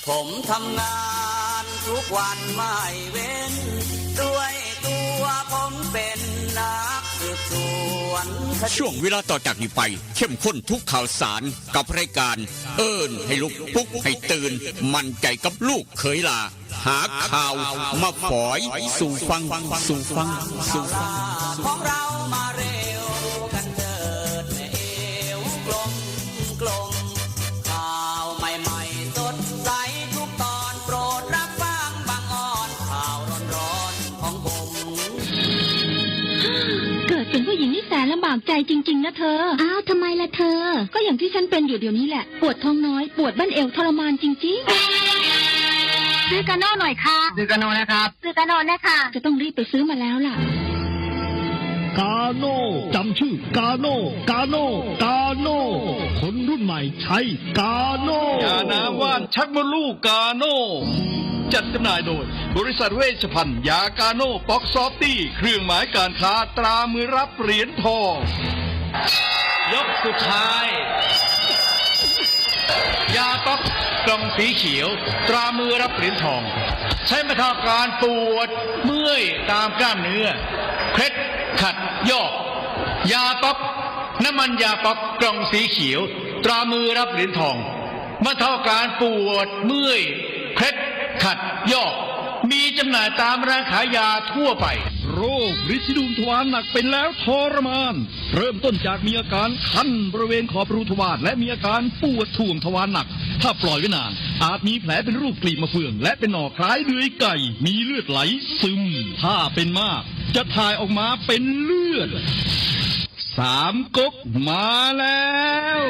ผมทำงานทุกวันไม่เว้น ด้วยตัวผมเป็นนักสืบสวนคดี ช่วงเวลาต่อจากนี้ไป เข้มข้นทุกข่าวสารกับรายการ เอิ้นให้ลุก ปลุกให้ตื่น มั่นใจกับลูกเขยหล้า หาข่าวมาฝอยสู่ฟัง สู่ฟัง สู่ฟัง ของเรามาเร็วกันเถิด แม่เอวกลมกลม ข่าวใหม่ๆ สดใสทุกตอน โปรดรับฟังบางอ้อน ข่าวร้อนๆ ของผม เกิดเป็นผู้หญิงนี่แสนลำบากใจจริงๆ นะเธอ อ้าว ทำไมล่ะเธอ ก็อย่างที่ฉันเป็นอยู่เดี๋ยวนี้แหละ ปวดท้องน้อย ปวดบั้นเอวทรมานจริงๆ ซื้อกาโน่หน่อยค่ะ ซื้อกาโน่นะครับ ซื้อกาโน่นะคะ จะต้องรีบไปซื้อมาแล้วล่ะ กาโน่ จำชื่อกาโน่ กาโน่ กาโน่ คนรุ่นใหม่ใช้กาโน่ ยาน้ำว่านชักมดลูกกาโน่ จัดจำหน่ายโดยบริษัทเวชภัณฑ์ยากาโน่ ป๊อกซอฟตี้ เครื่องหมายการค้าตรามือรับเหรียญทอง ยกสุดท้าย ยาป๊อกกล่องสีเขียว ตรามือรับเหรียญทอง ใช้บรรเทาอาการปวดเมื่อยตามกล้ามเนื้อ เคล็ดขัดยอก ยาป๊อก น้ำมันยาป๊อกกล่องสีเขียว ตรามือรับเหรียญทอง บรรเทาอาการปวดเมื่อย เคล็ดขัดยอก มีจำหน่ายตามร้านขายยาทั่วไป โรคริดสีดวงทวารหนักเป็นแล้วทรมาน เริ่มต้นจากมีอาการคันบริเวณขอบรูทวาร และมีอาการปวดถ่วงทวารหนัก ถ้าปล่อยไว้นาน อาจมีแผลเป็นรูปกลีบมะเฟือง และเป็นหนองคล้ายเดือยไก่ มีเลือดไหลซึม ถ้าเป็นมาก จะถ่ายออกมาเป็นเลือด สามก๊กมาแล้ว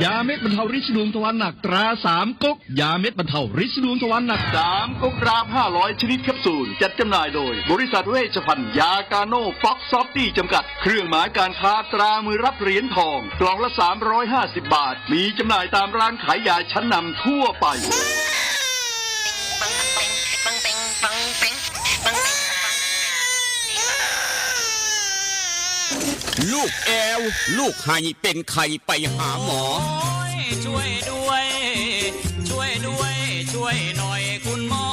ยาเม็ดบรรเทาริดสีดวงทวารหนักตราสามก๊ก ยาเม็ดบรรเทาริดสีดวงทวารหนัก สามก๊ก กราฟ ห้าร้อย ชนิดแคปซูล จัดจำหน่ายโดยบริษัทเวชภัณฑ์ยากาโน่ ป๊อกซอฟตี้ จำกัด เครื่องหมายการค้าตรามือรับเหรียญทอง กล่องละ สามร้อยห้าสิบ บาท มีจำหน่ายตามร้านขายยาชั้นนำทั่วไป ลูกแอว ลูกไห้ เป็นไข้ไปหาหมอ โอ๊ย ช่วยด้วย ช่วยด้วย ช่วยหน่อยคุณหมอ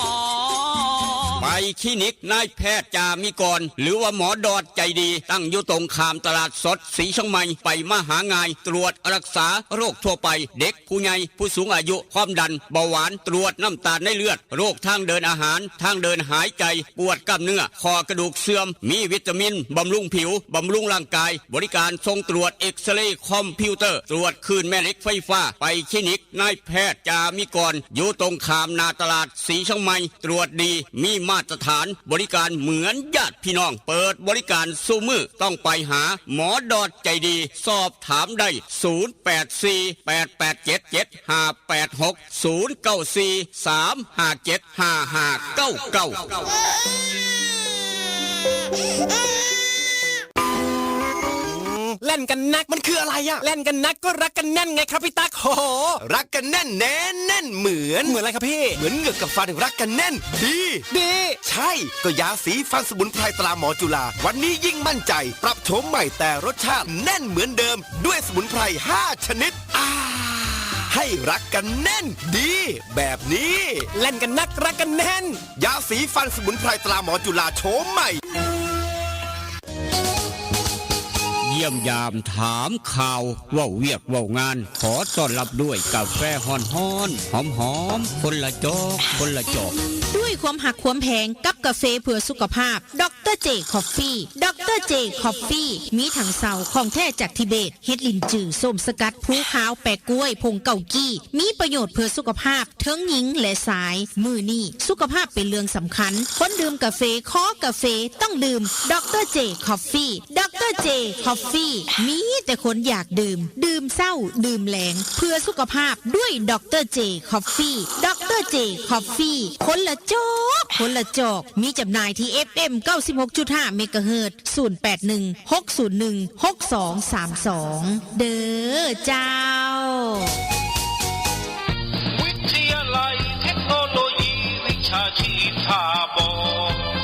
ไปคลินิกนายแพทย์จามิกร หรือว่าหมอดอดใจดี ตั้งอยู่ตรงข้ามตลาดสดศรีเชียงใหม่ ไปมาหาง่าย ตรวจรักษาโรคทั่วไป เด็ก ผู้ใหญ่ ผู้สูงอายุ ความดัน เบาหวาน ตรวจน้ำตาลในเลือด โรคทางเดินอาหาร ทางเดินหายใจ ปวดกล้ามเนื้อ ข้อกระดูกเสื่อม มีวิตามิน บำรุงผิว บำรุงร่างกาย บริการส่งตรวจเอกซเรย์คอมพิวเตอร์ ตรวจคลื่นแม่เหล็กไฟฟ้า ไปคลินิกนายแพทย์จามิกร อยู่ตรงข้ามหน้าตลาดศรีเชียงใหม่ ตรวจดี มีมาตรฐาน บริการเหมือนญาติพี่น้อง เปิดบริการซุมื้อ ต้องไปหาหมอดอดใจดี สอบถามได้ ศูนย์แปดสี่ แปดแปดเจ็ด เจ็ดห้าแปดหก ศูนย์เก้าสี่ สามห้าเจ็ด ห้าห้าเก้าเก้า แล่นกันนัก มันคืออะไรอะ แล่นกันนักก็รักกันแน่นไงครับพี่ตั๊ก โห รักกันแน่นแน่นแน่นเหมือน เหมือนอะไรครับพี่ เหมือนเหงือกกับฟันรักกันแน่น ดี ดี ใช่ ก็ยาสีฟันสมุนไพรตราหมอจุฬา วันนี้ยิ่งมั่นใจ ปรับโฉมใหม่แต่รสชาติแน่นเหมือนเดิม ด้วยสมุนไพรห้าชนิด อ่า ให้รักกันแน่น ดี แบบนี้ แล่นกันนัก รักกันแน่น ยาสีฟันสมุนไพรตราหมอจุฬาโฉมใหม่ เยี่ยมยามถามข่าว เว้าเวียกเว้างาน ขอต้อนรับด้วยกาแฟฮ้อนๆ หอมๆ คนละจอก คนละจอก ด้วยความฮักความแพงกับกาแฟเพื่อสุขภาพ ดอกเตอร์เจคอฟฟี ดอกเตอร์เจคอฟฟี มีถังเซาของแท้จากทิเบต เห็ดหลิ้นจื่อ ส้มสกัด ภูขาว แปะก๊วย ผงเกากี้ มีประโยชน์เพื่อสุขภาพ เทิงหญิงและชาย มื้อนี้สุขภาพเป็นเรื่องสำคัญ คนดื่มกาแฟ คอกาแฟ ต้องดื่ม ดอกเตอร์เจคอฟฟี ดอกเตอร์เจคอฟฟี มีแต่คนอยากดื่ม ดื่มเช้า ดื่มแลง เพื่อสุขภาพด้วยดอกเตอร์เจคอฟฟี ดอกเตอร์เจคอฟฟี คนละจอก คนละจอก มีจำหน่ายที่ เอฟเอ็ม เก้าสิบหกจุดห้า เมกะเฮิรตซ์ ศูนย์แปดหนึ่ง หกศูนย์หนึ่ง หกสองสามสอง เด้อเจ้า วิทยาลัยเทคโนโลยีวิชาชีพท่าบ่อ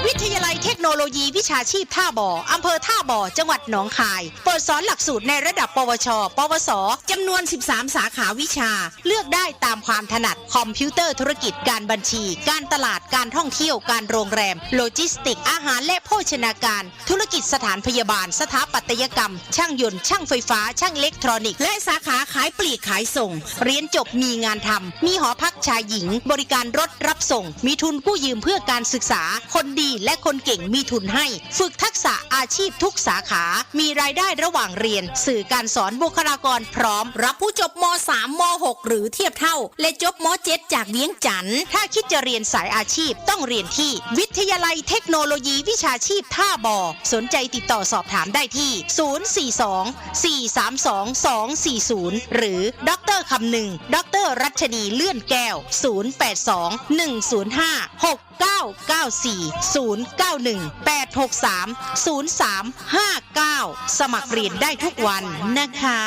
วิทย ทยาลัยเทคโนโลยีวิชาชีพท่าบ่อ อำเภอท่าบ่อ จังหวัดหนองคาย เปิดสอนหลักสูตรในระดับ ปวช ปวส จำนวน สิบสาม สาขาวิชา เลือกได้ตามความถนัด คอมพิวเตอร์ธุรกิจ การบัญชี การตลาด การท่องเที่ยว การโรงแรม โลจิสติกส์ อาหารและโภชนาการ ธุรกิจสถานพยาบาล สถาปัตยกรรม ช่างยนต์ ช่างไฟฟ้า ช่างอิเล็กทรอนิกส์ และสาขาขายปลีกขายส่ง เรียนจบมีงานทำ มีหอพักชายหญิง บริการรถรับส่ง มีทุนกู้ยืมเพื่อการศึกษา คนดีและคนเก่งมีทุนให้ ฝึกทักษะอาชีพทุกสาขา มีรายได้ระหว่างเรียน สื่อการสอน บุคลากรพร้อม รับผู้จบ ม.สาม ม.หก หรือเทียบเท่า และจบ ม.เจ็ด จากเวียงจันทน์ ถ้าคิดจะเรียนสายอาชีพ ต้องเรียนที่วิทยาลัยเทคโนโลยีวิชาชีพท่าบ่อ สนใจติดต่อสอบถามได้ที่ ศูนย์ สี่ สอง สี่ สาม สอง สอง สี่ ศูนย์ หรือ ดอกเตอร์ คำนึง ดอกเตอร์ รัชนี เลื่อนแก้ว ศูนย์ แปด สอง หนึ่ง ศูนย์ ห้า หก เก้า เก้า สี่ ศูนย์ เก้า หนึ่ง แปด หก สาม ศูนย์ สาม ห้า เก้า สมัครเรียนได้ทุกวันนะคะ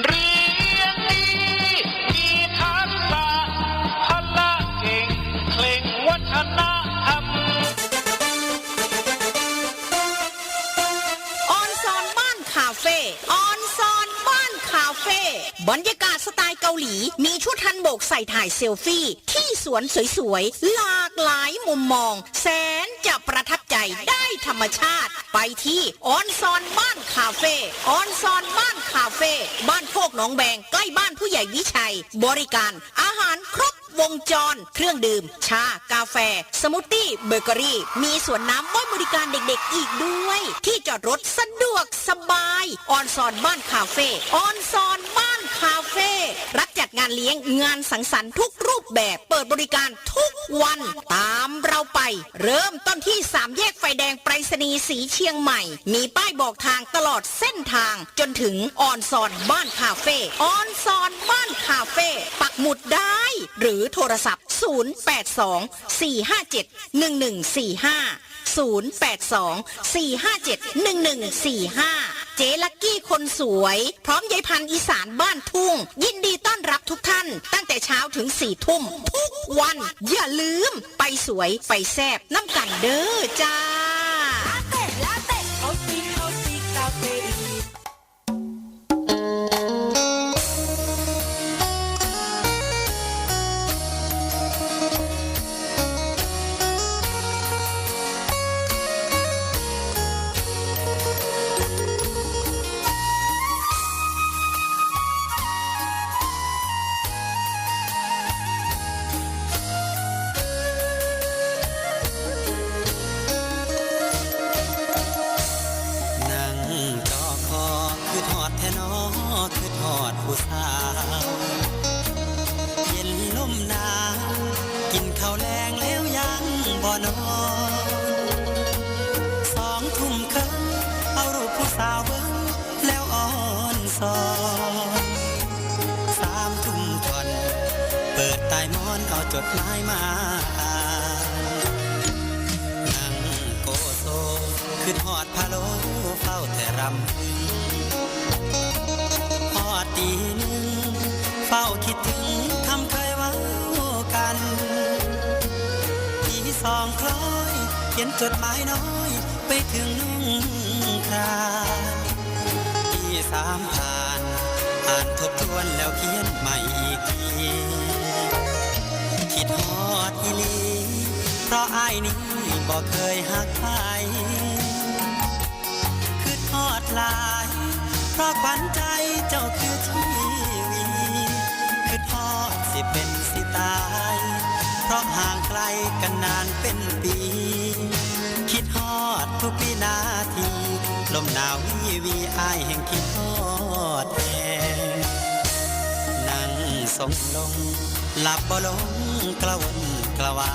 เรียนดี มีทักษะ พละเก่ง เคร่งวัฒนธรรม ออนซอนบ้านคาเฟ่ ออนซอนบ้านคาเฟ่ บรรยากาศสไตล์เกาหลี มีชุดฮันบกใส่ถ่ายเซลฟี่ ที่สวนสวยๆ หลากหลายมุมมอง แสนจะประทับใจ ได้ธรรมชาติ ไปที่ออนซอนบ้านคาเฟ่ ออนซอนบ้านคาเฟ่ บ้านโคกหนองแบง ใกล้บ้านผู้ใหญ่วิชัย บริการอาหารครบวงจร เครื่องดื่ม ชา กาแฟ สมูทตี้ เบเกอรี่ มีสวนน้ำไว้บริการเด็กๆ อีกด้วย ที่จอดรถสะดวกสบาย ออนซอนบ้านคาเฟ่ ออนซอนบ้านคาเฟ่ รับจัดงานเลี้ยง งานสังสรรค์ทุกรูปแบบ เปิดบริการทุกวัน ตามเราไป เริ่มต้นที่สามแยกไฟแดงไปรษณีย์สีเชียงใหม่ มีป้ายบอกทางตลอดเส้นทาง จนถึงออนซอนบ้านคาเฟ่ ออนซอนบ้านคาเฟ่ ปักหมุดได้ หรือโทรศัพท์ ศูนย์ แปด สอง สี่ ห้า เจ็ด หนึ่ง หนึ่ง สี่ ห้า ศูนย์ แปด สอง สี่ ห้า เจ็ด หนึ่ง หนึ่ง สี่ ห้า เจ๊ลักกี้คนสวย พร้อมยายพันธุ์อีสานบ้านทุ่ง ยินดีต้อนรับทุกท่าน ตั้งแต่เช้าถึงสี่ทุ่มทุกวัน อย่าลืม ไปสวย ไปแซ่บนำกันเด้อจ้า ลาเต้ ลาเต้ โอซี โอซี กาเฟอีน นั่งจอคอ คิดฮอดแท้น้อ คิดฮอดผู้สาว เย็นลมหนาว กินข้าวแลงแล้วยังบ่นอน สองทุ่มครึ่ง เอารูปผู้สาวเบิ่ง แล้วอ่อนซอน สามทุ่มท่อน เปิดใต้หมอนเอาจดหมายมาอ่าน นั่งโกโซ คิดฮอดพะโล้ เฝ้าแต่รำพึง ฮอดตีหนึ่ง เฝ้าคิดถึงคำเคยเว้ากัน ตีสองคล้อย เขียนจดหมายน้อย ไปถึงน้องคราน ตีสามผ่าน อ่านทบทวนแล้วเขียนใหม่อีกที คิดฮอดอีหลี เพราะอ้ายนี้บ่เคยฮักใคร คิดฮอดหลาย เพราะขวัญใจเจ้าคือชีวี คิดฮอดสิเป็นสิตาย เพราะห่างไกลกันนานเป็นปี คิดฮอดทุกวินาที ลมหนาววีวี อ้ายแห่งคิดฮอดแฮง นั่งทรงลง หลับบ่ลงกระวนกระวา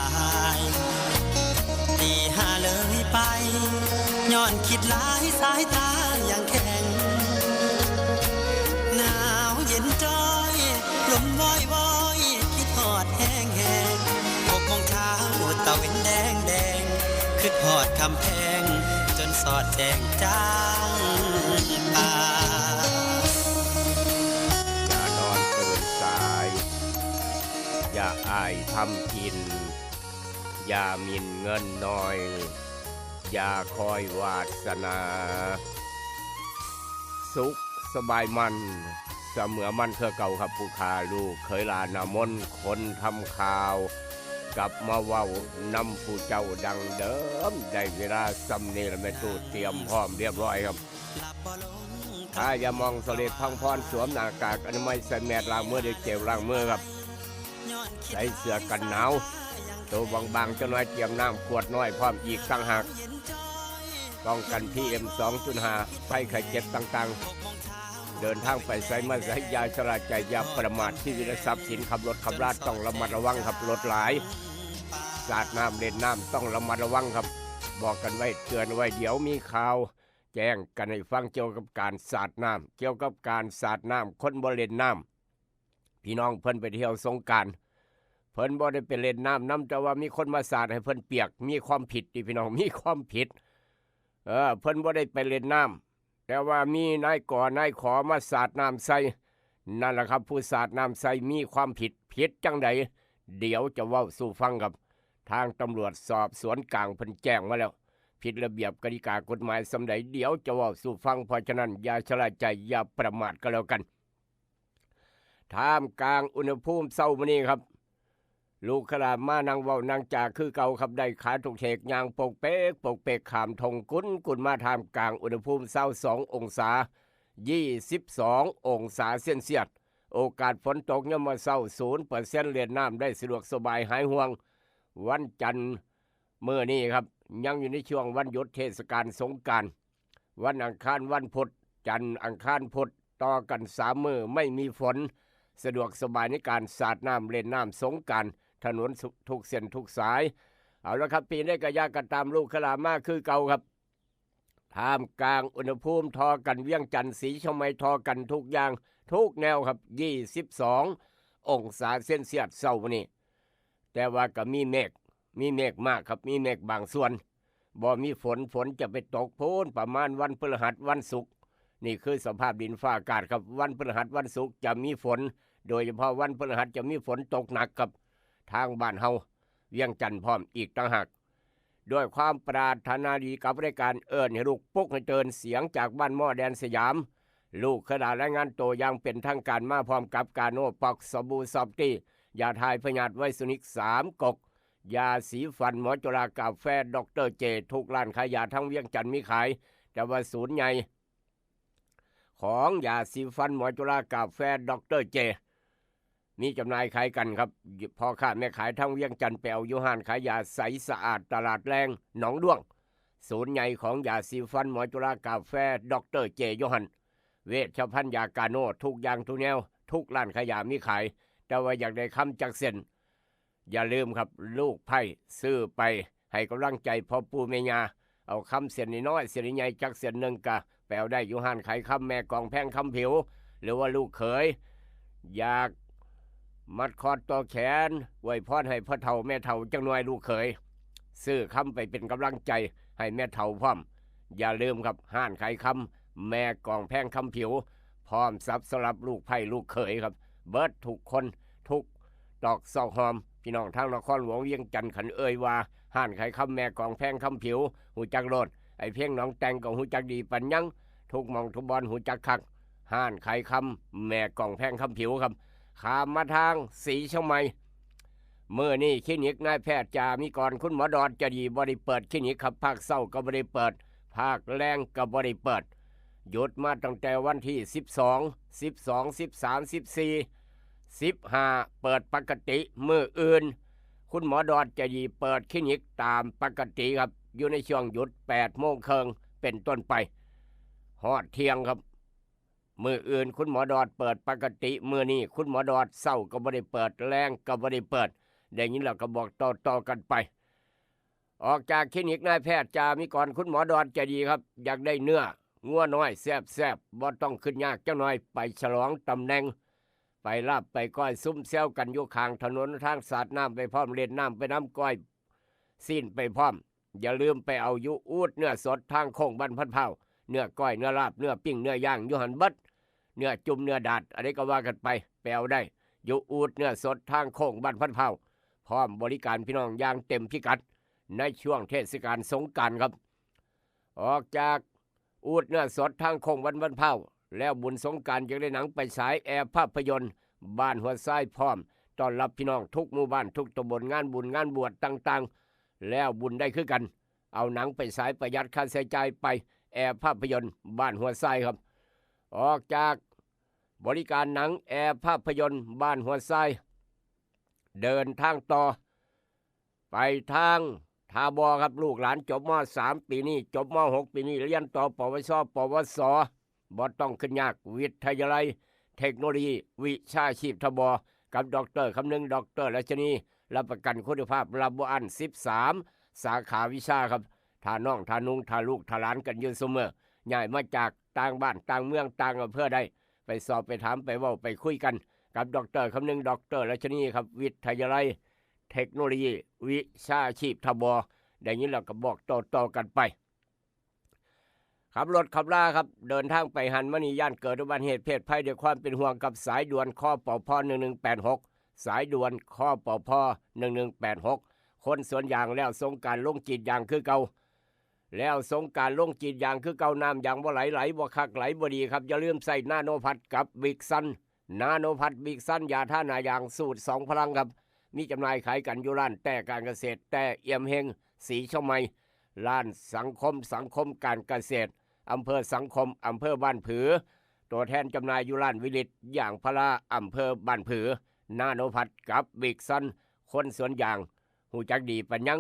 ย ตีห้าเลยไป ย้อนคิดหลายสายตายังแข็ง หนาวเย็นจ้อย ลมวอยวอย คิดฮอดแฮงแฮง หกโมงเช้าตะเว็นแดงแดง คิดฮอดคำแพง จนสอดแจ้งจางป่า อย่านอนตื่นสาย อย่าอ้ายทำกิน อย่าหมิ่นเงินน้อย ຢ່າຄອຍວາສະໜາ ສຸກສະບາຍມັນ ສະເໝືອມັນຄືເກົ່າ ຄັບຜູ້ຂ້າ ລູກເຂີຍຫຼ້ານາມົນ ຄົນທຳຂ່າວ ກັບມາເວົ້ານຳຜູ້ເຈົ້າດັ່ງເດີມ. ໄດ້ເວລາສ່ຳນີ້ລະ ແມ່ຕູ້ຕຽມພ້ອມລຽບຮ້ອຍຄັບ ທາຢາໝອງສະເລັດພັງພອນ ສວມໜ້າກາກອະນາໄມ ໃສ່ແມດ ລ້າງມືດ້ວຍເຈວລ້າງມືຄັບ ໃສ່ເສື້ອກັນໜາວ ໂຕບາງໆຈັກໜ້ອຍ ຕຽມນ້ຳຂວດນ້ອຍພ້ອມອີກຕ່າງຫາກ ປ້ອງກັນ ພີເອັມ ສອງຈຸດຫ້າ ໄພໄຂ້ເຈັບຕ່າງໆ ເດີນທາງໄປໃສມາໃສ ຢ່າຊະລາໃຈ ຢ່າປະໝາດ ຊີວິດ ແລະ ຊັບສິນ ຂັບລົດຂັບລາຕ້ອງລະມັດລະວັງຄັບ ລົດຫຼາຍ ສາດນ້ຳເລ່ນນ້ຳຕ້ອງລະມັດລະວັງຄັບ ບອກກັນໄວ້ເຕືອນໄວ້ ດຽວມີຂ່າວ ແຈ້ງກັນໃຫ້ຟັງກ່ຽວກັບການສາດນ້ຳ ກ່ຽວກັບການສາດນ້ຳ ຄົນບໍ່ເລ່ນນ້ຳ ພີ່ນ້ອງເພິ່ນໄປທ່ຽວສົງການ ເພິ່ນບໍ່ໄດ້ໄປເລ່ນນ້ຳນຳ ແຕ່ວ່າມີຄົນມາສາດໃຫ້ເພິ່ນປຽກ ມີຄວາມຜິດຕິພີ່ນ້ອງ ມີຄວາມຜິດ ເອີ ເພິ່ນບໍ່ໄດ້ໄປເລ່ນນ້ຳ ແຕ່ວ່າມີນາຍກໍນາຍຂໍມາສາດນ້ຳໃສ່ ນັ້ນລະຄັບ ຜູ້ສາດນ້ຳໃສ່ມີຄວາມຜິດ ຜິດຈັ່ງໃດ ດຽວຈະເວົ້າສູ່ຟັງຄັບ ທາງຕຳຫຼວດສອບສວນກາງເພິ່ນແຈ້ງມາແລ້ວ ຜິດລະບຽບກະຕິກາກົດໝາຍສ່ຳໃດ ດຽວຈະເວົ້າສູ່ຟັງ ເພາະສະນັ້ນ ຢ່າຊະລາໃຈ ຢ່າປະໝາດກໍແລ້ວກັນ. ທ່າມກາງອຸນຫະພູມເຊົ້າມື້ນີ້ຄັບ ລູກຂະຫຼາມມານັ່ງເວົ້ານັ່ງຈາຄືເກົ່າຄັບ ໄດ້ຂາຕົກເຖກ ຍ່າງປົກເປກປົກເປກ ຂ້າມທົ່ງກຸນກຸນມາ ທ່າມກາງອຸນຫະພູມຊາວສອງອົງສາ ຊາວສອງອົງສາເຊນຊຽດ ໂອກາດຝົນຕົກຍາມມື້ເຊົ້າ ສູນເປີເຊັນ ເລ່ນນ້ຳໄດ້ສະດວກສະບາຍຫາຍຫ່ວງ. ວັນຈັນ ມື້ນີ້ຄັບ ຍັງຢູ່ໃນຊ່ວງວັນຢຸດເທດສະການສົງການ ວັນອັງຄານ ວັນພຸດ ຈັນ ອັງຄານ ພຸດ ຕໍ່ກັນສາມມື້ ໄມ່ມີຝົນ ສະດວກສະບາຍໃນການສາດນ້ຳເລ່ນນ້ຳສົງການ ຖະໜົນທຸກເສັ້ນທຸກສາຍ. ເອົາລະຄັບ ເປັນໃດກໍຢ່າກໍຕາມ ລູກຂະຫຼາມາຄືເກົ່າຄັບ ທ່າມກາງອຸນຫະພູມທໍ່ກັນ ວຽງຈັນ ສີຊຽງໃໝ່ ທໍ່ກັນທຸກຢ່າງທຸກແນວຄັບ ຊາວສອງອົງສາເຊນຊຽດເຊົ້າມື້ນີ້ ແຕ່ວ່າກໍມີເມກ ມີເມກມາກຄັບ ມີເມກບາງສ່ວນ ບໍ່ມີຝົນ ຝົນຈະໄປຕົກພຸ້ນປະມານວັນພຶດຫັດ ວັນສຸກ ນີ້ຄືສະພາບດິນຟ້າອາກາດຄັບ ວັນພຶດຫັດ ວັນສຸກຈະມີຝົນ ໂດຍສະເພາະວັນພຶດຫັດຈະມີຝົນຕົກໜັກຄັບ ທາງບ້ານເຮົາ ວຽງຈັນພ້ອມອີກຕ່າງຫາກ. ດ້ວຍຄວາມປາດຖະໜາດີກັບລາຍການເອີ້ນໃຫ້ລຸກປຸກໃຫ້ຕື່ນ ສຽງຈາກບ້ານໝໍ້ແດນສະຫຍາມ ລູກຂະຫຼາມລາຍງານໂຕຢ່າງເປັນທາງການ ມາພ້ອມກັບກາໂນ ປັອກ ສະບູ ຊອບຕີ້ ຢາຖ່າຍພະຍາດໄວຊູນິກສາມກົກ ຢາສີຟັນໝໍຈຸລາ ກາແຟ ດັອກເຕີ ເຈ ທຸກຮ້ານຂາຍຢາທັງວຽງຈັນມີຂາຍ ແຕ່ວ່າສູນໃຫຍ່ ຂອງຢາສີຟັນໝໍຈຸລາ ກາແຟ ດັອກເຕີ ເຈ ມີຈຳໜ່າຍຂາຍກັນຄັບ ພໍ່ຄ້າແມ່ຂາຍທາງວຽງຈັນໄປເອົາຢູ່ຮ້ານຂາຍຢາໃສສະອາດ ຕະຫຼາດແລງໜອງດ້ວງ ສູນໃຫຍ່ຂອງຢາສີຟັນໝໍຈຸລາ ກາແຟ ດັອກເຕີ ເຈ ຢູ່ຫັ້ນ ເວດຊະພັນຢາກາໂນ ທຸກຢ່າງທຸກແນວ ທຸກຮ້ານຂາຍຢາມີຂາຍ ແຕ່ວ່າຢາກໄດ້ຄຳຈັກເສັ້ນ ຢ່າລືມຄັບ ລູກໃພ້ຊື້ໄປໃຫ້ກຳລັງໃຈພໍ່ປູ່ແມ່ຍ່າ ເອົາຄຳເສັ້ນນ້ອຍໆ ເສັ້ນໃຫຍ່ໆ ຈັກເສັ້ນໜຶ່ງກະໄປເອົາໄດ້ຢູ່ຮ້ານຂາຍຄຳແມ່ກອງແພງຄຳຜິວ ຫຼືວ່າລູກເຂີຍຢາກມັດຄອດຕໍ່ແຂນ ອວຍພອນໃຫ້ພໍ່ເຖົ້າແມ່ເຖົ້າຈັກໜ່ອຍ ລູກເຂີຍຊື້ຄຳໄປເປັນກຳລັງໃຈໃຫ້ແມ່ເຖົ້າພ້ອມ. ຢ່າລືມຄັບ ຮ້ານຂາຍຄຳແມ່ກອງແພງຄຳຜິວ ພ້ອມສັບສຳລັບລູກໃພ້ລູກເຂີຍຄັບ ເບິດທຸກຄົນ ທຸກ ຕອກຊອກຮ່ອມ ພີ່ນ້ອງທາງນະຄອນຫຼວງວຽງຈັນ ຄັນເອີ່ຍວ່າຮ້ານຂາຍຄຳແມ່ກອງແພງຄຳຜິວ ຮູ້ຈັກໂລດ ໄອ້ພຽງໜອງແຕ່ງກໍຮູ້ຈັກດີປານຫຍັງ ທຸກໝ່ອງທຸກບ່ອນຮູ້ຈັກຄັກ ຮ້ານຂາຍຄຳແມ່ກອງແພງຄຳຜິວຄັບ. ຂ້າມມາທາງສີຊຽງໃໝ່ ມື້ນີ້ຄລີນິກນາຍແພດຈາມີກອນ ຄຸນໝໍດອດຈະດີ ບໍ່ໄດ້ເປີດຄລີນິກຄັບ ພາກເຊົ້າກໍບໍ່ໄດ້ເປີດ ພາກແລງກໍບໍ່ໄດ້ເປີດ ຢຸດມາຕັ້ງແຕ່ວັນທີສິບສອງ ສິບສອງ ສິບສາມ ສິບສີ່ ສິບຫ້າ ເປີດປະກະຕິ ມື້ອື່ນ ຄຸນໝໍດອດໃຈດີເປີດຄລີນິກຕາມປະກະຕິຄັບ ຢູ່ໃນຊ່ວງຢຸດແປດໂມງເຄິ່ງເປັນຕົ້ນໄປ ຮອດທ່ຽງຄັບ. ມື້ອື່ນຄຸນໝໍດອດເປີດປະກະຕິ ມື້ນີ້ຄຸນໝໍດອດເຊົ້າກໍບໍ່ໄດ້ເປີດ ແລງກໍບໍ່ໄດ້ເປີດ ໄດ້ຍິນແລ້ວກໍບອກຕໍ່ໆກັນໄປ. ອອກຈາກຄລີນິກນາຍແພດຈາມີກອນ ຄຸນໝໍດອດໃຈດີຄັບ ຢາກໄດ້ເນື້ອງົວນ້ອຍແຊບໆ ບໍ່ຕ້ອງຄຶດຍາກຈັກໜ້ອຍ ໄປສະຫຼອງຕຳແໜ່ງ ໄປລາບໄປກ້ອຍ ຊຸມແຊວກັນຢູ່ຂ້າງຖະໜົນທາງ ສາດນ້ຳໄປພ້ອມ ເລ່ນນ້ຳໄປນຳ ກ້ອຍຊີ້ນໄປພ້ອມ. ຢ່າລືມໄປເອົາຢູ່ອູດເນື້ອສົດທາງໂຄ້ງບ້ານພັນພ້າວ ເນື້ອກ້ອຍ ເນື້ອລາບ ເນື້ອປີ້ງ ເນື້ອຍ່າງ ຢູ່ຫັ້ນເບິດ ເນື້ອຈຸ່ມ ເນື້ອດາດ ອັນໃດກໍວ່າກັນໄປ ໄປເອົາໄດ້ຢູ່ອູດເນື້ອສົດທາງໂຄ້ງບ້ານພັນພ້າວ ພ້ອມບໍລິການພີ່ນ້ອງຢ່າງເຕັມພິກັດ ໃນຊ່ວງເທດສະການສົງການຄັບ. ອອກຈາກອູດເນື້ອສົດທາງໂຄ້ງວັນ ວັນພ້າວ ແລ້ວບຸນສົງການ ຢາກໄດ້ໜັງໄປສາຍແອພາບພະຍົນ ບ້ານຫົວຊາຍ ພ້ອມຕ້ອນຮັບພີ່ນ້ອງທຸກໝູ່ບ້ານ ທຸກຕຳບົນ ງານບຸນງານບວດຕ່າງໆ ແລ້ວບຸນໄດ້ຄືກັນ ເອົາໜັງໄປສາຍ ປະຢັດຄ່າໃຊ້ຈ່າຍໄປ ແອພາບພະຍົນ ບ້ານຫົວຊາຍ ຄັບ. ອອກຈາກບໍລິການໜັງແອພາບພະຍົນ ບ້ານຫົວຊາຍ ເດີນທາງຕໍ່ ໄປທາງທ່າບໍ່ ຄັບ. ລູກຫຼານຈົບ ມ.ສາມ ປີນີ້ ຈົບ ມ.ຫົກ ປີນີ້ ຮຽນຕໍ່ ປວສ ປວສ ບໍ່ຕ້ອງຂຶ້ນຍາກ ວິທະຍາໄລເທັກໂນໂລຢີວິຊາຊີບທ່າບໍ່ ກັບ ດຣ ຄຳນຶງ ດຣ ລັດຊະນີ ຮັບປະກັນຄຸນນະພາບ ຮັບບໍ່ອັ້ນ ສິບສາມສາຂາວິຊາ ຄັບ. ຖ້ານ້ອງ ຖ້ານຸ່ງ ຖ້າລູກ ຖ້າຫຼານກັນຢູ່ຊຸມມື້ ຍ້າຍມາຈາກຕ່າງບ້ານ ຕ່າງເມືອງ ຕ່າງອຳເພີໄດ້ ໄປສອບ ໄປຖາມ ໄປເວົ້າ ໄປຄຸຍກັນກັບ ດຣ ຄຳນຶງ ດຣ ລັດຊະນີ ຄັບ. ວິທະຍາໄລເທັກໂນໂລຢີວິຊາຊີບທ່າບໍ່ ໄດ້ຍິນແລ້ວກໍບອກຕໍ່ໆກັນໄປ. ຂັບລົດຂັບລາ ຄັບ ເດີນທາງໄປຫັ້ນມານີ້ ຢ້ານເກີດອຸບັດເຫດເພດໄພ ດ້ວຍຄວາມເປັນຫ່ວງກັບສາຍດ່ວນ ຄປພ ໜຶ່ງໜຶ່ງແປດຫົກ ສາຍດ່ວນ ຄປພ ໜຶ່ງໜຶ່ງແປດຫົກ ຄົນສວນຢາງ ແລ້ວສົງການລົງກຣີດຢາງຄືເກົ່າ ແລ້ວສົງການລົງກຣີດຢາງຄືເກົ່າ ນ້ຳຢາງບໍ່ໄຫຼ ໄຫຼບໍ່ຄັກ ໄຫຼບໍ່ດີ ຄັບ. ຢ່າລືມໃຊ້ນາໂນພັດກັບບິກຊັນ ນາໂນພັດ ບິກຊັນ ຢາທາໜ້າຢາງສູດສອງພະລັງ ຄັບ. ມີຈຳໜ່າຍຂາຍກັນຢູ່ຮ້ານແຕ້ການກະເສດ ແຕ້ອຽມເຮັງ ສີຊຽງໃໝ່, ຮ້ານສັງຄົມ ສັງຄົມການກະເສດ ອຳເພີສັງຄົມ ອຳເພີບ້ານຜື, ຕົວແທນຈຳໜ່າຍຢູ່ຮ້ານວິລິດຢາງພາລາ ອຳເພີບ້ານຜື. ນາໂນພັດກັບບິກຊັນ ຄົນສວນຢາງ ຮູ້ຈັກດີປານຫຍັງ?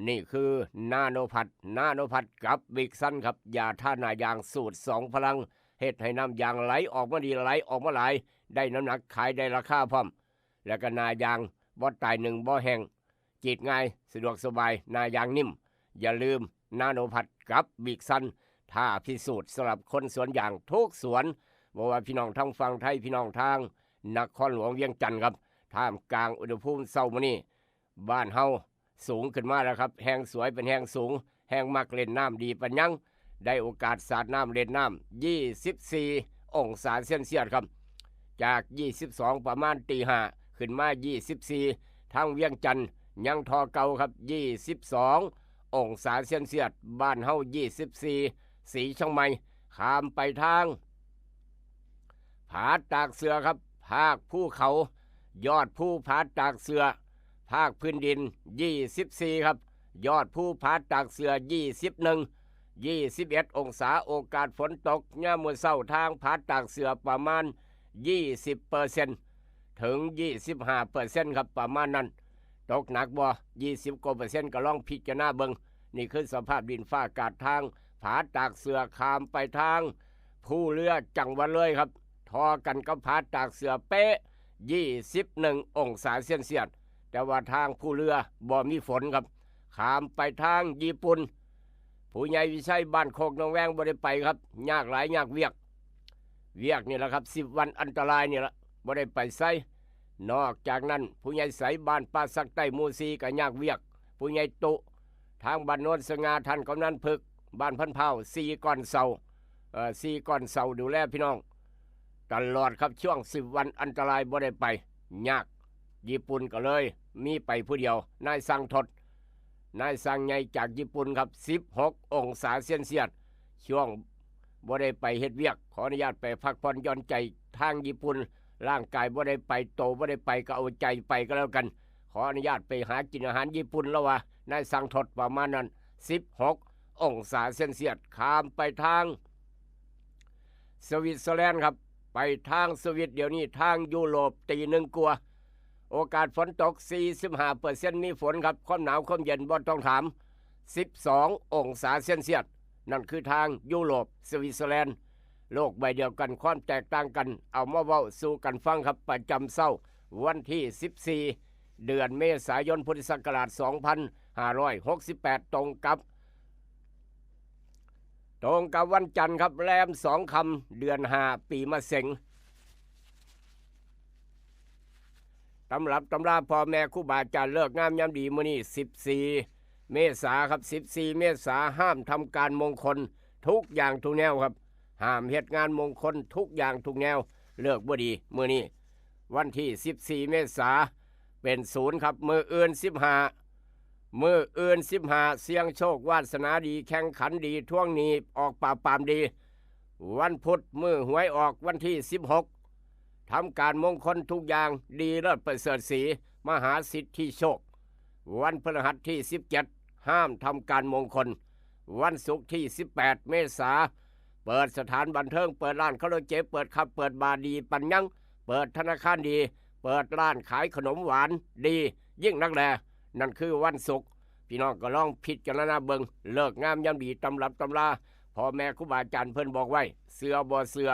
ນີ້ຄືນາໂນພັດ ນາໂນພັດກັບບິກຊັນ ຄັບ. ຢາທາໜ້າຢາງສູດສອງພະລັງ ເຮັດໃຫ້ນ້ຳຢາງໄຫຼອອກມາດີ ໄຫຼອອກມາຫຼາຍ ໄດ້ນ້ຳໜັກ ຂາຍໄດ້ລາຄາພ້ອມ ແລ້ວກໍໜ້າຢາງບໍ່ຕາຍໜຶ່ງ ບໍ່ແຫ້ງ ກຣີດງ່າຍ ສະດວກສະບາຍ ໜ້າຢາງນິ່ມ. ຢ່າລືມນາໂນພັດກັບບິກຊັນ ທ້າພິສູດສຳລັບຄົນສວນຢາງທຸກສວນ ບໍ່ວ່າພີ່ນ້ອງທາງຝັ່ງໄທ ພີ່ນ້ອງທາງນະຄອນຫຼວງວຽງຈັນ ຄັບ. ທ່າມກາງອຸນຫະພູມເຊົ້າມື້ນີ້ ບ້ານເຮົາສູງຂຶ້ນມາແລ້ວ ຄັບ. ແຮງສວຍເປັນແຮງສູງ ແຮງມັກເລ່ນນ້ຳດີປານຫຍັງ ໄດ້ໂອກາດສາດນ້ຳເລ່ນນ້ຳ ຊາວສີ່ອົງສາເຊນຊຽດ ຄັບ. ຈາກຊາວສອງ ປະມານຕີຫ້າ ຂຶ້ນມາຊາວສີ່ ທາງວຽງຈັນຍັງທໍ່ເກົ່າ ຄັບ ຊາວສອງອົງສາເຊນຊຽດ. ບ້ານເຮົາຊາວສີ່ ສີຊຽງໃໝ່ ຂ້າມໄປທາງຜາຕາກເສືອ ຄັບ ພາກພູເຂົາ ຍອດພູຜາຕາກເສືອ ພາກພື້ນດິນ ຊາວສີ່ ຄັບ. ຍອດພູຜາຕາກເສືອ ຊາວໜຶ່ງ ຊາວເອັດອົງສາ ໂອກາດຝົນຕົກຍາມມື້ເຊົ້າທາງຜາຕາກເສືອປະມານຊາວເປີເຊັນ ເຖິງຊາວຫ້າເປີເຊັນ ຄັບ ປະມານນັ້ນ. ຕົກໜັກບໍ່ ຊາວກວ່າເປີເຊັນ ກໍລອງພິຈາລະນາເບິ່ງ. ນີ້ຄືສະພາບດິນຟ້າອາກາດທາງຜາຕາກເສືອ. ຂ້າມໄປທາງພູເຮືອ ຈັງຫວັດເລີຍ ຄັບ ທໍ່ກັນກັບຜາຕາກເສືອເປະ ຊາວໜຶ່ງອົງສາເຊນຊຽດ ແຕ່ວ່າທາງພູເຮືອບໍ່ມີຝົນ ຄັບ. ຂ້າມໄປທາງຍີ່ປຸ່ນ ຜູ້ໃຫຍ່ວິໄຊ ບ້ານໂຄກໜອງແວງ ບໍ່ໄດ້ໄປ ຄັບ ຍາກຫຼາຍ ຍາກວຽກ ວຽກນີ້ລະ ຄັບ. ສິບວັນອັນຕະລາຍນີ້ລະ ບໍ່ໄດ້ໄປໃສ. ນອກຈາກນັ້ນ ຜູ້ໃຫຍ່ໃສ ບ້ານປ່າສັກໃຕ້ ໝູ່ສີ່ ກໍຍາກວຽກ. ຜູ້ໃຫຍ່ຕຸ ທາງບ້ານໂນນສະຫງ່າ ທ່ານກຳນັນຜຶກ ບ້ານພັນພ້າວ ສີ່ກ້ອນເສົາ ເອີ ສີ່ກ້ອນເສົາ ດູແລພີ່ນ້ອງຕະຫຼອດ ຄັບ. ຊ່ວງສິບວັນອັນຕະລາຍ ບໍ່ໄດ້ໄປ ຍາກ. ຍີ່ປຸ່ນກໍເລີຍມີໄປຜູ້ດຽວ ນາຍຊ່າງທົດ ນາຍຊ່າງໃຫຍ່ຈາກຍີ່ປຸ່ນ ຄັບ ສິບຫົກອົງສາເຊນຊຽດ. ຊ່ວງບໍ່ໄດ້ໄປເຮັດວຽກ ຂໍອະນຸຍາດໄປພັກຜ່ອນຢ່ອນໃຈທາງຍີ່ປຸ່ນ. ຮ່າງກາຍບໍ່ໄດ້ໄປ ໂຕບໍ່ໄດ້ໄປ ກໍເອົາໃຈໄປກໍແລ້ວກັນ. ຂໍອະນຸຍາດໄປຫາກິນອາຫານຍີ່ປຸ່ນ ລາວວ່າ ນາຍຊ່າງທົດ ປະມານນັ້ນ. ສິບຫົກອົງສາເຊນຊຽດ. ຂ້າມໄປທາງສະວິດເຊີແລນ ຄັບ ໄປທາງສະວິດ ດຽວນີ້ທາງຢູໂຣບຕີໜຶ່ງກວ່າ ໂອກາດຝົນຕົກສີ່ສິບຫ້າເປີເຊັນ ມີຝົນ ຄັບ. ຄວາມໜາວຄວາມເຢັນບໍ່ຕ້ອງຖາມ ສິບສອງອົງສາເຊນຊຽດ. ນັ້ນຄືທາງຢູໂຣບ ສະວິດເຊີແລນ ໂລກໃບດຽວກັນ ຄວາມແຕກຕ່າງກັນ ເອົາມາເວົ້າສູ່ກັນຟັງ ຄັບ. ປະຈຳເຊົ້າວັນທີສິບສີ່ ເດືອນເມສາຍົນ ພຸດທະສັກກະລາດສອງພັນຫ້າຮ້ອຍຫົກສິບແປດ ຕົງກັບ ຕົງກັບວັນຈັນ ຄັບ ແລມສອງຄ່ຳ ເດືອນຫ້າ ປີມະເສັງ. ຕຳລັບຕຳລາພໍ່ແມ່ຄູບາອາຈານ ເລີກງາມຍາມດີ ມື້ນີ້ສິບສີ່ເມສາ ຄັບ ສິບສີ່ເມສາ ຫ້າມທຳການມົງຄົນທຸກຢ່າງທຸກແນວ ຄັບ. ຫ້າມເຮັດງານມົງຄົນທຸກຢ່າງທຸກແນວ ເລີກບໍ່ດີມື້ນີ້. ວັນທີສິບສີ່ເມສາ ເປັນສູນ ຄັບ. ມື້ອື່ນສິບຫ້າ ມື້ອື່ນສິບຫ້າ ສ່ຽງໂຊກວາດສະໜາດີ ແຂ່ງຂັນດີ ທວງໜີ້ອອກປາບປາມດີ. ວັນພຸດ ມື້ຫວຍອອກ ວັນທີສິບຫົກ ທຳການມົງຄົນທຸກຢ່າງ ດີເລີດປະເສີດສີ ມະຫາສິດທິໂຊກ. ວັນພະລະຫັດທີສິບເຈັດ ຫ້າມທຳການມົງຄົນ. ວັນສຸກທີສິບແປດ ເມສາ ເປີດສະຖານບັນເທີງ ເປີດຮ້ານຄາຣາໂອເກະ ເປີດຜັບເປີດບາ ດີປານຍັງ ເປີດທະນາຄານດີ ເປີດຮ້ານຂາຍຂະໜົມຫວານ ດີຍິ່ງນັກແລ. ນັ້ນຄືວັນສຸກ. ພີ່ນ້ອງກໍລອງພິຈາລະນາເບິ່ງ ເລີກງາມຍາມດີ ຕຳລັບຕຳລາ ພໍ່ແມ່ຄູບາອາຈານເພິ່ນບອກໄວ້ ເຊື່ອບໍ່ເຊື່ອ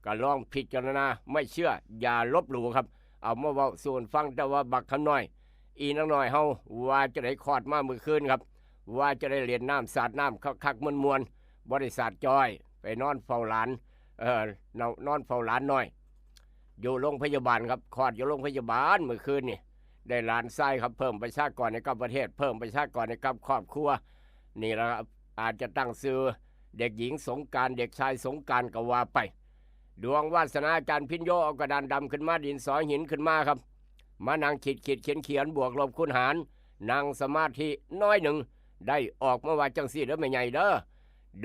ກໍລອງພິຈາລະນາ ໄມ່ເຊື່ອຢ່າລົບຫຼູ່ ຄັບ. ເອົາມາເວົ້າສູ່ກັນຟັງ ແຕ່ວ່າບັກຄຳນ້ອຍ ອີນາງນ້ອຍເຮົາ ວ່າຈະໄດ້ຄອດມາມື້ຄືນ ຄັບ ວ່າຈະໄດ້ຫຼິ້ນນ້ຳສາດນ້ຳຄັກໆມ່ວນໆ ບໍ່ໄດ້ສາດຈ້ອຍ ໄປນອນເຝົ້າຫຼານ ເອີ ນອນເຝົ້າຫຼານນ້ອຍ ຢູ່ໂລງພະຍາບານ ຄັບ. ຄອດຢູ່ໂລງພະຍາບານມື້ຄືນນີ້ ໄດ້ຫຼານຊາຍ ຄັບ ເພີ່ມປະຊາກອນໃຫ້ກັບປະເທດ ເພີ່ມປະຊາກອນໃຫ້ກັບຄອບຄົວ. ນີ້ລະ ອາດຈະຕັ້ງຊື່ເດັກຍິງສົງການ ເດັກຊາຍສົງການກໍວ່າໄປ. ດວງວາດສະໜາອາຈານພິນໂຍ ເອົາກະດານດຳຂຶ້ນມາ ດິນສອ ຫີນຂຶ້ນມາ ຄັບ ມານັ່ງຄິດໆຂຽນໆ ບວກລົບຄູນຫານ ນັ່ງສະມາທິໜ້ອຍໜຶ່ງ ໄດ້ອອກມາວ່າຈັ່ງຊີ້ເດີແມ່ໃຫຍ່ເດີ.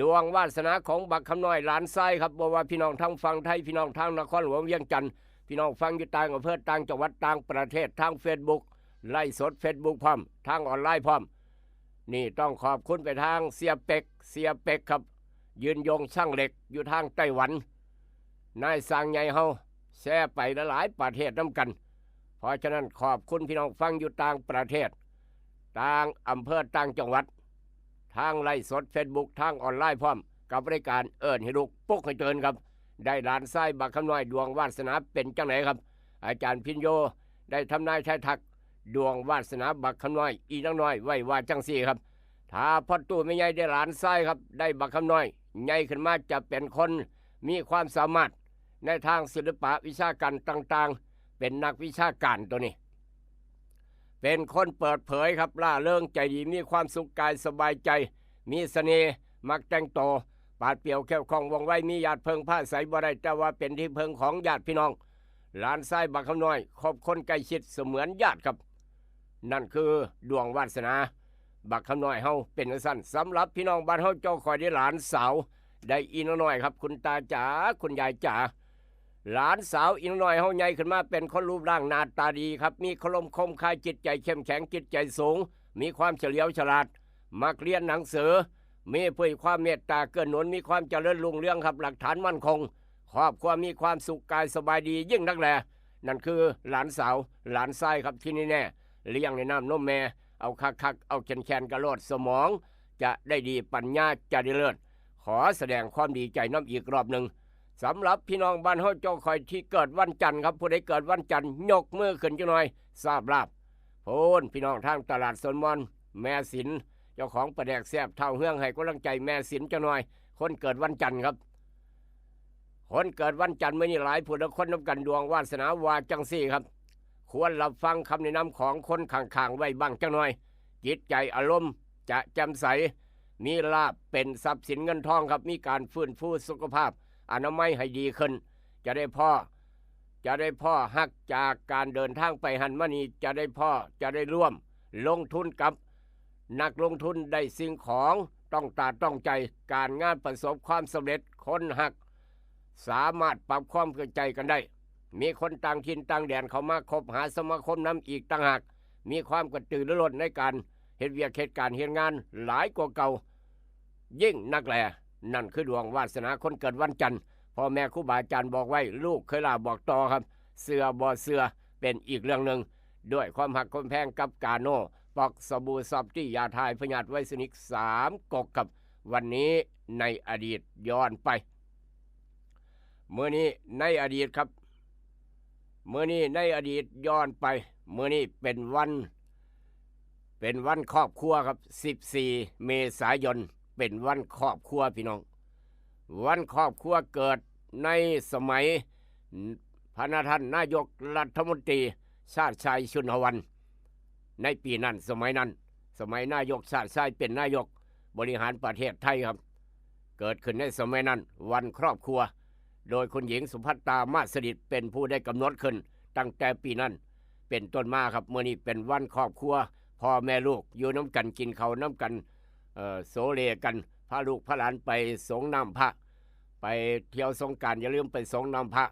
ດວງວາດສະໜາຂອງບັກຄຳນ້ອຍຫຼານຊາຍ ຄັບ ບໍ່ວ່າພີ່ນ້ອງທາງຝັ່ງໄທ ພີ່ນ້ອງທາງນະຄອນຫຼວງວຽງຈັນ ພີ່ນ້ອງຟັງຢູ່ຕ່າງອຳເພີ ຕ່າງຈັງຫວັດ ຕ່າງປະເທດ ທາງເຟສບຸກ ໄລຟ໌ສົດເຟສບຸກພ້ອມ ທາງອອນລາຍພ້ອມ. ນີ້ຕ້ອງຂອບຄຸນໄປທາງເສຍເປັກ ເສຍເປັກ ຄັບ ຢືນຍົງຊ່າງເຫຼັກ ຢູ່ທາງໄຕ້ຫວັນ ນາຍຊ່າງໃຫຍ່ເຮົາ ແຊໄປຫຼາຍໆປະເທດນຳກັນ. ເພາະສະນັ້ນ ຂອບຄຸນພີ່ນ້ອງຟັງຢູ່ຕ່າງປະເທດ ຕ່າງອຳເພີ ຕ່າງຈັງຫວັດ ທາງໄລຟ໌ສົດເຟສບຸກ ທາງອອນລາຍພ້ອມ ກັບລາຍການເອີ້ນໃຫ້ລຸກ ປຸກໃຫ້ຕື່ນ ຄັບ. ໄດ້ຫຼານຊາຍບັກຄຳນ້ອຍ ດວງວາດສະໜາເປັນຈັ່ງໃດ ຄັບ? ອາຈານພິນໂຍ ໄດ້ທຳນາຍທາຍທັກ ດວງວາດສະໜາບັກຄຳນ້ອຍ ອີນາງນ້ອຍ ໄວ້ວ່າຈັ່ງຊີ້ ຄັບ. ຖ້າພໍ່ຕູ້ແມ່ໃຫຍ່ໄດ້ຫຼານຊາຍ ຄັບ ໄດ້ບັກຄຳນ້ອຍ ໃຫຍ່ຂຶ້ນມາຈະເປັນຄົນມີຄວາມສາມາດໃນທາງສິລະປະວິຊາການຕ່າງໆ ເປັນນັກວິຊາການໂຕນີ້ ເປັນຄົນເປີດເຜີຍ ຄັບ ລ່າເລີງໃຈດີ ມີຄວາມສຸກກາຍສະບາຍໃຈ ມີສະເໜ່ ມັກແຕ່ງໂຕ ປາດປ່ຽວ ແຂ້ວຄ່ອງວ່ອງໄວ ມີຍາດເພິ່ງພາໃສບໍ່ໄດ້ ແຕ່ວ່າເປັນທີ່ເພິ່ງຂອງຍາດພີ່ນ້ອງ. ຫຼານຊາຍບັກຄຳນ້ອຍ ຄົບຄົນໃກ້ຊິດສະເໝືອນຍາດ ຄັບ. ນັ້ນຄືດວງວາດສະໜາ ບັກຄຳນ້ອຍເຮົາເປັນຈັ່ງຊັ້ນ. ສຳລັບພີ່ນ້ອງບ້ານເຮົາ ເຈົ້າຂ້ອຍໄດ້ຫຼານສາວ ໄດ້ອີນາງນ້ອຍ ຄັບ ຄຸນຕາຈ໋າ ຄຸນຍາຍຈ໋າ ຫຼານສາວອີນາງນ້ອຍເຮົາໃຫຍ່ຂຶ້ນມາເປັນຄົນຮູບຮ່າງໜ້າຕາດີ ຄັບ ມີຄາລົມຄົມຄາ ຈິດໃຈເຂັ້ມແຂງ ຈິດໃຈສູງ ມີຄວາມສະຫຼຽວສະຫຼາດ ມັກຮຽນໜັງສື ມີຜູ້ໃຫ້ຄວາມເມດຕາເກື້ອໜູນ ມີຄວາມຈະເລີນຮຸ່ງເຮືອງ ຄັບ ຫຼັກຖານໝັ້ນຄົງ ຄອບຄົວມີຄວາມສຸກກາຍສະບາຍດີຍິ່ງນັກແລ. ນັ້ນຄືຫຼານສາວ ຫຼານຊາຍ ຄັບ ທີ່ແນ່ໆ ລ້ຽງໃນນ້ຳນົມແມ່ ເອົາຄັກໆ ເອົາແຂນໆ ກະໂລດ ສະໝອງຈະໄດ້ດີ ປັນຍາຈະໄດ້ເລີດ. ຂໍສະແດງຄວາມດີໃຈນຳອີກລອບໜຶ່ງ ສຳລັບພີ່ນ້ອງບ້ານເຮົາ ເຈົ້າຂ້ອຍທີ່ເກີດວັນຈັນ ຄັບ ຜູ້ໃດເກີດວັນຈັນ ຍົກມືຂຶ້ນຈັກໜ່ອຍ ຊາບລາບ. ໂພນ ພີ່ນ້ອງທາງຕະຫຼາດສົນມອນ ແມ່ສິນ ເຈົ້າຂອງປາແດກແຊບ ທ້າວເຮືອງ ໃຫ້ກຳລັງໃຈແມ່ສິນຈັກໜ່ອຍ ຄົນເກີດວັນຈັນ ຄັບ. ຄົນເກີດວັນຈັນມື້ນີ້ຫຼາຍຜູ້ຫຼາຍຄົນນຳກັນ ດວງວາດສະໜາວ່າຈັ່ງຊີ້ ຄັບ. ຄວນຮັບຟັງຄຳແນະນຳຂອງຄົນຂ້າງໆໄວ້ບ້າງຈັກໜ່ອຍ ຈິດໃຈອາລົມຈະແຈ່ມໃສ ມີລາບເປັນຊັບສິນເງິນທອງ ຄັບ ມີການຟື້ນຟູສຸຂະພາບອະນາໄມໃຫ້ດີຂຶ້ນ ຈະໄດ້ພໍ້ ຈະໄດ້ພໍ້ຮັກຈາກການເດີນທາງໄປຫັ້ນມານີ້ ຈະໄດ້ພໍ້ ຈະໄດ້ຮ່ວມລົງທຶນກັບນັກລົງທຶນ ໄດ້ສິ່ງຂອງຕ້ອງຕາຕ້ອງໃຈ ການງານປະສົບຄວາມສຳເລັດ ຄົນຮັກ ສາມາດປັບຄວາມເຂົ້າໃຈກັນໄດ້ ມີຄົນຕ່າງຖິ່ນຕ່າງແດນເຂົ້າມາຄົບຫາສະມາຄົມນຳອີກຕ່າງຫາກ ມີຄວາມກະຕືລືລົ້ນໃນການເຮັດວຽກເຮັດການເຮັດງານຫຼາຍກວ່າເກົ່າ ຍິ່ງນັກແລ. ນັ້ນຄືດວງວາດສະໜາຄົນເກີດວັນຈັນ ພໍ່ແມ່ຄູບາອາຈານບອກໄວ້ ລູກເຄີຍລາບອກຕໍ່ ຄັບ ເຊື່ອບໍ່ເຊື່ອເປັນອີກເລື່ອງໜຶ່ງ ດ້ວຍຄວາມຮັກຄວາມແພງກັບກາໂນ ປັອກ ສະບູ ຊອບຕີ້ ຢາຖ່າຍພະຍາດໄວຊະນິກ ສາມກົກ ຄັບ. ວັນນີ້ໃນອະດີດຍ້ອນໄປ ມື້ນີ້ໃນອະດີດ ຄັບ ມື້ນີ້ໃນອະດີດຍ້ອນໄປ ມື້ນີ້ເປັນວັນ ເປັນວັນຄອບຄົວ ຄັບ ສິບສີ່ ເມສາຍົນ ເປັນວັນຄອບຄົວ ພີ່ນ້ອງ ວັນຄອບຄົວເກີດໃນສະໄໝ ພະນະທ່ານນາຍົກລັດຖະມົນຕີ ຊາດຊາຍ ຊຸນຫະວັນ ໃນປີນັ້ນ ສະໄໝນັ້ນ ສະໄໝນາຍົກຊາດຊາຍເປັນນາຍົກບໍລິຫານປະເທດໄທ ຄັບ ເກີດຂຶ້ນໃນສະໄໝນັ້ນ ວັນຄອບຄົວ ໂດຍຄຸນຍິງ ສຸພັດຕາ ມາດສະດິດ ເປັນຜູ້ໄດ້ກຳນົດຂຶ້ນ ຕັ້ງແຕ່ປີນັ້ນເປັນຕົ້ນມາ ຄັບ. ມື້ນີ້ເປັນວັນຄອບຄົວ ພໍ່ແມ່ລູກຢູ່ນຳກັນ ກິນເຂົ້ານຳກັນ ເອີ ໂສເລກັນ ພາລູກພາຫຼານໄປສົງນ້ຳພະ ໄປທ່ຽວສົງການ ຢ່າລືມໄປສົງນ້ຳພະ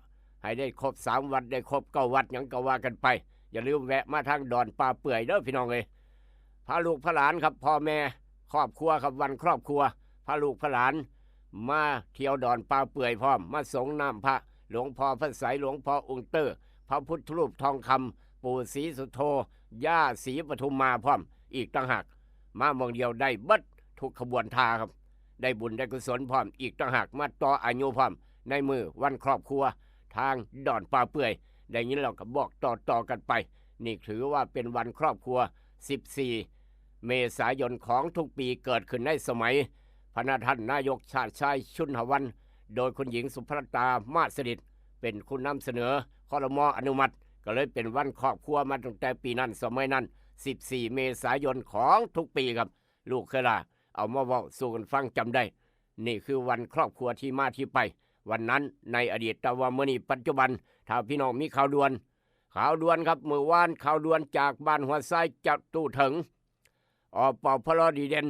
ໃຫ້ໄດ້ຄົບສາມວັດ ໄດ້ຄົບເກົ້າວັດ ຫຍັງກໍວ່າກັນໄປ. ຢ່າລືມແວະມາທາງດອນປ່າເປື່ອຍເດີພີ່ນ້ອງເອີຍ. ພາລູກພາຫຼານຄັບ ພໍ່ແມ່ຄອບຄົວຄັບ ວັນຄອບຄົວ ພາລູກພາຫຼານມາທ່ຽວດອນປ່າເປື່ອຍພ້ອມ ມາສົງນ້ຳພະ ຫຼວງພໍ່ພະໃສ ຫຼວງພໍ່ອົງເຕີ ພະພຸດທະຮູບທອງຄຳ ປູ່ສີສຸດໂທ ຍ່າສີປະທຸມມາພ້ອມອີກຕ່າງຫາກ. ມາໝ່ອງດຽວໄດ້ເບິດທຸກຂະບວນທ່າຄັບ ໄດ້ບຸນໄດ້ກຸສົນພ້ອມອີກຕ່າງຫາກ ມາຕໍ່ອາຍຸພ້ອມໃນມື້ວັນຄອບຄົວທາງດອນປ່າເປື່ອຍ. ໄດ້ຍິນແລ້ວກໍບອກຕໍ່ໆກັນໄປ. ນີ້ຖືວ່າເປັນວັນຄອບຄົວ ສິບສີ່ ເມສາຍົນຂອງທຸກປີ ເກີດຂຶ້ນໃນສະໄໝພະນະທ່ານນາຍົກຊາດຊາຍ ຊຸນຫະວັນ ໂດຍຄຸນຍິງ ສຸພະລັດຕາ ມາດສະລິດ ເປັນຜູ້ນຳສະເໜີ ຄລມ ອະນຸມັດ ກໍເລີຍເປັນວັນຄອບຄົວມາຕັ້ງແຕ່ປີນັ້ນສະໄໝນັ້ນ ສິບສີ່ ເມສາຍົນຂອງທຸກປີຄັບ. ລູກເຄີຍຫຼ້າ ເອົາມາເວົ້າສູ່ກັນຟັງ ຈຳໄດ້. ນີ້ຄືວັນຄອບຄົວທີ່ມາທີ່ໄປ ວັນນັ້ນໃນອະດີດ ແຕ່ວ່າມື້ນີ້ປັດຈຸບັນ ຖ້າພີ່ນ້ອງມີຂ່າວດ່ວນ ຂ່າວດ່ວນຄັບ ມື້ວານຂ່າວດ່ວນຈາກບ້ານຫົວຊາຍ ຈະຕູ້ເຖິງ ອປພລ ດີເດັ່ນ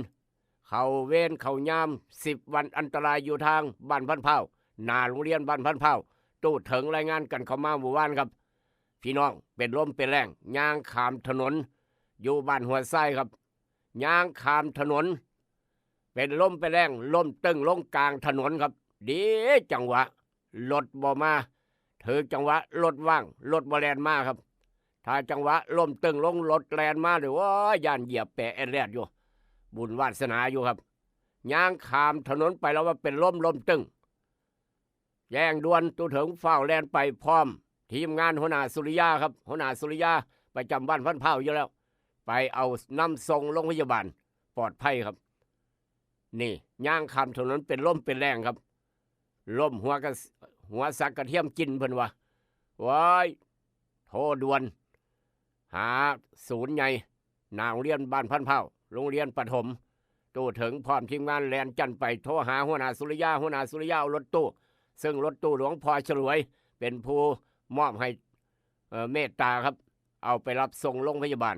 ເຂົ້າເວນເຂົ້າຍາມສິບວັນອັນຕະລາຍຢູ່ທາງບ້ານພັນພ້າວ ໜ້າໂຮງຮຽນບ້ານພັນພ້າວ. ຕູ້ເຖິງລາຍງານກັນເຂົ້າມາມື້ວານຄັບ ພີ່ນ້ອງເປັນລົມເປັນແລ້ງ ຍ່າງຂ້າມຖະໜົນຢູ່ບ້ານຫົວຊາຍຄັບ ຍ່າງຂ້າມຖະໜົນ ເປັນລົມເປັນແລ້ງ ລົ້ມຕຶ້ງລົງກາງຖະໜົນຄັບ. ດີຈັງຫວະລົດບໍ່ມາ ຖືກຈັງຫວະລົດວ່າງ ລົດບໍ່ແລ່ນມາຄັບ. ຖ້າຈັງຫວະລົ້ມຕຶ້ງລົງ ລົດແລ່ນມານີ້ ໂອ້ຍ ຢ້ານຢຽບແປແອດແລດຢູ່ ບຸນວາດສະໜາຢູ່ຄັບ. ຍ່າງຂ້າມຖະໜົນໄປແລ້ວວ່າເປັນລົມ ລົ້ມຕຶ້ງ ແຈ້ງດ່ວນ ຕູ້ເຖິງຟ້າວແລ່ນໄປພ້ອມທີມງານຫົວໜ້າສຸລິຍາຄັບ ຫົວໜ້າສຸລິຍາປະຈຳບ້ານພັນພ້າວຢູ່ແລ້ວ ໄປເອົານຳສົ່ງໂລງພະຍາບານປອດໄພຄັບ. ນີ້ຍ່າງຂ້າມຖະໜົນເປັນລົມເປັນແລ້ງຄັບ ລົ້ມຫົວກະ ຫົວສັກກະທຽມກິນເພິ່ນວ່າ. ໂອ້ຍ ໂທດ່ວນຫາສູນໃຫຍ່ ໜ້າໂຮງຮຽນບ້ານພັນພ້າວ ໂຮງຮຽນປະຖົມ. ຕູ້ເຖິງພ້ອມທີມງານແລ່ນຈັນໄປ ໂທຫາຫົວໜ້າສຸລິຍາ ຫົວໜ້າສຸລິຍາເອົາລົດຕູ້ ເຊິ່ງລົດຕູ້ຫຼວງພໍ່ສະຫຼວຍເປັນຜູ້ມອບໃຫ້ ເອີ ເມດຕາຄັບ ເອົາໄປຮັບສົ່ງໂລງພະຍາບານ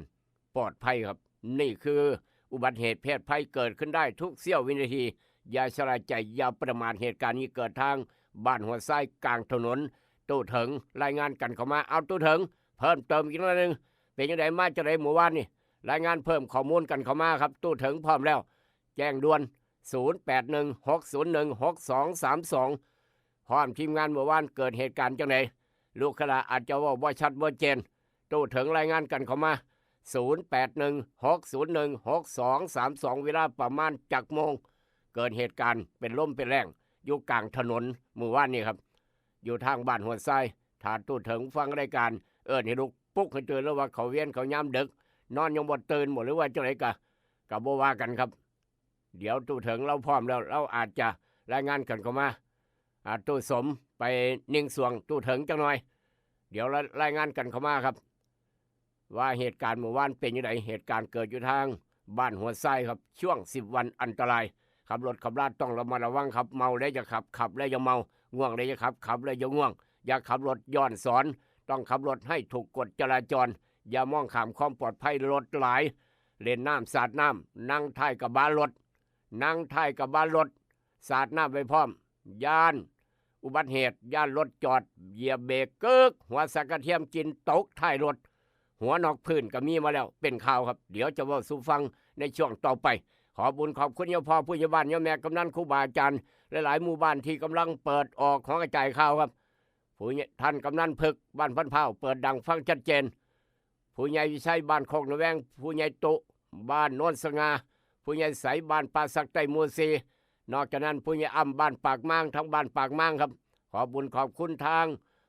ປອດໄພຄັບ. ນີ້ຄືອຸບັດເຫດເພດໄພເກີດຂຶ້ນໄດ້ທຸກເສ້ຽວວິນາທີ ຢ່າຊະລາໃຈ ຢ່າປະໝາດ. ເຫດການນີ້ເກີດທາງບ້ານຫົວຊາຍ ກາງຖະໜົນ. ຕູ້ເຖິງລາຍງານກັນເຂົ້າມາ. ເອົາ ຕູ້ເຖິງ ເພີ່ມເຕີມອີກໜ້ອຍໜຶ່ງ ເປັນຈັ່ງໃດ ມາຈັ່ງໃດມື້ວານນີ້? ລາຍງານເພີ່ມຂໍ້ມູນກັນເຂົ້າມາຄັບ. ຕູ້ເຖິງພ້ອມແລ້ວ ແຈ້ງດ່ວນ ສູນແປດໜຶ່ງ ຫົກສູນໜຶ່ງ ຫົກສອງສາມສອງ ພ້ອມທີມງານ. ເມື່ອວານເກີດເຫດການຈັ່ງໃດ? ລູກເຄີຍຫຼ້າອາດຈະເວົ້າບໍ່ຊັດບໍ່ເຈນ. ຕູ້ເຖິງລາຍງານກັນເຂົ້າມາ ສູນແປດໜຶ່ງ ຫົກສູນໜຶ່ງ ຫົກສອງສາມສອງ ເວລາປະມານຈັກໂມງ? ເກີດເຫດການເປັນລົມເປັນແລ້ງຢູ່ກາງຖະໜົນມື້ວານນີ້ຄັບ ຢູ່ທາງບ້ານຫົວຊາຍ. ຖ້າຕູ້ເຖິງຟັງລາຍການ ເອີ້ນໃຫ້ລຸກປຸກໃຫ້ຕື່ນ ຫຼືວ່າເຂົ້າເວນເຂົ້າຍາມເດິກ ນອນຍັງບໍ່ຕື່ນບໍ ຫຼືວ່າຈັ່ງໃດກະ ກະບໍ່ວ່າກັນຄັບ. ດຽວຕູ້ເຖິງລາວພ້ອມແລ້ວ ລາວອາດຈະລາຍງານກັນເຂົ້າມາ. ອາ ຕູ້ສົມໄປນິ່ງສວງຕູ້ເຖິງຈັກໜ່ອຍ ດຽວລາ ລາຍງານກັນເຂົ້າມາຄັບ ວ່າເຫດການມື້ວານເປັນຈັ່ງໃດ. ເຫດການເກີດຢູ່ທາງບ້ານຫົວຊາຍຄັບ ຊ່ວງສິບວັນອັນຕະລາຍ. ຂັບລົດຂັບລາຕ້ອງລະມັດລະວັງຄັບ. ເມົາແລ້ວຢ່າຂັບ ຂັບແລ້ວຢ່າເມົາ. ງ່ວງແລ້ວຢ່າຂັບ ຂັບແລ້ວຢ່າງ່ວງ. ຢ່າຂັບລົດຍ້ອນສອນ ຕ້ອງຂັບລົດໃຫ້ຖືກກົດຈະລາຈອນ. ຢ່າມອງຂ້າມຄວາມປອດໄພ. ລົດຫຼາຍ ເຫຼັ້ນນ້ຳສາດນ້ຳ ນັ່ງທ້າຍກະບະລົດ ນັ່ງທ້າຍກະບະລົດ ສາດນ້ຳໄວ້ພ້ອມ. ຢ້ານອຸບັດເຫດ ຢ້ານລົດຈອດ ຢຽບເບຣກ ກຶກ ຫົວສັກກະທຽມກິນ ຕົກທ້າຍລົດ ຫົວນອກພື້ນກໍມີມາແລ້ວ ເປັນຂ່າວຄັບ. ດຽວຈະເວົ້າສູ່ຟັງໃນຊ່ວງຕໍ່ໄປ. ຂອບບຸນຂອບຄຸນຍາພໍ່ຜູ້ໃຫຍ່ບ້ານ ຍາແມ່ກຳນັນ ຄູບາອາຈານ ຫຼາຍໆໝູ່ບ້ານທີ່ກຳລັງເປີດອອກຫໍກະຈາຍຂ່າວຄັບ. ຜູ້ໃຫຍ່ ທ່ານກຳນັນເພິກ ບ້ານພັນພ້າວ ເປີດດັງຟັງຊັດເຈນ. ຜູ້ໃຫຍ່ວິໄຊ ບ້ານໂຄກນາແວງ, ຜູ້ໃຫຍ່ຕຸ ບ້ານໂນນສະຫງ່າ, ຜູ້ໃຫຍ່ໃສ ບ້ານປ່າສັກໃຕ້ໝູ່ສີ່. ນອກຈາກນັ້ນ ຜູ້ໃຫຍ່ອ້ຳ ບ້ານປາກມາງ, ທາງບ້ານປາກມາງຄັບ. ຂອບບຸນຂອບຄຸນທາງ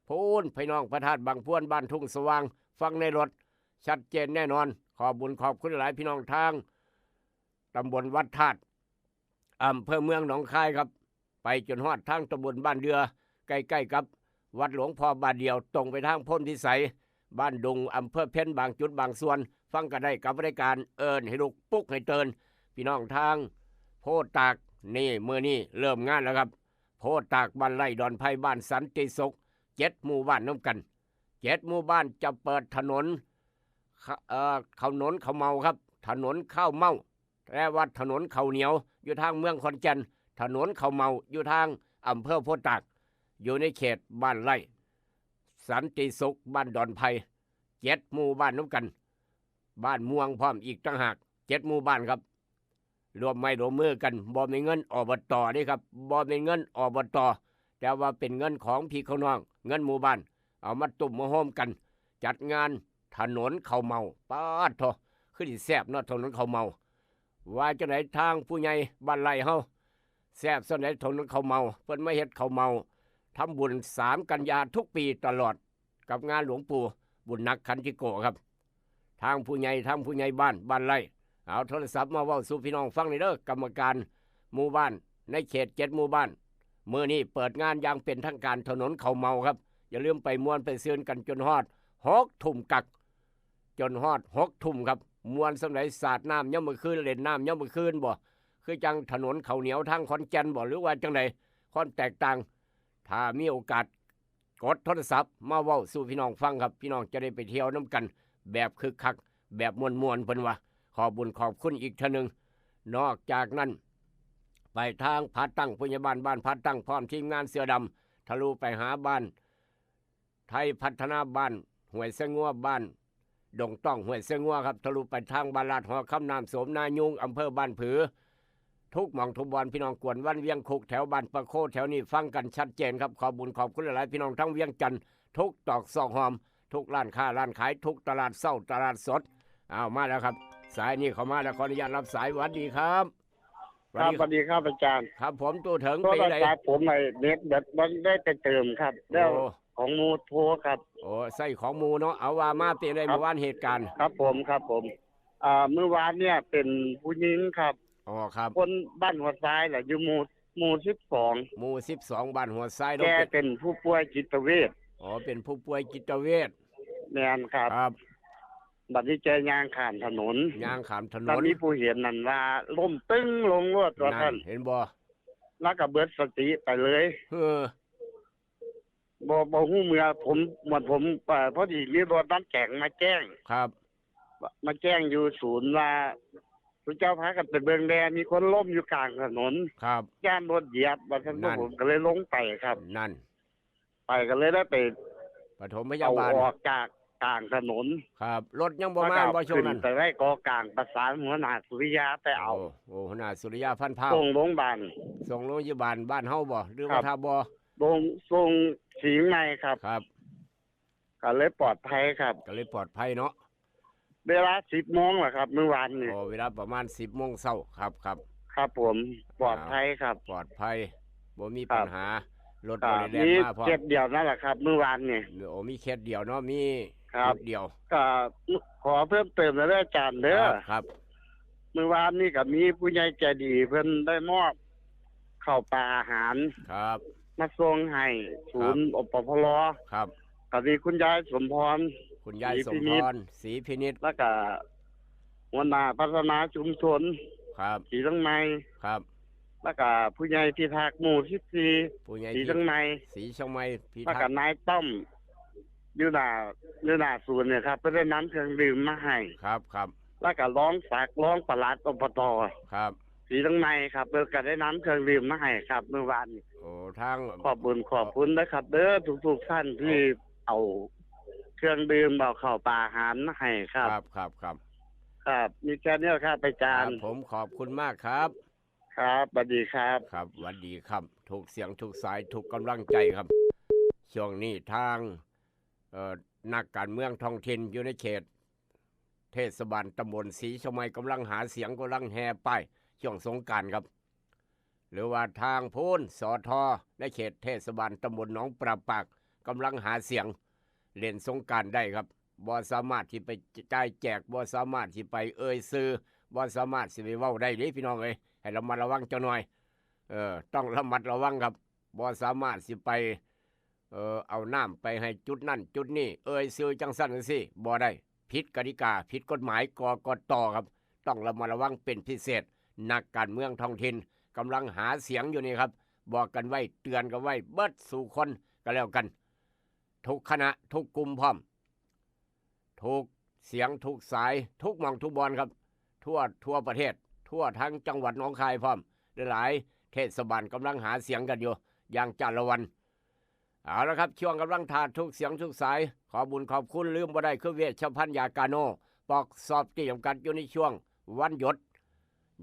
ພຸ້ນ ພີ່ນ້ອງພະທາດບາງພວນ, ບ້ານທົ່ງສະຫວ່າງ, ຟັງໃນລົດ ຊັດເຈນແນ່ນອນ. ຂອບບຸນຂອບຄຸນຫຼາຍ ພີ່ນ້ອງທາງ ຕຳບົນວັດທາດ ອຳເພີເມືອງໜອງຄາຍຄັບ, ໄປຈົນຮອດທາງຕຳບົນບ້ານເດື່ອ ໃກ້ໆກັບວັດຫຼວງພໍ່ບາດດຽວ, ຕົງໄປທາງໂພນພິໄສ, ບ້ານດຸງ, ອຳເພີເພັນ, ບາງຈຸດບາງສ່ວນ. ຟັງກັນໄດ້ກັບລາຍການເອີ້ນໃຫ້ລຸກ, ປຸກໃຫ້ຕື່ນ. ພີ່ນ້ອງທາງໂພຕາກ, ນີ້ ມື້ນີ້ເລີ່ມງານແລ້ວຄັບ. ໂພຕາກ, ບ້ານໄລ່, ດອນໄຜ່, ບ້ານສັນຕິສຸກ, ເຈັດໝູ່ບ້ານນຳກັນ. ເຈັດໝູ່ບ້ານຈະເປີດຖະໜົນ ຂະ ເອີ ຖະໜົນເຂົ້າເມົາຄັບ ຖະໜົນເຂົ້າເມົາ ແຕ່ວ່າຖະໜົນເຂົ້າໜຽວຢູ່ທາງເມືອງຂອນແກ່ນ, ຖະໜົນເຂົ້າເມົາຢູ່ທາງອຳເພີໂພຕາກ, ຢູ່ໃນເຂດບ້ານໄລ່ ສັນຕິສຸກ, ບ້ານດອນໄຜ່, ເຈັດໝູ່ບ້ານນຳກັນ, ບ້ານມ່ວງພ້ອມອີກຕ່າງຫາກ ເຈັດໝູ່ບ້ານຄັບ. ຮ່ວມໄມ້ຮ່ວມມືກັນ, ບໍ່ແມ່ນເງິນ ອບຕ ເດ້ຄັບ, ບໍ່ແມ່ນເງິນ ອບຕ, ແຕ່ວ່າເປັນເງິນຂອງພີ່ຂອງນ້ອງ, ເງິນໝູ່ບ້ານ ເອົາມາຕຸ້ມມາໂຮມກັນ ຈັດງານຖະໜົນເຂົ້າເມົາ. ປາດໂທ້ ຄືຊິແຊບເນາະ ຖະໜົນເຂົ້າເມົາ. ວ່າຈັ່ງໃດທາງຜູ້ໃຫຍ່ບ້ານໄລ່ເຮົາ ແຊບສ່ຳໃດຖະໜົນເຂົ້າເມົາ? ເພິ່ນມາເຮັດເຂົ້າເມົາ ທຳບຸນສາມກັນຍາທຸກປີຕະຫຼອດ ກັບງານຫຼວງປູ່ບຸນໜັກຂັນທິໂກຄັບ. ທາງຜູ້ໃຫຍ່ ທາງຜູ້ໃຫຍ່ບ້ານ ບ້ານໄລ່ ເອົາໂທລະສັບມາເວົ້າສູ່ພີ່ນ້ອງຟັງນີ້ເດີ, ກຳມະການໝູ່ບ້ານໃນເຂດເຈັດໝູ່ບ້ານ, ມື້ນີ້ເປີດງານຢ່າງເປັນທາງການ ຖະໜົນເຂົ້າເມົາຄັບ. ຢ່າລືມໄປມ່ວນໄປຊື່ນກັນຈົນຮອດຫົກທຸ່ມກັກ ຈົນຮອດຫົກທຸ່ມຄັບ. ມ່ວນສ່ຳໃດ ສາດນ້ຳຍາມມື້ຄືນ ເລ່ນນ້ຳຍາມມື້ຄືນບໍ? ຄືຈັ່ງຖະໜົນເຂົ້າໜຽວທາງຂອນແກ່ນບໍ ຫຼືວ່າຈັ່ງໃດ? ຄວາມແຕກຕ່າງ ຖ້າມີໂອກາດ ກົດໂທລະສັບມາເວົ້າສູ່ພີ່ນ້ອງຟັງຄັບ, ພີ່ນ້ອງຈະໄດ້ໄປທ່ຽວນຳກັນແບບຄຶກຄັກ ແບບມ່ວນໆ ເພິ່ນວ່າ. ຂອບບຸນຂອບຄຸນອີກເທື່ອໜຶ່ງ. ນອກຈາກນັ້ນ ໄປທາງຜາຕັ້ງ, ຜູ້ໃຫຍ່ບ້ານບ້ານຜາຕັ້ງ ພ້ອມທີມງານເສືອດຳ ທະລຸໄປຫາບ້ານໄທພັດທະນາ, ບ້ານຫ້ວຍສະງົວ, ບ້ານດົງຕ້ອງ ຫ້ວຍສະງົວຄັບ, ທະລຸໄປທາງບ້ານລາດຫໍຄຳ, ນ້ຳໂສມ, ນາຍຸງ, ອຳເພີບ້ານຜື. ທຸກໝ່ອງທຸກບ່ອນ ພີ່ນ້ອງກວນວັນ ວຽງຄຸກ ແຖວບ້ານປະໂຄ ແຖວນີ້ ຟັງກັນຊັດເຈນຄັບ. ຂອບບຸນຂອບຄຸນຫຼາຍໆ ພີ່ນ້ອງທັງວຽງຈັນ ທຸກຕອກຊອກຮ່ອມ, ທຸກຮ້ານຄ້າຮ້ານຂາຍ, ທຸກຕະຫຼາດເຊົ້າ ຕະຫຼາດສົດ. ອ້າວ ມາແລ້ວຄັບ, ສາຍນີ້ເຂົ້າມາແລ້ວ, ຂໍອະນຸຍາດຮັບສາຍ. ຫວັດດີຄັບ. ຫວັດດີ ຄັບ ຫວັດດີຄັບອາຈານ. ຄັບຜົມ. ໂຕເຖິງ ໂທ ເປັນໃດ? ໂທລະສັບຜົມ ໄອ້ເນັດແບັດບໍ່ໄດ້ໄປເຕີມຄັບ ແລ້ວ ໂອ້ ຂອງໝູ່ໂທຄັບ. ໂອ້ ໃຊ້ຂອງໝູ່ເນາະ. ເອົາ ວ່າມາ ເປັນໃດ ມື້ວານເຫດການ? ຄັບຜົມ ຄັບຜົມ. ອ່າ ມື້ວານເນຍເປັນຜູ້ຍິງຄັບ. ອໍ ຄັບ. ຄົນບ້ານຫົວຊາຍລະ ຢູ່ໝູ່ ໝູ່ສິບສອງ ໝູ່ສິບສອງ ບ້ານຫົວຊາຍເນາະ. ແກເປັນຜູ້ປ່ວຍຈິດຕະເວດ. ອໍ ເປັນຜູ້ປ່ວຍຈິດຕະເວດ. ແມ່ນຄັບ. ຄັບ. ບັດນີ້ແກຍ່າງຂ້າມຖະໜົນ ຍ່າງຂ້າມຖະໜົນ ແລ້ວມີຜູ້ເຫັນນັ້ນວ່າລົ້ມຕຶ້ງລົງໂລດວ່າຊັ້ນ. ເຫັນບໍ່? ລາວກໍເບິດສະຕິໄປເລີຍ. ເອີ ບໍ່ ບໍ່ຮູ້ເມື່ອ ຜົມ ໝົດ ຜົມ ເອີ ພໍດີມີລົດນຳແຂງມາແຈ້ງ. ຄັບ. ມາແຈ້ງຢູ່ສູນວ່າ ສຸເຈົ້າພາກັນໄປເບິ່ງແດ່ ມີຄົນລົ້ມຢູ່ກາງຖະໜົນ. ຄັບ. ຢ້ານລົດຢຽບວ່າຊັ້ນ. ນັ້ນ ພວກຜົມກໍເລີຍລົງໄປຄັບ. ນັ້ນ ໄປກໍເລີຍໄດ້ໄປປະຖົມພະຍາບານ ເອົາອອກຈາກກາງຖະໜົນ. ຄັບ. ລົດຍັງບໍ່ມາ ແລ້ວກໍ ບໍ່ຊ່ວງນັ້ນ ຂຶ້ນໄປໄວ້ເກາະກາງ ປະສານຫົວໜ້າສຸລິຍາໄປເອົາ. ໂອ້ ໂອ້ ຫົວໜ້າສຸລິຍາ ພັນພ້າວ ສົ່ງໂລງບານ ສົ່ງໂລງພະຍາບານບ້ານເຮົາບໍ ຫຼືວ່າ ຄັບ ທ່າບໍ່? ລົງ ສົ່ງສີໄໝ່ຄັບ. ຄັບ. ກໍເລີຍປອດໄພຄັບ. ກໍເລີຍປອດໄພເນາະ. ເວລາສິບໂມງລະຄັບ ມື້ວານນີ້. ອໍ ເວລາປະມານສິບໂມງເຊົ້າ. ຄັບ ຄັບ. ຄັບຜົມ. ປອດໄພຄັບ. ປອດໄພ ບໍ່ມີ ຄັບ ບັນຫາ. ລົດບໍ່ໄດ້ແລ່ນມາພ້ອມ. ເຂດດຽວນັ້ນລະຄັບ ມື້ວານນີ້. ໂອ້ ມີເຂດດຽວເນາະ. ມີ ຄັບ ຈຸດດຽວ. ກໍຂໍເພີ່ມເຕີມແດ່ເດີອາຈານເດີ. ຄັບ ຄັບ. ມື້ວານນີ້ກໍມີຜູ້ໃຫຍ່ໃຈດີເພິ່ນໄດ້ມອບເຂົ້າປາອາຫານ ຄັບ ມາສົ່ງໃຫ້ສູນ ໂອ້ ອົບປະພລ. ຄັບ. ກໍມີຄຸນຍາຍສົມພອນ ຄຸນຍາຍສົມພອນ ສີພິນິດ ແລ້ວກໍຫົວໜ້າພັດທະນາຊຸມຊົນ ຄັບ ສີຊຽງໃໝ່. ຄັບ. ແລ້ວກໍຜູ້ໃຫຍ່ພິທັກໝູ່ສິບສີ່ ຜູ້ໃຫຍ່ ສີຊຽງໃໝ່ ສີຊຽງໃໝ່ພິທັກ. ແລ້ວກໍນາຍປ້ອມ ຢູ່ໜ້າ ຢູ່ໜ້າສູນນີ້ຄັບ ເພິ່ນໄດ້ນຳເຄື່ອງດື່ມມາໃຫ້. ຄັບ ຄັບ. ແລ້ວກໍຮອງສັກ ຮອງປະຫຼັດ ອົບປະຕ ຄັບ ສີຊຽງໃໝ່ຄັບ ເພິ່ນກໍໄດ້ນຳເຄື່ອງດື່ມມາໃຫ້ຄັບ ມື້ວານນີ້. ໂອ້ ທາງ ຂອບບຸນຂອບຄຸນເດີຄັບເດີ ທຸກໆທ່ານທີ່ ໂອ້ ເອົາເຄື່ອງດື່ມ ເອົາເຂົ້າປາອາຫານມາໃຫ້ຄັບ. ຄັບ ຄັບ ຄັບ. ຄັບ ມີແຄ່ນີ້ລະຄັບອາຈານ. ຄັບ ຜົມ ຂອບຄຸນມາກຄັບ. ຄັບ ຫວັດດີຄັບ. ຄັບ ຫວັດດີຄັບ. ທຸກສຽງ ທຸກສາຍ ທຸກກຳລັງໃຈຄັບ. ຊ່ວງນີ້ທາງ ເອີ ນັກການເມືອງທ້ອງຖິ່ນຢູ່ໃນເຂດເທດສະບານຕຳບົນສີຊຽງໃໝ່ ກຳລັງຫາສຽງ ກຳລັງແຫ່ປ້າຍຊ່ວງສົງການຄັບ. ຫຼືວ່າທາງພຸ້ນ ສທ ໃນເຂດເທດສະບານຕຳບົນໜອງປາປາກ ກຳລັງຫາສຽງ ເລ່ນສົງການໄດ້ຄັບ. ບໍ່ສາມາດຊິໄປຈ່າຍແຈກ ບໍ່ສາມາດຊິໄປເອີ່ຍຊື່ ບໍ່ສາມາດຊິໄປເວົ້າໄດ້ເດ້ພີ່ນ້ອງເອີຍ. ໃຫ້ລະມັດລະວັງຈັກໜ່ອຍ. ເອີ ຕ້ອງລະມັດລະວັງຄັບ. ບໍ່ສາມາດຊິໄປ ເອີ ເອົານ້ຳໄປໃຫ້ຈຸດນັ້ນຈຸດນີ້ ເອີ່ຍຊື່ຈັ່ງຊັ້ນຈັ່ງຊີ້ ບໍ່ໄດ້. ຜິດກະຕິກາ ຜິດກົດໝາຍ ກກຕ ຄັບ. ຕ້ອງລະມັດລະວັງເປັນພິເສດ. ນັກການເມືອງທ້ອງຖິ່ນກຳລັງຫາສຽງຢູ່ນີ້ຄັບ. ບອກກັນໄວ້ ເຕືອນກັນໄວ້ເບິດສູ່ຄົນກໍແລ້ວກັນ ທຸກຄະນະ ທຸກກຸ່ມພ້ອມ ທຸກ ສຽງທຸກສາຍ ທຸກໝ່ອງທຸກບ່ອນຄັບ ທົ່ວ ທົ່ວປະເທດ ທົ່ວທັງຈັງຫວັດໜອງຄາຍພ້ອມ ຫຼາຍໆເທດສະບານກຳລັງຫາສຽງກັນຢູ່ຢ່າງຈາລະວັນ. ເອົາລະຄັບ ຊ່ວງກຳລັງຖ້າທຸກສຽງທຸກສາຍ ຂໍບຸນຂອບຄຸນລືມບໍ່ໄດ້ຄືເວດຊະພັນຢາກາໂນ ປອກສອບຕີຈຳກັດຢູ່ໃນຊ່ວງວັນຢຸດ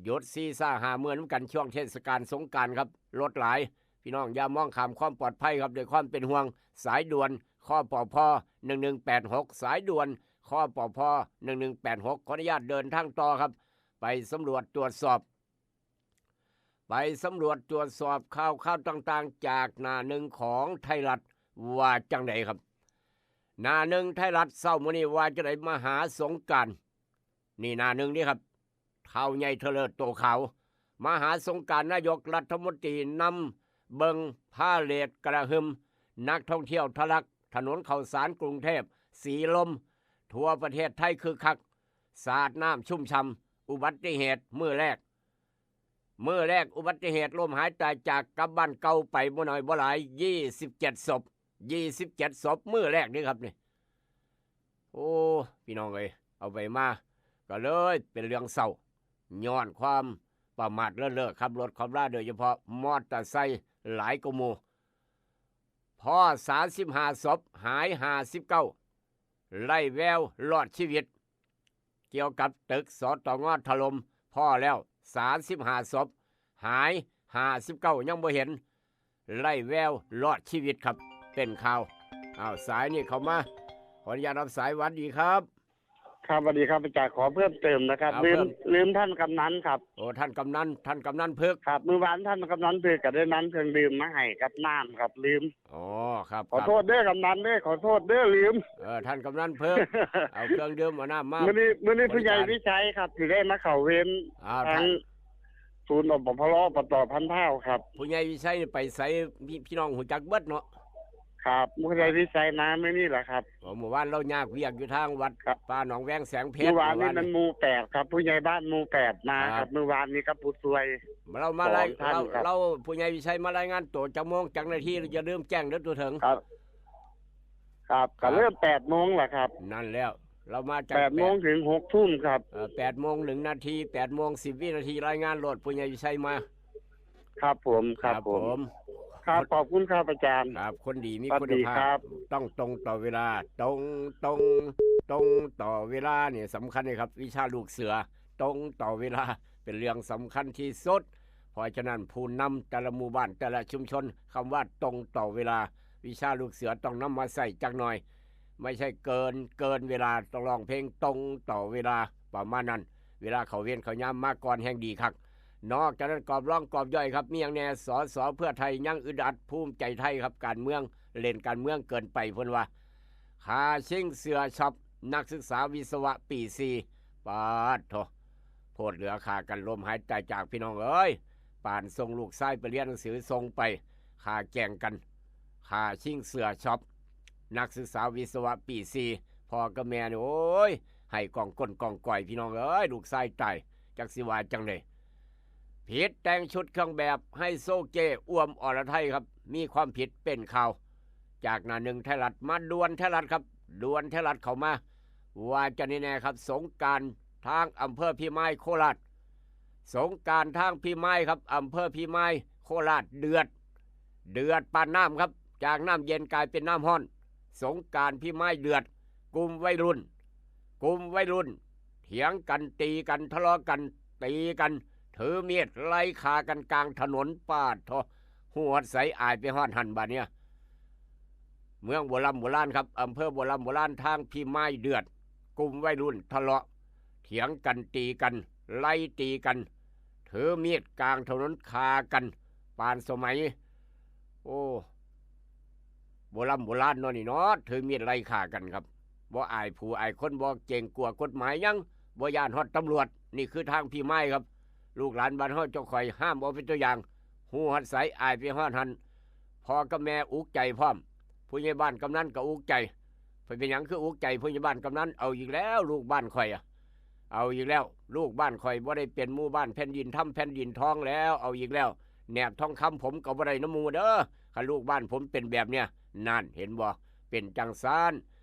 ຢຸດສີ່ຊາຫ້າມື້ນຳກັນ ຊ່ວງເທດສະການສົງການຄັບ ລົດຫຼາຍ ພີ່ນ້ອງຢ່າມອງຂ້າມຄວາມປອດໄພຄັບ ດ້ວຍຄວາມເປັນຫ່ວງ. ສາຍດ່ວນ ຄປພ ໜຶ່ງໜຶ່ງແປດຫົກ ສາຍດ່ວນ ຄປພ ໜຶ່ງໜຶ່ງແປດຫົກ ຂໍອະນຸຍາດເດີນທາງຕໍ່ຄັບ ໄປສຳຫຼວດຕວດສອບ ໄປສຳຫຼວດຕວດສອບຂ່າວຄາວຕ່າງໆ ຈາກໜ້າໜຶ່ງຂອງໄທລັດ ວ່າຈັ່ງໃດຄັບ. ໜ້າໜຶ່ງໄທລັດເຊົ້າມື້ນີ້ວ່າຈັ່ງໃດ ມະຫາສົງການ ນີ້ໜ້າໜຶ່ງນີ້ຄັບ ທ້າວໃຫຍ່ເທີເລີດໂຕຂາວ ມະຫາສົງການ ນາຍົກລັດຖະມົນຕີນຳເບິ່ງພາເຣດກະຫຶ່ມ ນັກທ່ອງທ່ຽວທະລັກ ຖະໜົນເຂົ້າສານກຸງເທບ ສີລົມ ທົ່ວປະເທດໄທຄຶກຄັກ ສາດນ້ຳຊຸ່ມຊ່ຳ ອຸບັດຕິເຫດມື້ແລກ ມື້ແລກອຸບັດຕິເຫດ ລົ້ມຫາຍຕາຍຈາກ ກັບບ້ານເກົ່າໄປບໍ່ໜ້ອຍບໍ່ຫຼາຍ ຊາວເຈັດສົບ ຊາວເຈັດສົບ ມື້ແລກເດ້ຄັບນີ້. ໂອ້ ພີ່ນ້ອງເອີຍ ເອົາໄປມາກໍເລີຍເປັນເລື່ອງເສົ້າ ຍ້ອນຄວາມປະໝາດເລີ້ນເລີະ ຂັບລົດຂັບລາ ໂດຍສະເພາະມໍເຕີໄຊຫຼາຍກວ່າໝູ່ ພໍ້ສາມສິບຫ້າສົບ ຫາຍຫ້າສິບເກົ້າ ໄຮ້ແວວລອດຊີວິດ. ກ່ຽວກັບຕຶກ ສຕງ ຖະຫຼົ່ມ ພໍ້ແລ້ວສາມສິບຫ້າສົບ ຫາຍຫ້າສິບເກົ້າ ຍັງບໍ່ເຫັນໄຮ້ແວວລອດຊີວິດຄັບ ເປັນຂ່າວ. ອ້າວ ສາຍນີ້ເຂົ້າມາ ຂໍອະນຸຍາດຮັບສາຍ ຫວັດດີຄັບ. ครับ ຫວັດດີຄັບອາຈານ ຂໍເພີ່ມເຕີມນະຄັບ ລືມ ລືມທ່ານກຳນັນຄັບ. ໂອ້ ທ່ານກຳນັນ ທ່ານກຳນັນເພິກ. ຄັບ ມື້ວານທ່ານກຳນັນເພິກກໍໄດ້ນຳເຄື່ອງດື່ມມາໃຫ້ກັບນ້ຳຄັບ ລືມ. ອໍ ຄັບ ຂໍໂທດເດີກຳນັນເດີ ຂໍໂທດເດີລືມ. ເອີ ທ່ານກຳນັນເພິກ ເອົາເຄື່ອງດື່ມເອົານ້ຳມາ. ມື້ນີ້ ມື້ນີ້ຜູ້ໃຫຍ່ວິໄຊຄັບ ຊິໄດ້ມາເຂົ້າເວນທາງສູນ ອປພລ ອບຕ ພັນພ້າວຄັບ. ຜູ້ໃຫຍ່ວິໄຊໄປໃສ ພີ່ນ້ອງຮູ້ຈັກເບິດເນາະ. ຄັບ ຜູ້ໃຫຍ່ວິໄຊມາມື້ນີ້ລະຄັບ. ເມື່ອວານລາວຍາກວຽກຢູ່ທາງວັດປ່າໜອງແວງແສງເພັດ. ມື້ວານນີ້ມັນໝູ່ແປດຄັບ ຜູ້ໃຫຍ່ບ້ານໝູ່ແປດມາຄັບ ມື້ວານນີ້ກັບຜູ້ຊ່ວຍ. ລາວມາລາຍ ລາວ ຜູ້ໃຫຍ່ວິໄຊມາລາຍງານໂຕຈັກໂມງຈັກນາທີ ຢ່າລືມແຈ້ງເດີຕົວເຖິງ. ຄັບ ກໍເລີ່ມແປດໂມງລະຄັບ. ນັ້ນແລ້ວ ລາວມາຈາກແປດໂມງເຖິງຫົກທຸ່ມຄັບ. ເອີ ແປດໂມງໜຶ່ງນາທີ ແປດໂມງສິບວິນາທີ ລາຍງານໂລດ ຜູ້ໃຫຍ່ວິໄຊມາ. ຄັບຜົມ ຄັບຜົມ ຄັບ ຂອບຄຸນຄັບອາຈານ. ຄັບ ຄົນດີມີຄຸນນະພາບ ຕ້ອງຕົງຕໍ່ເວລາ ຕົງ ຕົງ ຕົງຕໍ່ເວລານີ້ສຳຄັນເດ້ຄັບ ວິຊາລູກເສືອ ຕົງຕໍ່ເວລາ ເປັນເລື່ອງສຳຄັນທີ່ສຸດ. ເພາະສະນັ້ນ ຜູ້ນຳແຕ່ລະໝູ່ບ້ານ ແຕ່ລະຊຸມຊົນ ຄຳວ່າຕົງຕໍ່ເວລາ ວິຊາລູກເສືອຕ້ອງນຳມາໃຊ້ຈັກໜ່ອຍ ໄມ່ໃຊ່ເກີນ ເກີນເວລາ ຕ້ອງຮ້ອງເພງຕົງຕໍ່ເວລາ ປະມານນັ້ນ. ເວລາເຂົ້າເວນເຂົ້າຍາມມາກ່ອນແຮ່ງດີຄັກ. ນອກຈາກນັ້ນກອບລອງກອບຍ່ອຍຄັບ ມີຫຍັງແດ່? ສສ ເພື່ອໄທຍັງອຶດອັດ ພູມໃຈໄທຄັບ ການເມືອງ ເລ່ນການເມືອງເກີນໄປ ເພິ່ນວ່າ. ຂ້າຊິງເສືອຊັອບ ນັກສຶກສາວິສະວະປີສີ່ ປາດໂທ້ ໂພດເຫຼືອຂ້າກັນ ລົ້ມຫາຍຕາຍຈາກ ພີ່ນ້ອງເອີຍ. ປານສົ່ງລູກຊາຍໄປຮຽນໜັງສື ສົ່ງໄປຂ້າແກ່ງກັນ ຂ້າຊິງເສືອຊັອບ ນັກສຶກສາວິສະວະປີສີ່ ພໍ່ກັບແມ່ນີ້ ໂອ້ຍ ໄຫ້ກ້ອງກົ້ນກ້ອງກ້ອຍ ພີ່ນ້ອງເອີຍ ລູກຊາຍຕາຍ ຈັກຊິວ່າຈັ່ງໃດ. ຜິດແຕ່ງຊຸດເຄື່ອງແບບ ໄຮໂຊເກ ອ່ວມ ອລະໄທ ຄັບ ມີຄວາມຜິດເປັນຂ່າວ ຈາກໜ້າໜຶ່ງໄທລັດ ມາດ່ວນໄທລັດຄັບ ດ່ວນໄທລັດເຂົ້າມາ ວ່າຈັ່ງນີ້ແດ່ຄັບ. ສົງການທາງອຳເພີພິມາຍ ໂຄລາດ ສົງການທາງພິມາຍຄັບ ອຳເພີພິມາຍ ໂຄລາດ ເດືອດ ເດືອດປານນ້ຳຄັບ ຈາກນ້ຳເຢັນກາຍເປັນນ້ຳຮ້ອນ. ສົງການພິມາຍເດືອດ ກຸ່ມໄວລຸ້ນ ກຸ່ມໄວລຸ້ນ ຖຽງກັນ ຕີກັນ ທະເລາະກັນ ຕີກັນ ຖືມີດໄລ່ຂ້າກັນກາງຖະໜົນ. ປາດໂທ້ ຮູ້ຮອດໃສ ອາຍໄປຮອດຫັ້ນບາດນີ້. ເມືອງໂບລຳໂບລານຄັບ ອຳເພີໂບລຳໂບລານ ທາງພິມາຍເດືອດ ກຸ່ມໄວລຸ້ນທະເລາະ ຖຽງກັນ ຕີກັນ ໄລ່ຕີກັນ ຖືມີດກາງຖະໜົນຂ້າກັນ ປານສະໄໝ ໂອ້ ໂບລຳໂບລານເນາະນີ້ເນາະ ຖືມີດໄລ່ຂ້າກັນຄັບ. ບໍ່ອາຍຜູ້ອາຍຄົນ ບໍ່ເກງກົວກົດໝາຍຫຍັງ ບໍ່ຢ້ານຮອດຕຳຫຼວດ. ນີ້ຄືທາງພິມາຍຄັບ ລູກຫຼານບ້ານເຮົາ ເຈົ້າຂ້ອຍຫ້າມເອົາເປັນຕົວຢ່າງ. ຮູ້ຮອດໃສ ອາຍໄປຮອດຫັ້ນ. ພໍ່ກັບແມ່ອຸກໃຈພ້ອມ ຜູ້ໃຫຍ່ບ້ານກຳນັນກໍອຸກໃຈ. ເພິ່ນເປັນຫຍັງຄືອຸກໃຈ ຜູ້ໃຫຍ່ບ້ານກຳນັນ? ເອົາອີກແລ້ວ ລູກບ້ານຂ້ອຍ ເອົາອີກແລ້ວ ລູກບ້ານຂ້ອຍບໍ່ໄດ້ເປັນໝູ່ບ້ານແຜ່ນດິນທຳແຜ່ນດິນທອງແລ້ວ ເອົາອີກແລ້ວ ແໜບທອງຄຳຜົມກໍບໍ່ໄດ້ນຳໝູ່ເດີ ຄັນລູກບ້ານຜົມເປັນແບບເນີ້ຍ. ນັ້ນ ເຫັນບໍ່ ເປັນຈັ່ງຊັ້ນ.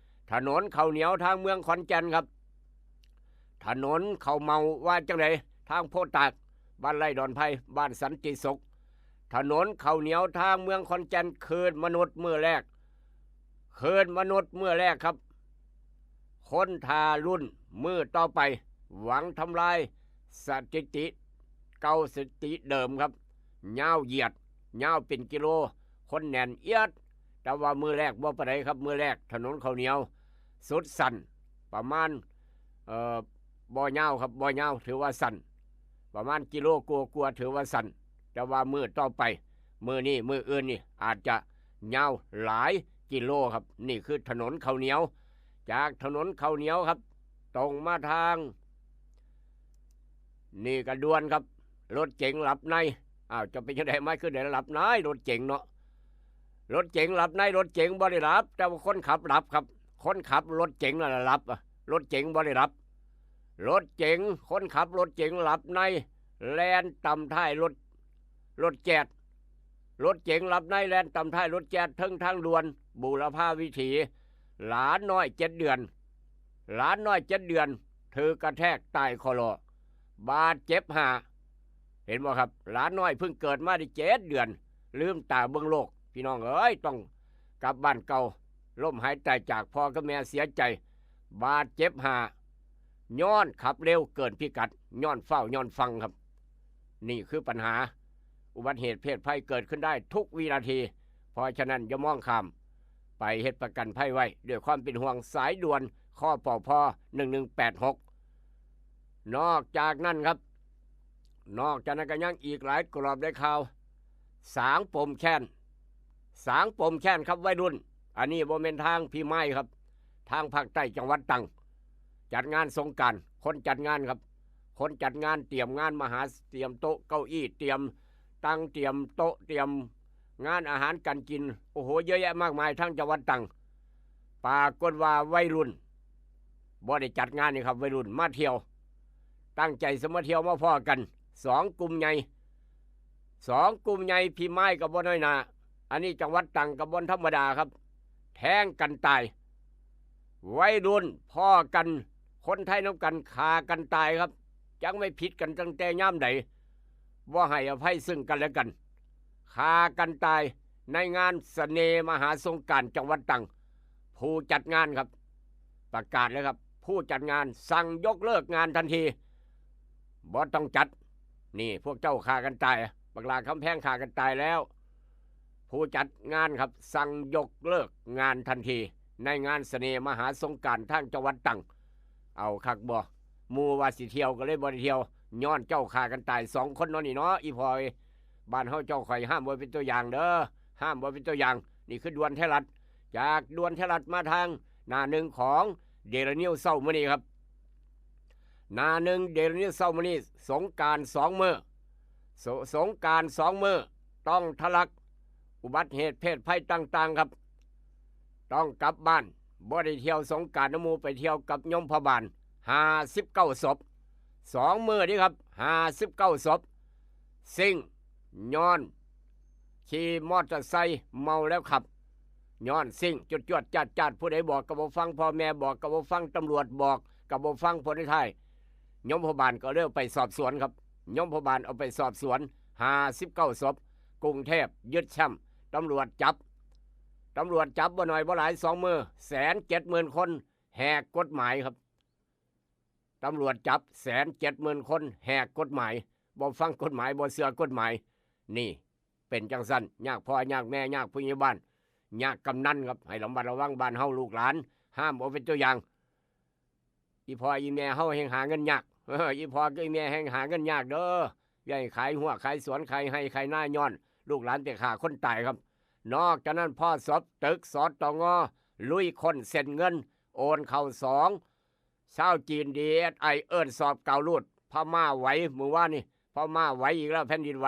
ຖະໜົນເຂົ້າໜຽວທາງເມືອງຂອນແກ່ນຄັບ ຖະໜົນເຂົ້າເມົາວ່າຈັ່ງໃດ? ທາງໂພຕາກ ບ້ານໄລ່ດອນໄຜ່ ບ້ານສັນຕິສຸກ. ຖະໜົນເຂົ້າໜຽວທາງເມືອງຂອນແກ່ນ ຄືນມະນຸດມື້ແລກ ຄືນມະນຸດມື້ແລກຄັບ. ຄົນຖ້າລຸ້ນມື້ຕໍ່ໄປ ຫວັງທຳລາຍສະຖິຕິເກົ່າ ສະຖິຕິເດີມຄັບ. ຍາວຢຽດ ຍາວເປັນກິໂລ ຄົນແໜ້ນອຽດ. ແຕ່ວ່າມື້ແລກບໍ່ປານໃດຄັບ ມື້ແລກຖະໜົນເຂົ້າໜຽວ ສຸດສັ້ນປະມານ ເອີ ບໍ່ຍາວຄັບ ບໍ່ຍາວ ຖືວ່າສັ້ນ ປະມານກິໂລກວ່າໆ ຖືວ່າສັ້ນ. ແຕ່ວ່າມື້ຕໍ່ໄປ ມື້ນີ້ ມື້ອື່ນນີ້ ອາດຈະຍາວຫຼາຍກິໂລຄັບ. ນີ້ຄືຖະໜົນເຂົ້າໜຽວ ຈາກຖະໜົນເຂົ້າໜຽວຄັບ ຕົງມາທາງ ນີ້ກໍດ່ວນຄັບ ລົດເກັງຫຼັບໃນ. ອ້າວ ຈະເປັນຈັ່ງໃດ ມາຄືໄດ້ຫຼັບໃນ ລົດເກັງເນາະ? ລົດເກັງຫຼັບໃນ ລົດເກັງບໍ່ໄດ້ຫຼັບ ແຕ່ວ່າຄົນຂັບຫຼັບຄັບ. ຄົນຂັບລົດເກັງນັ້ນລະຫຼັບ ລົດເກັງບໍ່ໄດ້ຫຼັບ. ລົດເກັງ ຄົນຂັບລົດເກັງຫຼັບໃນ ແລ່ນຕຳທ້າຍລົດ ລົດແຈດ. ລົດເກັງຫຼັບໃນແລ່ນຕຳທ້າຍລົດແຈດ ເທິງທາງດ່ວນບູລະພາວິຖີ. ຫຼານນ້ອຍເຈັດເດືອນ ຫຼານນ້ອຍເຈັດເດືອນ ຖືກກະແທກຕາຍຄໍ່ລໍ ບາດເຈັບຫ້າ. ເຫັນບໍ່ຄັບ? ຫຼານນ້ອຍເພິ່ງເກີດມາໄດ້ເຈັດເດືອນ ລືມຕາເບິ່ງໂລກ. ພີ່ນ້ອງເອີຍ ຕ້ອງກັບບ້ານເກົ່າ ລົ້ມຫາຍຕາຍຈາກພໍ່ກັບແມ່ ເສຍໃຈ. ບາດເຈັບຫ້າ ຍ້ອນຂັບເລັວເກີນພິກັດ ຍ້ອນຟ້າວ ຍ້ອນຟັ່ງຄັບ. ນີ້ຄືບັນຫາ ອຸບັດເຫດເພດໄພເກີດຂຶ້ນໄດ້ທຸກວິນາທີ. ເພາະສະນັ້ນ ຢ່າມອງຂ້າມ ໄປເຮັດປະກັນໄພໄວ້ ດ້ວຍຄວາມເປັນຫ່ວງ. ສາຍດ່ວນ ຄປພ ໜຶ່ງໜຶ່ງແປດຫົກ. ນອກຈາກນັ້ນຄັບ ນອກຈາກນັ້ນກໍຍັງອີກຫຼາຍກຣອບຫຼາຍຂ່າວ. ສາງປົມແຄ້ນ ສາງປົມແຄ້ນຄັບໄວລຸ້ນ. ອັນນີ້ບໍ່ແມ່ນທາງພີ່ມາຍຄັບ ທາງພາກໃຕ້ ຈັງຫວັດຕາງ ຈັດງານສົງການ. ຄົນຈັດງານຄັບ ຄົນຈັດງານ ຕຽມງານມະຫາ ຕຽມໂຕະເກົ້າอี้ ຕຽມຕັ່ງ ຕຽມໂຕະ ຕຽມງານອາຫານການກິນ ໂອ້ໂຫ ເຍອະແຍະມາກມາຍ ທາງຈັງຫວັດຕາງ. ປາກົດວ່າໄວລຸ້ນບໍ່ໄດ້ຈັດງານນີ້ຄັບ ໄວລຸ້ນມາທ່ຽວ ຕັ້ງໃຈຊິມາທ່ຽວ ມາພໍ້ກັນ ສອງກຸ່ມໃຫຍ່ ສອງກຸ່ມໃຫຍ່. ພີ່ມາຍກໍບໍ່ນ້ອຍໜ້າ ອັນນີ້ຈັງຫວັດຕາງກໍບໍ່ທຳມະດາຄັບ ແທງກັນຕາຍ. ໄວລຸ້ນພໍ້ກັນ ຄົນໄທນຳກັນ ຂ້າກັນຕາຍຄັບ. ຈັກແມ່ນຜິດກັນຕັ້ງແຕ່ຍາມໃດ ບໍ່ໃຫ້ອະໄພຊຶ່ງກັນແລະກັນ ຂ້າກັນຕາຍໃນງານສະເໜ່ມະຫາສົງການ ຈັງຫວັດຕາງ. ຜູ້ຈັດງານຄັບ ປະກາດເລີຍຄັບ ຜູ້ຈັດງານສັ່ງຍົກເລີກງານທັນທີ ບໍ່ຕ້ອງຈັດ. ນີ້ພວກເຈົ້າຂ້າກັນຕາຍ ບັກຫຼ້າຄຳແພງຂ້າກັນຕາຍແລ້ວ. ຜູ້ຈັດງານຄັບ ສັ່ງຍົກເລີກງານທັນທີ ໃນງານສະເໜ່ມະຫາສົງການທາງຈັງຫວັດຕາງ. ເອົາຄັກບໍ່? ໝູ່ວ່າຊິທ່ຽວກໍເລີຍບໍ່ໄດ້ທ່ຽວ ຍ້ອນເຈົ້າຂ້າກັນຕາຍສອງຄົນເນາະນີ້ເນາະ ອີ່ພໍ່ເອີຍ. ບ້ານເຮົາເຈົ້າຂ້ອຍຫ້າມບໍ່ເປັນຕົວຢ່າງເດີ ຫ້າມບໍ່ເປັນຕົວຢ່າງ. ນີ້ຄືດ່ວນໄທຍລັດ ຈາກດ່ວນໄທຍລັດມາທາງໜ້າໜຶ່ງຂອງເດລີນິວເຊົ້າມື້ນີ້ຄັບ. ໜ້າໜຶ່ງເດລີນິວເຊົ້າມື້ນີ້ ສົງການສອງມື້ ສົ- ສົງການສອງມື້ ຕ້ອງທະລັກ ອຸບັດເຫດເພດໄພຕ່າງໆຄັບ ຕ້ອງກັບບ້ານ. ບໍ່ໄດ້ທ່ຽວສົງການນຳໝູ່ ໄປທ່ຽວກັບຍົມພະບານ ຫ້າສິບເກົ້າສົບ ສອງມື້ນີ້ຄັບ ຫ້າສິບເກົ້າສົບ. ຊິ້ງ ຍ້ອນຂີ່ມໍເຕີໄຊເມົາແລ້ວຂັບ ຍ້ອນຊິ້ງຈວດໆຈາດໆ ຜູ້ໃດບອກກໍບໍ່ຟັງ ພໍ່ແມ່ບອກກໍບໍ່ຟັງ ຕຳຫຼວດບອກກໍບໍ່ຟັງ. ຜົນສຸດທ້າຍ ຍົມພະບານກໍເລີຍໄປສອບສວນຄັບ ຍົມພະບານເອົາໄປສອບສວນ ຫ້າສິບເກົ້າສົບ. ກຸງເທບຍຶດແຊມ ຕຳຫຼວດຈັບ ຕຳຫຼວດຈັບບໍ່ໜ້ອຍບໍ່ຫຼາຍ ສອງມື້ ແສນເຈັດໝື່ນຄົນ ແຫກກົດໝາຍຄັບ. ຕຳຫຼວດຈັບແສນເຈັດໝື່ນຄົນ ແຫກກົດໝາຍ ບໍ່ຟັງກົດໝາຍ ບໍ່ເຊື່ອກົດໝາຍ. ນີ້ເປັນຈັ່ງຊັ້ນ ຍາກພໍ່ຍາກແມ່ ຍາກຜູ້ໃຫຍ່ບ້ານ ຍາກກຳນັນຄັບ. ໃຫ້ລະມັດລະວັງບ້ານເຮົາ ລູກຫຼານ ຫ້າມເອົາເປັນຕົວຢ່າງ. ອີ່ພໍ່ອີ່ແມ່ເຮົາແຮ່ງຫາເງິນຍາກ ເອີ ອີ່ພໍ່ກັບອີ່ແມ່ແຮ່ງຫາເງິນຍາກເດີ. ຢ່າໃຫ້ຂາຍຮົ້ວຂາຍສວນ ຂາຍໄຮ່ຂາຍນາ ຍ້ອນລູກຫຼານໄປຂ້າຄົນຕາຍຄັບ. ນອກຈາກນັ້ນ ພໍ້ສົບ ຕຶກ ສຕງ ລຸຍຄົ້ນເສັ້ນເງິນ ໂອນເຂົ້າສອງ ຊາວຈີນ ດີເອສໄອ ເອີ້ນສອບກາວລູດ. ພະມ້າໄຫວ ມື້ວານນີ້ ພະມ້າໄຫວອີກແລ້ວ ແຜ່ນດິນໄຫວ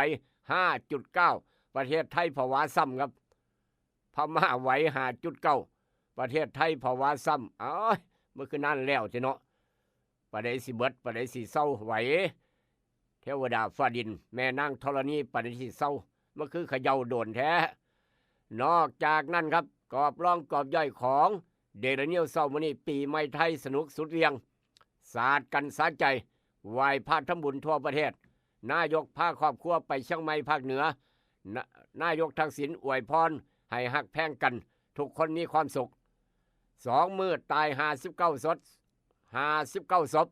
ຫ້າຈຸດເກົ້າ ປະເທດໄທຜະວາຊ້ຳຄັບ. ພະມ້າໄຫວ ຫ້າຈຸດເກົ້າ ປະເທດໄທຜະວາຊ້ຳ. ອ້າຍ ມື້ຄືນານແລ້ວຕິເນາະ ປານໃດຊິເບິດ ປານໃດຊິເຊົາໄຫວ ເທວະດາຟ້າດິນ ແມ່ນາງທໍລະນີ ປານໃດຊິເຊົາ ມັນຄືຂະເຍົາໂດນແທ້. ນອກຈາກນັ້ນຄັບ ກອບລອງກອບຍ່ອຍຂອງເດລີນິວເຊົ້າມື້ນີ້ ປີໃໝ່ໄທສະໜຸກສຸດຫວ່ຽງ ສາດກັນສະໃຈ ໄຫວ້ພະທຳບຸນທົ່ວປະເທດ. ນາຍົກພາຄອບຄົວໄປຊຽງໃໝ່ພາກເໜືອ. ນາ- ນາຍົກທັກສິນອວຍພອນໃຫ້ຮັກແພງກັນ, ທຸກຄົນມີຄວາມສຸກ. ສອງມື້ຕາຍຫ້າສິບເກົ້າສົບ, ຫ້າສິບເກົ້າສົບ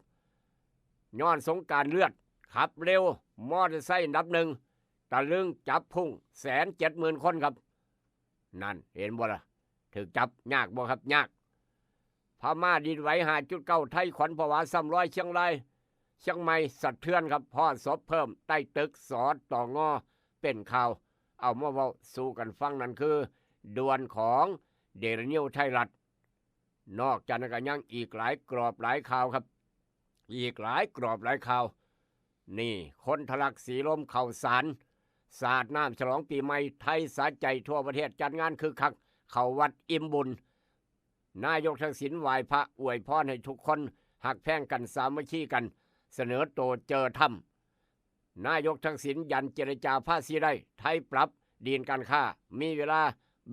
ຍ້ອນສົງການເລືອດ. ຂັບເລັວ ມໍເຕີໄຊອັນດັບໜຶ່ງ, ຕະລຶງຈັບພຸ້ງແສນເຈັດໝື່ນຄົນຄັບ. ນັ້ນ ເຫັນບໍ່ລະ? ຖືກຈັບ. ຍາກບໍ່ຄັບ? ຍາກ. ພະມ້າດິນໄຫວຫ້າຈຸດເກົ້າ ໄທຂວັນຜະວາຊ້ຳລອຍ. ຊຽງລາຍ ຊຽງໃໝ່ສະເທືອນຄັບ, ພໍ້ສົບເພີ່ມໃຕ້ຕຶກ ສຕງ ເປັນຂ່າວ ເອົາມາເວົ້າສູ່ກັນຟັງ. ນັ້ນຄືດ່ວນຂອງເດລີນິວໄທລັດ. ນອກຈາກນັ້ນກໍຍັງອີກຫຼາຍກອບຫຼາຍຂ່າວຄັບ, ອີກຫຼາຍກອບຫຼາຍຂ່າວ. ນີ້ ຄົນທະລັກສີລົມເຂົ້າສານ ສາດນ້ຳສະຫຼອງປີໃໝ່ໄທສະໃຈທົ່ວປະເທດ, ຈັດງານຄຶກຄັກ ເຂົ້າວັດອີ່ມບຸນ. ນາຍົກທັກສິນໄຫວ້ພະອວຍພອນໃຫ້ທຸກຄົນຮັກແພງກັນ, ສາມັກຄີກັນ, ສະເໜີໂຕເຈີທຳ. ນາຍົກທັກສິນຢັນເຈລະຈາພາສີໄດ້, ໄທປັບດີນການຄ້າ, ມີເວລາ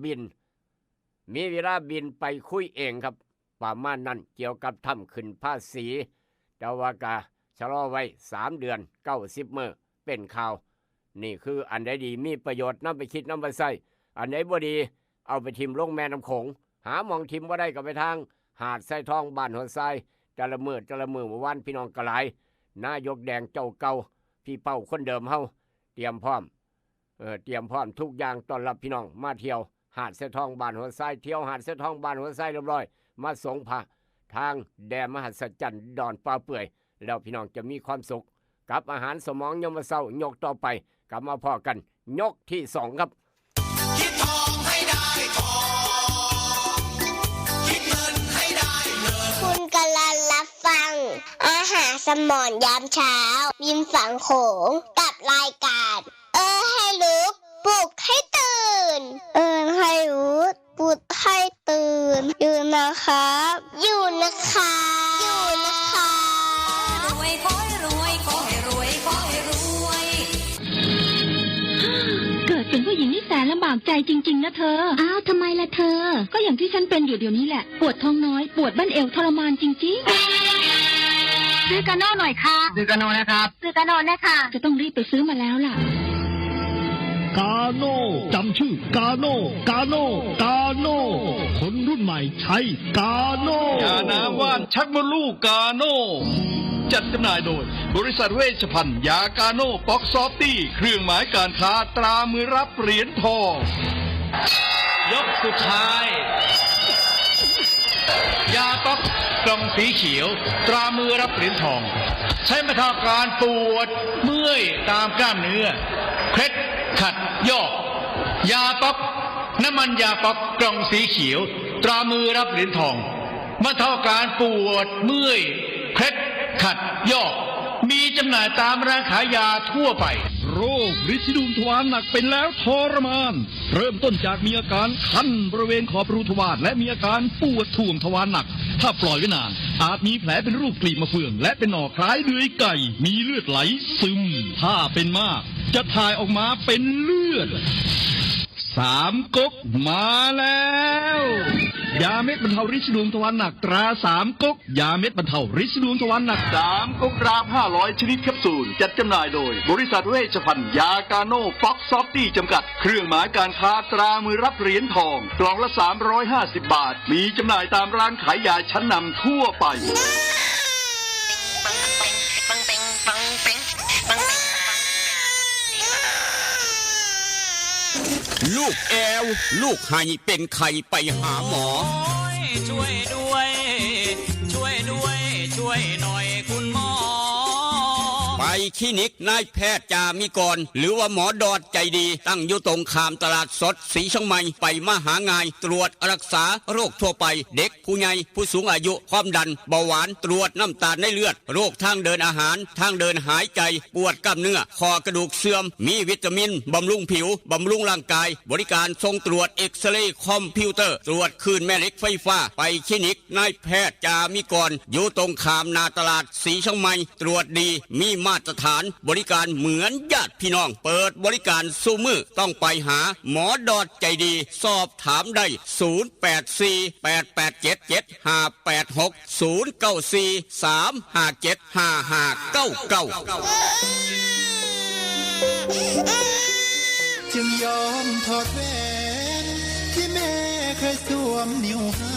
ບິນ ມີເວລາບິນໄປຄຸຍເອງຄັບ. ປະມານນັ້ນ ກ່ຽວກັບທຳຂຶ້ນພາສີ, ແຕ່ວ່າກະຊະລໍໄວ້ສາມເດືອນ ເກົ້າສິບມື້ ເປັນຂ່າວ. ນີ້ຄືອັນໃດດີ ມີປະໂຫຍດ ນຳໄປຄິດ ນຳໄປໃຊ້, ອັນໃດບໍ່ດີ ເອົາໄປຖິ້ມລົງແມ່ນ້ຳໂຂງ. ຫາໝ່ອງຖິ້ມບໍ່ໄດ້ກໍໄປທາງຫາດຊາຍທອງ ບ້ານຫົວຊາຍ. ແຕ່ລະມື້ ແຕ່ລະມື້ ເມື່ອວານພີ່ນ້ອງກໍຫຼາຍ. ນາຍົກແດງເຈົ້າເກົ່າ ພີ່ເປົ້າຄົນເດີມເຮົາ ຕຽມພ້ອມ ເອີ ຕຽມພ້ອມທຸກຢ່າງຕ້ອນຮັບພີ່ນ້ອງມາທ່ຽວຫາດຊາຍທອງ ບ້ານຫົວຊາຍ. ທ່ຽວຫາດຊາຍທອງ ບ້ານຫົວຊາຍຮຽບຮ້ອຍ, ມາສົງພະທາງແດນມະຫັດສະຈັນ ດອນປ່າເປື່ອຍ ແລ້ວພີ່ນ້ອງຈະມີຄວາມສຸກກັບອາຫານສະໝອງຍາມເຊົ້າ. ຍົກຕໍ່ໄປກັບມາພໍ້ກັນ ຍົກທີສອງຄັບ. ຄິດທອງໃຫ້ໄດ້ທອງ ຄິດເງິນໃຫ້ໄດ້ເງິນ. ຄຸນກຳລັງຮັບຟັງ ອາຫານສະໝອງຍາມເຊົ້າ ລິມຝັ່ງໂຂງ ກັບລາຍການ ເອີ້ນໃຫ້ລຸກ ປຸກໃຫ້ຕື່ນ. ເອີ້ນໃຫ້ລຸກ ປຸກໃຫ້ຕື່ນ. ຢູ່ນະຄັບ ຢູ່ນະຄັບ ຢູ່ນະຄັບ. เกิดเป็นผู้หญิงนี่แสนลำบากใจจริงๆ นะเธอ อ้าว ทำไมล่ะเธอ ก็อย่างที่ฉันเป็นอยู่เดี๋ยวนี้แหละ ปวดท้องน้อย ปวดบั้นเอว ทรมานจริงๆ. ซื้อกาโน่หน่อยค่ะ ซื้อกาโน่นะครับ ซื้อกาโน่นะคะ จะต้องรีบไปซื้อมาแล้วล่ะ. ກາໂນ ຈຳຊື່ ກາໂນ ກາໂນ ກາໂນ ຄົນລຸ້ນໃໝ່ໃຊ້ກາໂນ. ຢານ້ຳຫວ່ານຊັກມົດລູກກາໂນ ຈັດຈຳໜ່າຍໂດຍ ບໍລິສັດເວຊພັນຢາກາໂນ ປັອກຊອບຕີ້ ເຄື່ອງໝາຍການຄ້າ ຕຣາມືຮັບຫຼຽນທອງ. ຍົກສຸດທ້າຍ ຢາປັອກກ່ອງສີຂຽວ ຕຣາມືຮັບຫຼຽນທອງ ໃຊ້ບັນເທົາອາການປວດເມື່ອຍຕາມກ້າມເນື້ອ ເຄັດຂັດ ຢອກ. ຢາປັອກ ນ້ຳມັນຢາປັອກກ່ອງສີຂຽວ ຕຣາມືຮັບຫຼຽນທອງ ບັນເທົາອາການປວດເມື່ອຍ ເຄັດຂັດ ຢອກ. ມີຈຳໜ່າຍຕາມຮ້ານຂາຍຢາທົ່ວໄປ. ໂລກລິດສີດວງທວານໜັກເປັນແລ້ວທໍລະມານ ເລີ່ມຕົ້ນຈາກມີອາການຄັນບໍລິເວນຂອບຮູທວານ ແລະ ມີອາການປວດຖ່ວງທວານໜັກ. ຖ້າປ່ອຍໄວ້ນານ ອາດມີແຜເປັນຮູບກລີບມະເຟືອງ ແລະ ເປັນໜໍ່ຄ້າຍເດືອຍໄກ່ ມີເລືອດໄຫຼຊຶມ. ຖ້າເປັນມາກ ຈະຖ່າຍອອກມາເປັນເລືອດ. ສາມກົກມາແລ້ວ ຢາເມັດບັນເທົາລິດສີດວງທວານໜັກ ຕຣາສາມກົກ. ຢາເມັດບັນເທົາລິດສີດວງທວານໜັກ ສາມກົກ ກຣາມ ຫ້າຮ້ອຍ ຊະນິດແຄັບຊູນ ຈັດຈຳໜ່າຍໂດຍ ບໍລິສັດເວຊພັນຢາກາໂນ ປັອກຊອບຕີ້ ຈຳກັດ. ເຄື່ອງໝາຍການຄ້າ ຕຣາມືຮັບຫຼຽນທອງ ກ່ອງລະສາມຮ້ອຍຫ້າສິບບາດ. ມີຈຳໜ່າຍຕາມຮ້ານຂາຍຢາຊັ້ນນຳທົ່ວໄປ. ລູກແອວ ລູກໄຫ້ ເປັນໄຂ້ໄປຫາໝໍ. ໂອ້ຍ ຊ່ວຍດ້ວຍ ຊ່ວຍດ້ວຍ ຊ່ວຍໜ້ອຍຄຸນໝໍ. ໄປຄລີນິກນາຍແພດຈາມີກອນ ຫຼືວ່າໝໍດອດໃຈດີ ຕັ້ງຢູ່ຕົງຂ້າມຕະຫຼາດສົດສີຊຽງໃໝ່. ໄປມາຫາງ່າຍ ຕວດຮັກສາໂລກທົ່ວໄປ ເດັກ ຜູ້ໃຫຍ່ ຜູ້ສູງອາຍຸ ຄວາມດັນ ເບົາຫວານ ຕວດນ້ຳຕານໃນເລືອດ ໂລກທາງເດີນອາຫານ ທາງເດີນຫາຍໃຈ ປວດກ້າມເນື້ອ ຂໍ້ກະດູກເສື່ອມ ມີວິຕາມິນ ບຳລຸງຜິວ ບຳລຸງຮ່າງກາຍ ບໍລິການສົ່ງຕວດເອັກສະເຣຄອມພິວເຕີ ຕວດຄື້ນແມ່ເຫຼັກໄຟຟ້າ. ໄປຄລີນິກນາຍແພດຈາມີກອນ ຢູ່ຕົງຂ້າມໜ້າຕະຫຼາດສີຊຽງໃໝ່ ຕວດດີ ມີມາດ ຕະຖານ ບໍລິການເໝືອນຍາດພີ່ນ້ອງ ເປີດບໍລິການຊຸມື້ ຕ້ອງໄປຫາໝໍດອດໃຈດີ ສອບຖາມໄດ້ ສູນແປດສີ່ ແປດແປດເຈັດ ເຈັດຫ້າແປດຫົກ ສູນເກົ້າສີ່ ສາມຫ້າເຈັດ ຫ້າຫ້າເກົ້າເກົ້າ. ຈຶ່ງຍອມຖອດແຫວນທີ່ແມ່ເຄີຍສວມນິ້ວໃຫ້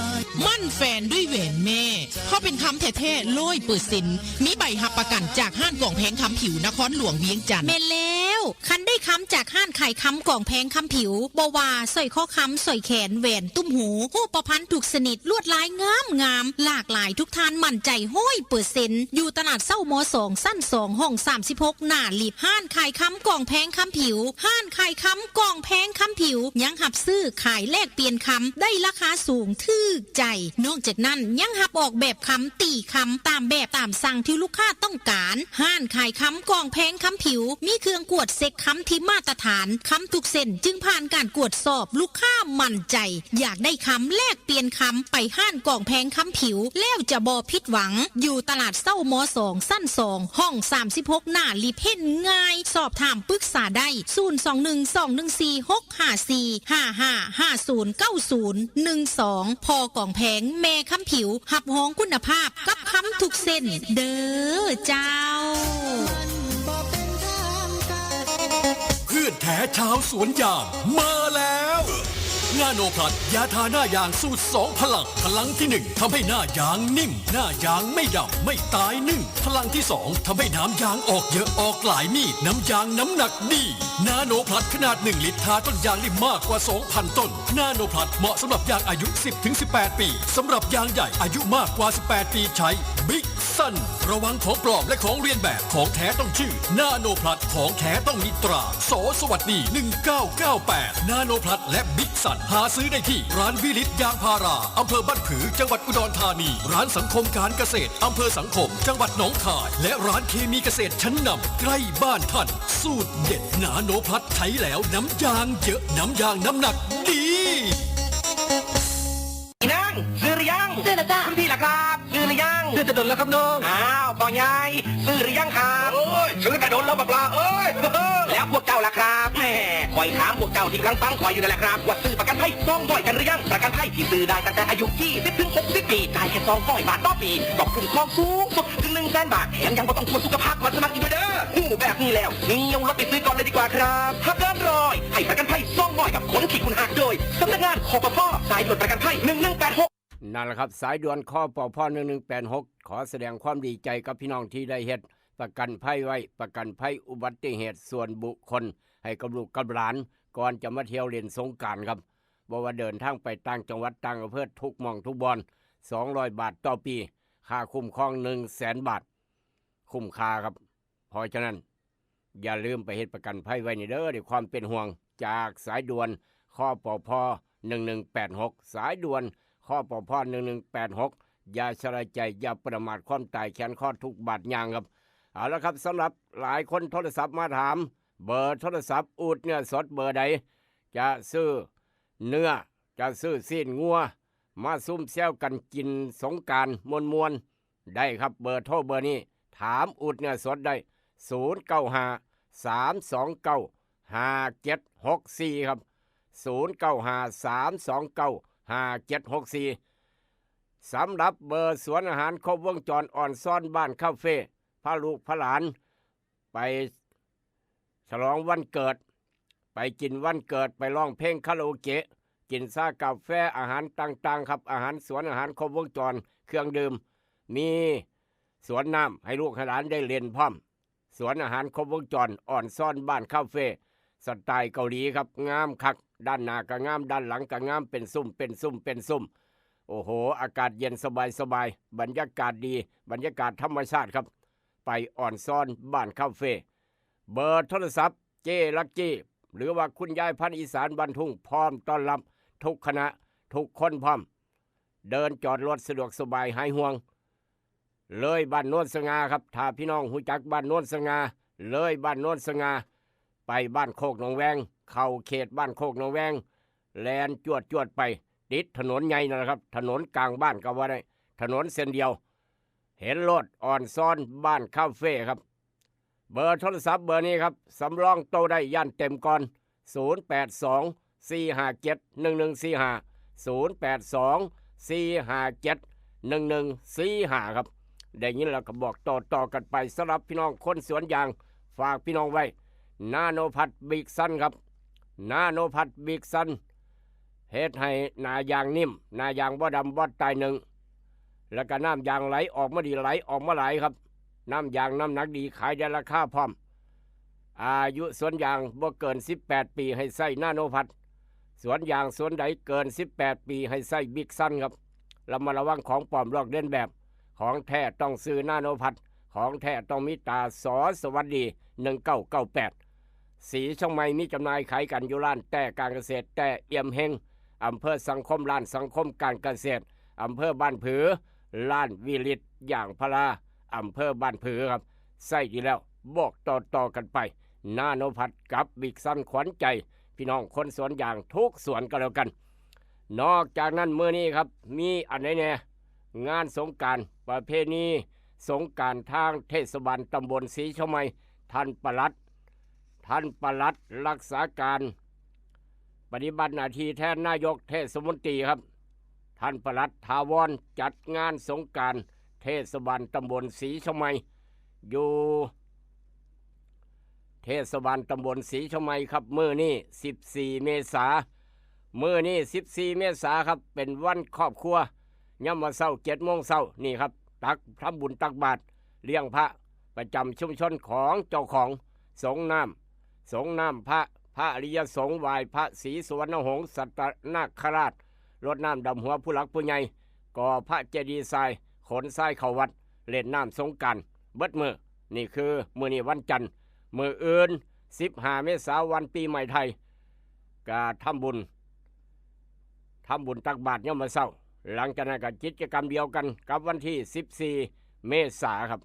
ໝັ້ນແຟນດ້ວຍແຫວນແມ່ ເພາະເປັນຄຳແທ້ໆ ຮ້ອຍເປີເຊັນ ມີໃບຮັບປະກັນຈາກຮ້ານກອງແພງຄຳຜິວ ນະຄອນຫຼວງວຽງຈັນ. ແມ່ນແລ້ວ, ຄັນໄດ້ຄຳຈາກຮ້ານຂາຍຄຳກອງແພງຄຳຜິວ, ບໍ່ວ່າສ້ອຍຄໍຄຳ, ສ້ອຍແຂນ, ແຫວນ, ຕຸ້ມຫູ, ຮູບປະພັນທຸກຊະນິດ, ລວດລາຍງາມໆ, ຫຼາກຫຼາຍ, ທຸກທ່ານໝັ້ນໃຈຮ້ອຍເປີເຊັນ. ຢູ່ຕະຫຼາດເຊົ້າ ມສອງ ຊັ້ນສອງ ຫ້ອງສາມສິບຫົກ ໜ້າລິບ. ຮ້ານຂາຍຄຳກອງແພງຄຳຜິວ. ຮ້ານຂາຍຄຳກອງແພງຄຳຜິວ ຍັງຮັບຊື້ຂາຍແລກປ່ຽນຄຳ ໄດ້ລາຄາສູງ ຖືກໃຈ. ນອກຈາກນັ້ນ ຍັງຮັບອອກແບບຄຳ, ຕີຄຳຕາມແບບຕາມສັ່ງທີ່ລູກຄ້າຕ້ອງການ. ຮ້ານຂາຍຄຳກອງແພງຄຳຜິວ ມີເຄື່ອງກວດເຊັກຄຳທີ່ມາດຕະຖານ, ຄຳທຸກເສັ້ນຈຶ່ງຜ່ານການກວດສອບ, ລູກຄ້າໝັ້ນໃຈ. ຢາກໄດ້ຄຳ ແລກປ່ຽນຄຳ ໄປຮ້ານກອງແພງຄຳຜິວ ແລ້ວຈະບໍ່ຜິດຫວັງ. ຢູ່ຕະຫຼາດເຊົ້າ ມສອງ ຊັ້ນສອງ ຫ້ອງສາມສິບຫົກ ໜ້າລິບ. ເຫັນງ່າຍ, ສອບຖາມປຶກສາໄດ້ ສູນສອງໜຶ່ງ ສອງໜຶ່ງສີ່ ຫົກຫ້າສີ່ ຫ້າຫ້າ ຫ້າສູນ ເກົ້າສູນ ໜຶ່ງສອງ. ພໍ່ກອງແພງ ແມ່ຄຳຜິວ ຮັບຮອງຄຸນນະພາບກັບຄຳທຸກເສັ້ນເດີເຈົ້າ. ເພື່ອນແທ້ຊາວສວນຢາງມາແລ້ວ ນາໂນພລັສ ຢາທາໜ້າຢາງສູດສອງພະລັງ. ພະລັງທີໜຶ່ງ ທຳໃຫ້ໜ້າຢາງນິ່ມ, ໜ້າຢາງໄມ່ດຳໄມ່ຕາຍໜຶ່ງ. ພະລັງທີສອງ ທຳໃຫ້ນ້ຳຢາງອອກເຍີະ, ອອກຫຼາຍມີດ, ນ້ຳຢາງນ້ຳໜັກດີ. ນາໂນພລັສ ຂະໜາດໜຶ່ງລິດ ທາຕົ້ນຢາງໄດ້ມາກກວ່າສອງພັນຕົ້ນ. ນາໂນພລັສ ເໝາະສຳລັບຢາງອາຍຸສິບເຖິງສິບແປດປີ. ສຳລັບຢາງໃຫຍ່ອາຍຸມາກກວ່າສິບແປດປີ ໃຊ້ Big Sun. ລະວັງຂອງປອມ ແລະ ຂອງລຽນແບບ, ຂອງແທ້ຕ້ອງຊື່ ນາໂນພລັສ, ຂອງແທ້ຕ້ອງມີຕາ ສ ສະຫວັດດີ ໜຶ່ງເກົ້າເກົ້າແປດ. ນາໂນພລັສ ແລະ Big Sun ຫາຊື້ໄດ້ທີ່ຮ້ານວິລິດຢາງພາລາ ອຳເພີບ້ານຜື ຈັງຫວັດອຸດອນທານີ, ຮ້ານສັງຄົມການກະເສດ ອຳເພີສັງຄົມ ຈັງຫວັດໜອງຄາຍ ແລະ ຮ້ານເຄມີກະເສດຊັ້ນນຳໃກ້ບ້ານທ່ານ. ສູດເດັດນາໂນພລັສ ໃຊ້ແລ້ວນ້ຳຢາງເຍີະ, ນ້ຳຢາງນ້ຳໜັກດີ. อีนาง ซื้อหรือยัง ซื้อแล้วจ้ะ คุณพี่ล่ะครับ ซื้อหรือยัง ซื้อแต่โดนแล้วครับน้อง อ้าว พ่อใหญ่ ซื้อหรือยังครับ โอ้ย ซื้อแต่โดนแล้วบักหล่าเอ้ย แล้วพวกเจ้าล่ะครับ แหม ข้อยถามพวกเจ้าที่กำลังฟังข้อยอยู่นั่นแหละครับ ว่าซื้อประกันภัยสองร้อยกันหรือยัง ประกันภัยที่ซื้อได้ตั้งแต่อายุยี่สิบถึงหกสิบปี จ่ายแค่สองร้อยบาทต่อปี ก็คุ้มครองสูงสุดถึงหนึ่งแสนบาท แถมยังบ่ต้องตรวจสุขภาพก่อนสมัครอีกด้วยเด้อ ฮู้แบบนี้แล้ว เหนี่ยวรถไปซื้อก่อนเลยดีกว่าครับ พักเกินร้อย ให้ประกันภัยสองร้อยกับคนที่คุณฮัก โดย สำนักงาน คปภ สายด่วนประกันภัย หนึ่งหนึ่งแปดหก นั่นล่ะครับ สายด่วน คปภ หนึ่งหนึ่งแปดหก ขอแสดงความดีใจกับพี่น้องที่ได้เฮ็ดประกันภัยไว้ ประกันภัยอุบัติเหตุส่วนบุคคลให้กับลูกกับหลาน ก่อนจะมาเที่ยวเล่นสงกรานต์ครับ บ่ว่าเดินทางไปต่างจังหวัดต่างอำเภอ ทุกหม่องทุกบ่อน สองร้อยบาทต่อปี ค่าคุ้มครอง หนึ่งแสนบาท คุ้มค่าครับ เพราะฉะนั้น อย่าลืมไปเฮ็ดประกันภัยไว้นี่เด้อ ด้วยความเป็นห่วง จากสายด่วน คปภ หนึ่งหนึ่งแปดหก สายด่วน คปภ หนึ่งหนึ่งแปดหก อย่าชะล่าใจ อย่าประมาท ความตายแขวนคอทุกบาทย่างครับ เอาละครับ สำหรับหลายคนโทรศัพท์มาถาม เบอร์โทรศัพท์ อูดเนื้อสดเบอร์ใด จะซื้อเนื้อ จะซื้อซี้นงัว มาซุ่มแซวกันกินสงกรานต์ม่วนๆ ได้ครับ เบอร์โทรเบอร์นี้ ถามอูดเนื้อสดได้ ศูนย์เก้าห้า สามสองเก้า ห้าเจ็ดหกสี่ ครับ ศูนย์เก้าห้า สามสองเก้า ห้าเจ็ดหกสี่ สำหรับเบอร์สวนอาหารครบวงจร ออนซอนบ้านคาเฟ่ พาลูกพาหลาน ไปฉลองวันเกิด ไปกินวันเกิด ไปร้องเพลงคาราโอเกะ กินชากาแฟ อาหารต่างๆ ครับ อาหารสวน อาหารครบวงจร เครื่องดื่ม มีสวนน้ำให้ลูกให้หลานได้เล่นพร้อม สวนอาหารครบวงจร ออนซอนบ้านคาเฟ่ สไตล์เกาหลีครับ งามคัก ด้านหน้าก็งาม ด้านหลังก็งาม เป็นซุ่ม เป็นซุ่ม เป็นซุ่ม โอ้โห อากาศเย็นสบายๆ บรรยากาศดี บรรยากาศธรรมชาติครับ ไปออนซอนบ้านคาเฟ่ เบอร์โทรศัพท์ เจ๊ลักกี้ หรือว่าคุณยายพันธุ์อีสานบ้านทุ่ง พร้อมต้อนรับทุกคณะ ทุกคนพร้อม เดินจอดรถสะดวกสบาย หายห่วง เลยบ้านโนนสง่าครับ ถ้าพี่น้องรู้จักบ้านโนนสง่า เลยบ้านโนนสง่า ไปบ้านโคกหนองแวง เข้าเขตบ้านโคกหนองแวง แล่นจวดๆ ไป ติดถนนใหญ่นั่นแหละครับ ถนนกลางบ้านก็ว่าได้ ถนนเส้นเดียว เห็นโลด ออนซอนบ้านคาเฟ่ครับ ເບີໂທລະສັບເບີນີ້ຄັບ ສຳລອງໂຕໄດ້ ຢ້ານເຕັມກ່ອນ ສູນແປດສອງ ສີ່ຫ້າເຈັດ ໜຶ່ງໜຶ່ງສີ່ຫ້າ ສູນແປດສອງ ສີ່ຫ້າເຈັດ ໜຶ່ງໜຶ່ງສີ່ຫ້າ ຄັບ. ໄດ້ຍິນແລ້ວກໍບອກຕໍ່ໆກັນໄປ. ສຳລັບພີ່ນ້ອງຄົນສວນຢາງ ຝາກພີ່ນ້ອງໄວ້ ນາໂນພັດ ບິກຊັນ ຄັບ. ນາໂນພັດ ບິກຊັນ ເຮັດໃຫ້ໜ້າຢາງນິ້ມ ໜ້າຢາງບໍ່ດຳ ບໍ່ຕາຍໜຶ່ງ ແລ້ວກໍນ້ຳຢາງໄຫຼອອກມາດີ ໄຫຼອອກມາຫຼາຍຄັບ. ນ້ຳຢາງນ້ຳໜັກດີ ຂາຍໄດ້ລາຄາພ້ອມ. ອາຍຸສວນຢາງບໍ່ເກີນສິບແປດປີ ໃຫ້ໃຊ້ນາໂນພັດ. ສວນຢາງສວນໃດເກີນສິບແປດປີ ໃຫ້ໃຊ້ບິກຊັນຄັບ. ລະມັດລະວັງຂອງປອມ ລອກລຽນແບບ. ຂອງແທ້ຕ້ອງຊື່ນາໂນພັດ. ຂອງແທ້ຕ້ອງມີຕາ ສ ສະຫວັດດີ ໜຶ່ງເກົ້າເກົ້າແປດ. ສີຊຽງໃໝ່ ມີຈຳໜ່າຍຂາຍກັນຢູ່ຮ້ານແຕ້ການກະເສດ ແຕ້ອຽມເຮັງ ອຳເພີສັງຄົມ ຮ້ານສັງຄົມການກະເສດ ອຳເພີບ້ານຜື ຮ້ານວິລິດຢາງພາລາ ອຳເພີບ້ານຜືຄັບ. ໃຊ້ດີແລ້ວ ບອກຕໍ່ໆກັນໄປ. ນາໂນພັດກັບບິກຊັນ ຂວັນໃຈພີ່ນ້ອງຄົນສວນຢາງທຸກສວນກໍແລ້ວກັນ. ນອກຈາກນັ້ນ ມື້ນີ້ຄັບ ມີອັນໃດແດ່? ງານສົງການ ປະເພນີສົງການ ທາງເທດສະບານຕຳບົນສີຊຽງໃໝ່ ທ່ານປະຫຼັດ ທ່ານປະຫຼັດລັກສາການປະຕິບັດໜ້າທີ່ແທນນາຍົກເທດສະມົນຕີຄັບ ທ່ານປະຫຼັດຖາວອນ ຈັດງານສົງການເທດສະບານຕຳບົນສີຊຽງໃໝ່ ຢູ່ເທດສະບານຕຳບົນສີຊຽງໃໝ່ຄັບ. ມື້ນີ້ສິບສີ່ເມສາ ມື້ນີ້ສິບສີ່ເມສາຄັບ ເປັນວັນຄອບຄົວ. ຍາມມື້ເຊົ້າ ເຈັດໂມງເຊົ້ານີ້ຄັບ ຕັກ ທຳບຸນຕັກບາດ ລ້ຽງພະ ປະຈຳຊຸມຊົນຂອງເຈົ້າຂອງ ສົງນ້ຳ ສົງນ້ຳພະ ພະອະລິຍະສົງ ໄຫວ້ພະສີສຸວັນນະຫົງ ສັດຕະນາຄະລາດ ລົດນ້ຳດຳຫົວຜູ້ຫຼັກຜູ້ໃຫຍ່ ກໍ່ພະເຈດີຊາຍ ຂົນຊາຍເຂົ້າວັດ ຫຼິ້ນນ້ຳສົງການເບິດມື້. ນີ້ຄືມື້ນີ້ວັນຈັນ. ມື້ອື່ນສິບຫ້າເມສາ ວັນປີໃໝ່ໄທ ກະທຳບຸນ ທຳບຸນຕັກບາດຍາມມື້ເຊົ້າ. ຫຼັງຈາກນັ້ນກໍກິດຈະກຳດຽວກັນກັບວັນທີສິບສີ່ເມສາຄັບ.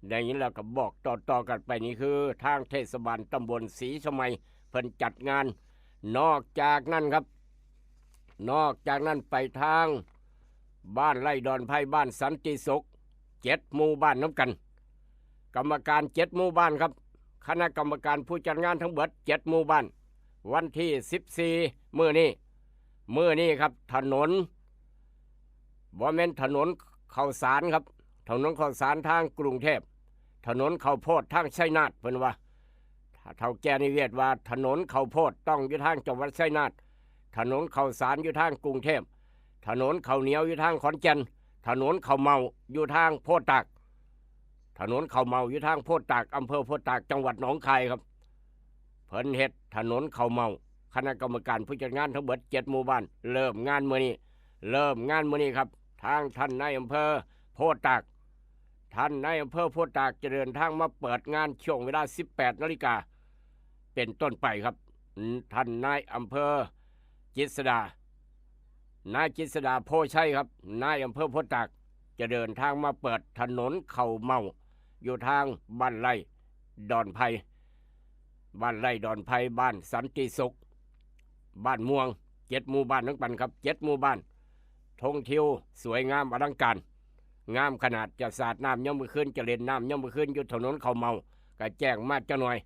ໄດ້ຍິນແລ້ວກໍບອກຕໍ່ໆກັນໄປ. ນີ້ຄືທາງເທດສະບານຕຳບົນສີຊຽງໃໝ່ ເພິ່ນຈັດງານ. ນອກຈາກນັ້ນຄັບ ນອກຈາກນັ້ນໄປທາງບ້ານໄລ່ດອນໄພ ບ້ານສັນຕິສຸກ ເຈັດໝູ່ບ້ານນຳກັນ. ກຳມະການເຈັດໝູ່ບ້ານຄັບ ຄະນະກຳມະການຜູ້ຈັດງານທັງເບິດເຈັດໝູ່ບ້ານ. ວັນທີສິບສີ່ ມື້ນີ້ ມື້ນີ້ຄັບ ຖະໜົນ ບໍ່ແມ່ນຖະໜົນເຂົ້າສານຄັບ ຖະໜົນເຂົ້າສານທາງກຸງເທບ ຖະໜົນເຂົ້າໂພດທາງໄຊນາດ ເພິ່ນວ່າ ເຖົ້າແກ່ນິເວດວ່າ ຖະໜົນເຂົ້າໂພດຕ້ອງຢູ່ທາງຈັງຫວັດໄຊນາດ, ຖະໜົນເຂົ້າສານຢູ່ທາງກຸງເທບ, ຖະໜົນເຂົ້າໜຽວຢູ່ທາງຂອນແກ່ນ, ຖະໜົນເຂົ້າເມົາຢູ່ທາງໂພດຕາກ, ຖະໜົນເຂົ້າເມົາຢູ່ທາງໂພດຕາກ ອຳເພີໂພດຕາກ ຈັງຫວັດໜອງຄາຍຄັບ. ເພິ່ນເຮັດຖະໜົນເຂົ້າເມົາ ຄະນະກຳມະການຜູ້ຈັດງານທັງເບິດເຈັດໝູ່ບ້ານ ເລີ່ມງານມື້ນີ້ ເລີ່ມງານມື້ນີ້ຄັບ. ທາງທ່ານນາຍອຳເພີໂພດຕາກ ທ່ານນາຍອຳເພີໂພດຕາກຈະເດີນທາງມາເປີດງານຊ່ວງເວລາສິບແປດນາລິກາເປັນຕົ້ນໄປຄັບ. ທ່ານນາຍອຳເພີຈິດສະດາ ນາຍຈິດສະດາໂພໄຊຄັບ ນາຍອຳເພີໂພດຕາກ ຈະເດີນທາງມາເປີດຖະໜົນເຂົ້າເມົາ ຢູ່ທາງບ້ານໄລ່ດອນໄພ ບ້ານໄລ່ດອນໄພ ບ້ານສັນຕິສຸກ ບ້ານມ່ວງ ເຈັດໝູ່ບ້ານນຳກັນຄັບ ເຈັດໝູ່ບ້ານ. ທ່ອງທ່ຽວສວຍງາມອະລັງການ ງາມຂະໜາດ. ຈະສາດນ້ຳຍາມມື້ຄືນ ຈະຫຼິ້ນນ້ຳຍາມມື້ຄືນ ຢູ່ຖະໜົນເຂົ້າເມົາ ກະແຈ້ງມາຈັກໜ່ອຍ.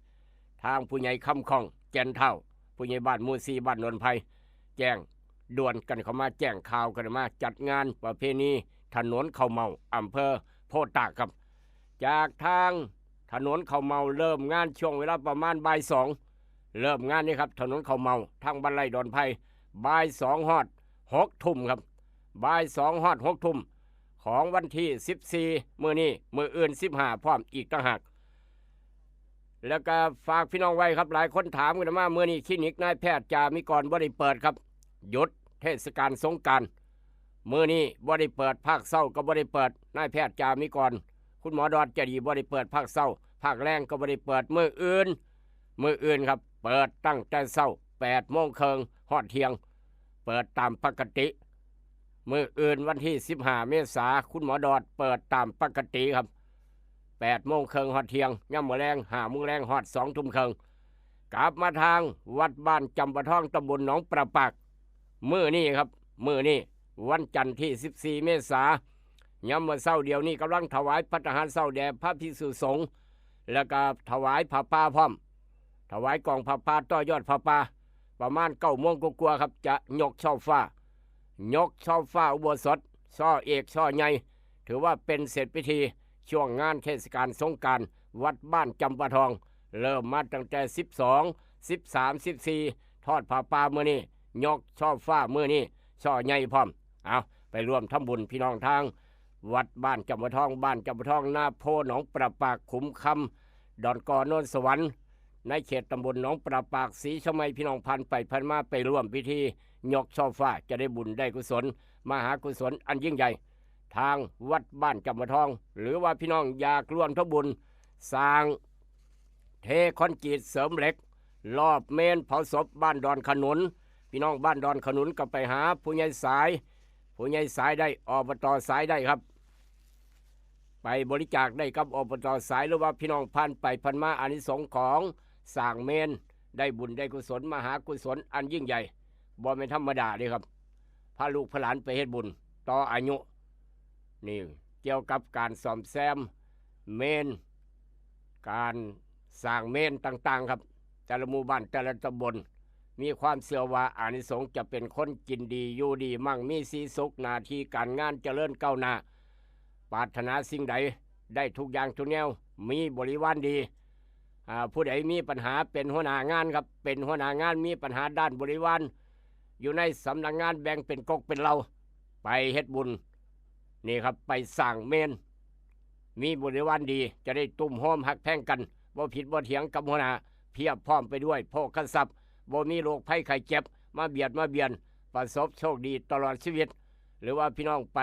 ທາງຜູ້ໃຫຍ່ຄຳຂ້ອງ ແກ່ນທ້າວ ຜູ້ໃຫຍ່ບ້ານໝູ່ສີ່ ບ້ານດອນໄພ ແຈ້ງດ່ວນກັນເຂົ້າມາ ແຈ້ງຂ່າວກັນມາ ຈັດງານປະເພນີຖະໜົນເຂົ້າເມົາ ອຳເພີໂພດຕາກຄັບ. ຈາກທາງຖະໜົນເຂົ້າເມົາ ເລີ່ມງານຊ່ວງເວລາປະມານບ່າຍສອງ ເລີ່ມງານນີ້ຄັບ ຖະໜົນເຂົ້າເມົາ ທາງບ້ານໄລ່ດອນໄພ ບ່າຍສອງຮອດຫົກທຸ່ມຄັບ ບ່າຍສອງຮອດຫົກທຸ່ມຂອງວັນທີສິບສີ່ ມື້ນີ້ ມື້ອື່ນສິບຫ້າ ພ້ອມອີກຕ່າງຫາກ. ແລ້ວກະຝາກພີ່ນ້ອງໄວ້ຄັບ ຫຼາຍຄົນຖາມກັນມາ ມື້ນີ້ຄລີນິກນາຍແພດຈາມິກອນບໍ່ໄດ້ເປີດຄັບ ຢຸດເທດສະການສົງການ. ມື້ນີ້ບໍ່ໄດ້ເປີດ ພາກເຊົ້າກໍບໍ່ໄດ້ເປີດ ນາຍແພດຈາມິກອນ ຄຸນໝໍດອດຈະດີ ບໍ່ໄດ້ເປີດພາກເຊົ້າ ພາກແລງກໍບໍ່ໄດ້ເປີດ. ມື້ອື່ນ ມື້ອື່ນຄັບ ເປີດຕັ້ງແຕ່ເຊົ້າ ແປດໂມງເຄິ່ງຮອດທ່ຽງ ເປີດຕາມປະກະຕິ. ມື້ອື່ນວັນທີສິບຫ້າເມສາ ຄຸນໝໍດອດເປີດຕາມປະກະຕິຄັບ ແປດໂມງເຄິ່ງຮອດທ່ຽງ. ຍາມມື້ແລງ ຫ້າໂມງແລງຮອດສອງທຸ່ມເຄິ່ງ. ກັບມາທາງວັດບ້ານຈຳປາທອງ ຕຳບົນໜອງປະປາກ ມື້ນີ້ຄັບ ມື້ນີ້ວັນຈັນທີສິບສີ່ເມສາ ຍາມມື້ເຊົ້າດຽວນີ້ ກຳລັງຖວາຍພັດຕາຫານເຊົ້າແດ່ພະພິກສຸສົງ ແລ້ວກໍຖວາຍຜ້າປ່າພ້ອມ ຖວາຍກອງຜ້າປ່າຕໍ່ຍອດຜ້າປ່າ ປະມານເກົ້າໂມງກວ່າໆ ຄັບ ຈະຍົກຊ່ອຟ້າ ຍົກຊ່ອຟ້າອຸໂບສົດ ຊ່ອເອກ ຊ່ອໃຫຍ່ ຖືວ່າເປັນເສັດພິທີຊ່ວງງານເທດສະການສົງການວັດບ້ານຈຳປາທອງ ເລີ່ມມາຕັ້ງແຕ່ສິບສອງ ສິບສາມ ສິບສີ່ ທອດຜ້າປ່າມື້ນີ້ ຍົກຊ່ອຟ້າມື້ນີ້ ຊ່ອໃຫຍ່ພ້ອມ. ເອົາ ໄປຮ່ວມທຳບຸນ ພີ່ນ້ອງທາງວັດບ້ານຈຳປາທອງ ບ້ານຈຳປາທອງ ນາໂພ ໜອງປະປາກ ຂຸມຄຳ ດອນກອ ໂນນສະຫວັນ ໃນເຂດຕຳບົນໜອງປະປາກ ສີຊຽງໃໝ່ ພີ່ນ້ອງຜ່ານໄປຜ່ານມາ ໄປຮ່ວມພິທີຍົກຊ່ອຟ້າ ຈະໄດ້ບຸນໄດ້ກຸສົນ ມະຫາກຸສົນອັນຍິ່ງໃຫຍ່ ທາງວັດບ້ານຈຳປາທອງ ຫຼືວ່າພີ່ນ້ອງຢາກຮ່ວມທຳບຸນສ້າງເທຄອນກຣີດເສີມເຫຼັກ ລອບເມນເຜົາສົບບ້ານດອນຂະໜຸນ ພີ່ນ້ອງບ້ານດອນຂະໜຸນກໍໄປຫາຜູ້ໃຫຍ່ສາຍ ຜູ້ໃຫຍ່ສາຍໄດ້ ອບຕ ສາຍໄດ້ຄັບ ໄປບໍລິຈາກໄດ້ກັບ ອບຕ ສາຍ ຫຼືວ່າພີ່ນ້ອງຜ່ານໄປຜ່ານມາ ອານິສົງຂອງສ້າງເມນ ໄດ້ບຸນໄດ້ກຸສົນ ມະຫາກຸສົນອັນຍິ່ງໃຫຍ່ ບໍ່ແມ່ນທຳມະດາເດ້ຄັບ ພາລູກພາຫຼານໄປເຮັດບຸນຕໍ່ອາຍຸ ນີ້ ກ່ຽວກັບການສ້ອມແຊມເມນ ການສ້າງເມນຕ່າງໆ ຄັບ ແຕ່ລະໝູ່ບ້ານ ແຕ່ລະຕຳບົນ ມີຄວາມເຊື່ອວ່າອານິສົງຈະເປັນຄົນກິນດີ ຢູ່ດີ ໝັ່ງມີສີສຸກ ໜ້າທີ່ການງານຈະເລີນກ້າວໜ້າ ປາດຖະໜາສິ່ງໃດໄດ້ທຸກຢ່າງທຸກແນວ ມີບໍລິວານດີ ອາ ຜູ້ໃດມີປັນຫາເປັນຫົວໜ້າງານຄັບ ເປັນຫົວໜ້າງານ ມີປັນຫາດ້ານບໍລິວານ ຢູ່ໃນສຳນັກງານແບ່ງເປັນກົກເປັນເຫຼົ່າ ໄປເຮັດບຸນ ນີ້ຄັບ ໄປສ້າງເມນ ມີບໍລິວານດີ ຈະໄດ້ຕຸ້ມໂຮມຮັກແພງກັນ ບໍ່ຜິດບໍ່ຖຽງກັບຫົວໜ້າ ພຽບພ້ອມໄປດ້ວຍໂພຄະຊັບ ບໍ່ມີໂລກໄພໄຂ້ເຈັບ ມາບຽດມາບຽນ ປະສົບໂຊກດີຕະຫຼອດຊີວິດ ຫຼືວ່າພີ່ນ້ອງໄປ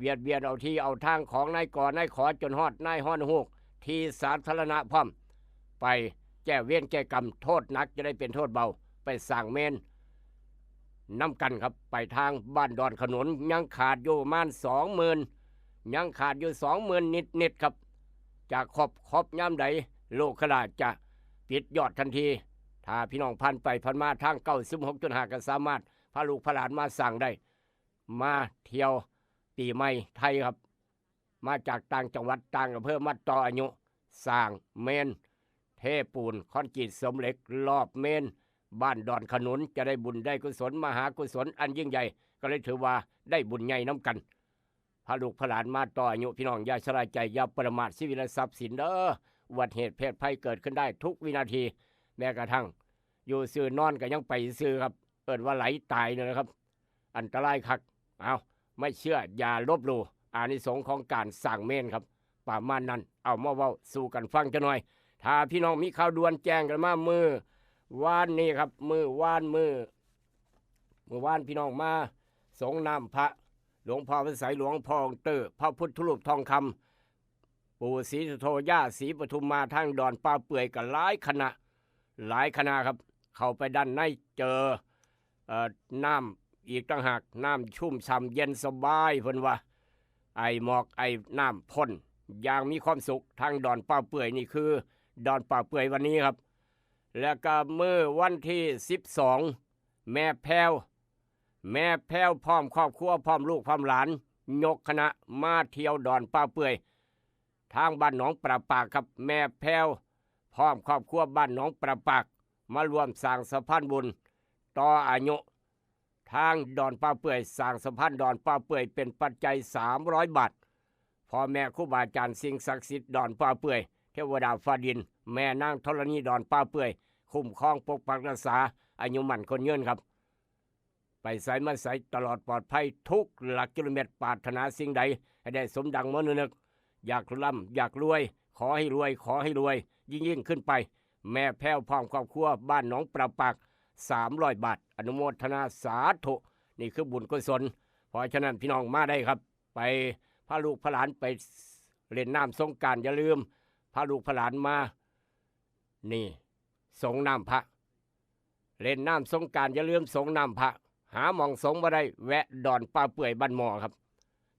ບຽດບຽນເອົາທີ່ເອົາທາງຂອງນາຍ ກ ນາຍ ຂ ຈົນຮອດນາຍຮອນຮູ້ ທີ່ສາທາລະນະພ້ອມ ໄປແກ້ເວນແກ້ກຳ ໂທດໜັກຈະໄດ້ເປັນໂທດເບົາ ໄປສ້າງເມນ ນຳກັນຄັບ ໄປທາງບ້ານດອນຂະໜຸນ ຍັງຂາດຢູ່ປະມານສອງໝື່ນ ຍັງຂາດຢູ່ສອງໝື່ນນິດໆ ຄັບ ຈະຄົບ ຄົບຍາມໃດ ໂລກຄະລາຈະປິດຍອດທັນທີ ຖ້າພີ່ນ້ອງຜ່ານໄປຜ່ານມາທາງເກົ້າສິບຫົກຈຸດຫ້າ ກໍສາມາດພາລູກພາຫຼານມາສ້າງໄດ້ ມາທ່ຽວປີໃໝ່ໄທຄັບ ມາຈາກຕ່າງຈັງຫວັດ ຕ່າງອຳເພີ ມາຕໍ່ອາຍຸ ສ້າງເມນ ເທປູນຄອນກຣີດເສີມເຫຼັກ ລອບເມນ ບ້ານດອນຂະໜຸນ ຈະໄດ້ບຸນໄດ້ກຸສົນ ມະຫາກຸສົນອັນຍິ່ງໃຫຍ່ ກໍເລີຍຖືວ່າໄດ້ບຸນໃຫຍ່ນຳກັນ ພາລູກພາຫຼານມາຕໍ່ອາຍຸ ພີ່ນ້ອງຢ່າຊະລາໃຈ ຢ່າປະມາດຊີວິດ ແລະ ຊັບສິນເດີ ອຸບັດເຫດເພດໄພເກີດຂຶ້ນໄດ້ທຸກວິນາທີ ແມ້ກະທັ່ງຢູ່ຊື່ນອນກໍຍັງໄປຊື່ຄັບ ເອີ້ນວ່າໄຫຼຕາຍນັ້ນແຫຼະຄັບ ອັນຕະລາຍຄັກ ເອົາ ໄມ່ເຊື່ອຢ່າລົບຫຼູ່ ອານິສົງຂອງການສ້າງເມນຄັບ ປະມານນັ້ນ ເອົາມາເວົ້າສູ່ກັນຟັງຈັກໜ່ອຍ ຖ້າພີ່ນ້ອງມີຂ່າວດ່ວນແຈ້ງກັນມາ ມື້ວານນີ້ຄັບ ມື້ວານ ມື້ ມື້ວານພີ່ນ້ອງມາສົງນ້ຳພະ ຫຼວງພໍ່ພະໃສ ຫຼວງພໍ່ອົງເຕີ ພະພຸດທະຮູບທອງຄຳ ປູ່ສີສຸໂທ ຍ່າສີປະທຸມມາ ທາງດອນປ່າເປື່ອຍກໍຫຼາຍຄະນະ ຫຼາຍຄະນະຄັບ ເຂົ້າໄປດ້ານໃນເຈີ ເອີ ນ້ຳອີກຕ່າງຫາກ ນ້ຳຊຸ່ມຊ່ຳເຢັນສະບາຍ ເພິ່ນວ່າ ໄອໝອກໄອນ້ຳພົ້ນຢ່າງມີຄວາມສຸກ ທາງດອນປ່າເປື່ອຍ ນີ້ຄືດອນປ່າເປື່ອຍວັນນີ້ຄັບ ແລ້ວກໍມື້ວັນທີສິບສອງ ແມ່ແພ້ວ ແມ່ແພ້ວພ້ອມຄອບຄົວ ພ້ອມລູກພ້ອມຫຼານ ຍົກຄະນະມາທ່ຽວດອນປ່າເປື່ອຍ ທາງບ້ານໜອງປະປາກຄັບ ແມ່ແພ້ວພ້ອມຄອບຄົວ ບ້ານໜອງປະປາກ ມາຮ່ວມສ້າງສະພານບຸນຕໍ່ອາຍຸ ທາງດອນປ່າເປື່ອຍ ສ້າງສະພານດອນປ່າເປື່ອຍ ເປັນປັດໄຈສາມຮ້ອຍບາດ ພໍ່ແມ່ຄູບາອາຈານ ສິ່ງສັກສິດດອນປ່າເປື່ອຍ ເທວະດາຟ້າດິນ ແມ່ນາງທໍລະນີດອນປ່າເປື່ອຍ ຄຸ້ມຄອງປົກປັກຮັກສາ ອາຍຸໝັ້ນຄົນຍືນຄັບ ໄປໃສມາໃສຕະຫຼອດປອດໄພທຸກຫຼັກກິໂລແມັດ ປາດຖະໜາສິ່ງໃດໃຫ້ໄດ້ສົມດັ່ງມະນຸນຶກ ຢາກລ່ຳຢາກລວຍ ຂໍໃຫ້ລວຍ ຂໍໃຫ້ລວຍ ຍິ່ງໆຂຶ້ນໄປ ແມ່ແພ້ວພ້ອມຄອບຄົວ ບ້ານໜອງປະປາກ ສາມຮ້ອຍບາດ ອະນຸໂມທະນາສາທຸ ນີ້ຄືບຸນກຸສົນ ເພາະສະນັ້ນພີ່ນ້ອງມາໄດ້ຄັບ ໄປພາລູກພາຫຼານໄປເລ່ນນ້ຳສົງການ ຢ່າລືມພາລູກພາຫຼານມາ ນີ້ ສົງນ້ຳພະ ເລ່ນນ້ຳສົງການ ຢ່າລືມສົງນ້ຳພະ ຫາໝ່ອງສົງບໍ່ໄດ້ ແວະດອນປ່າເປື່ອຍບ້ານໝໍ່ຄັບ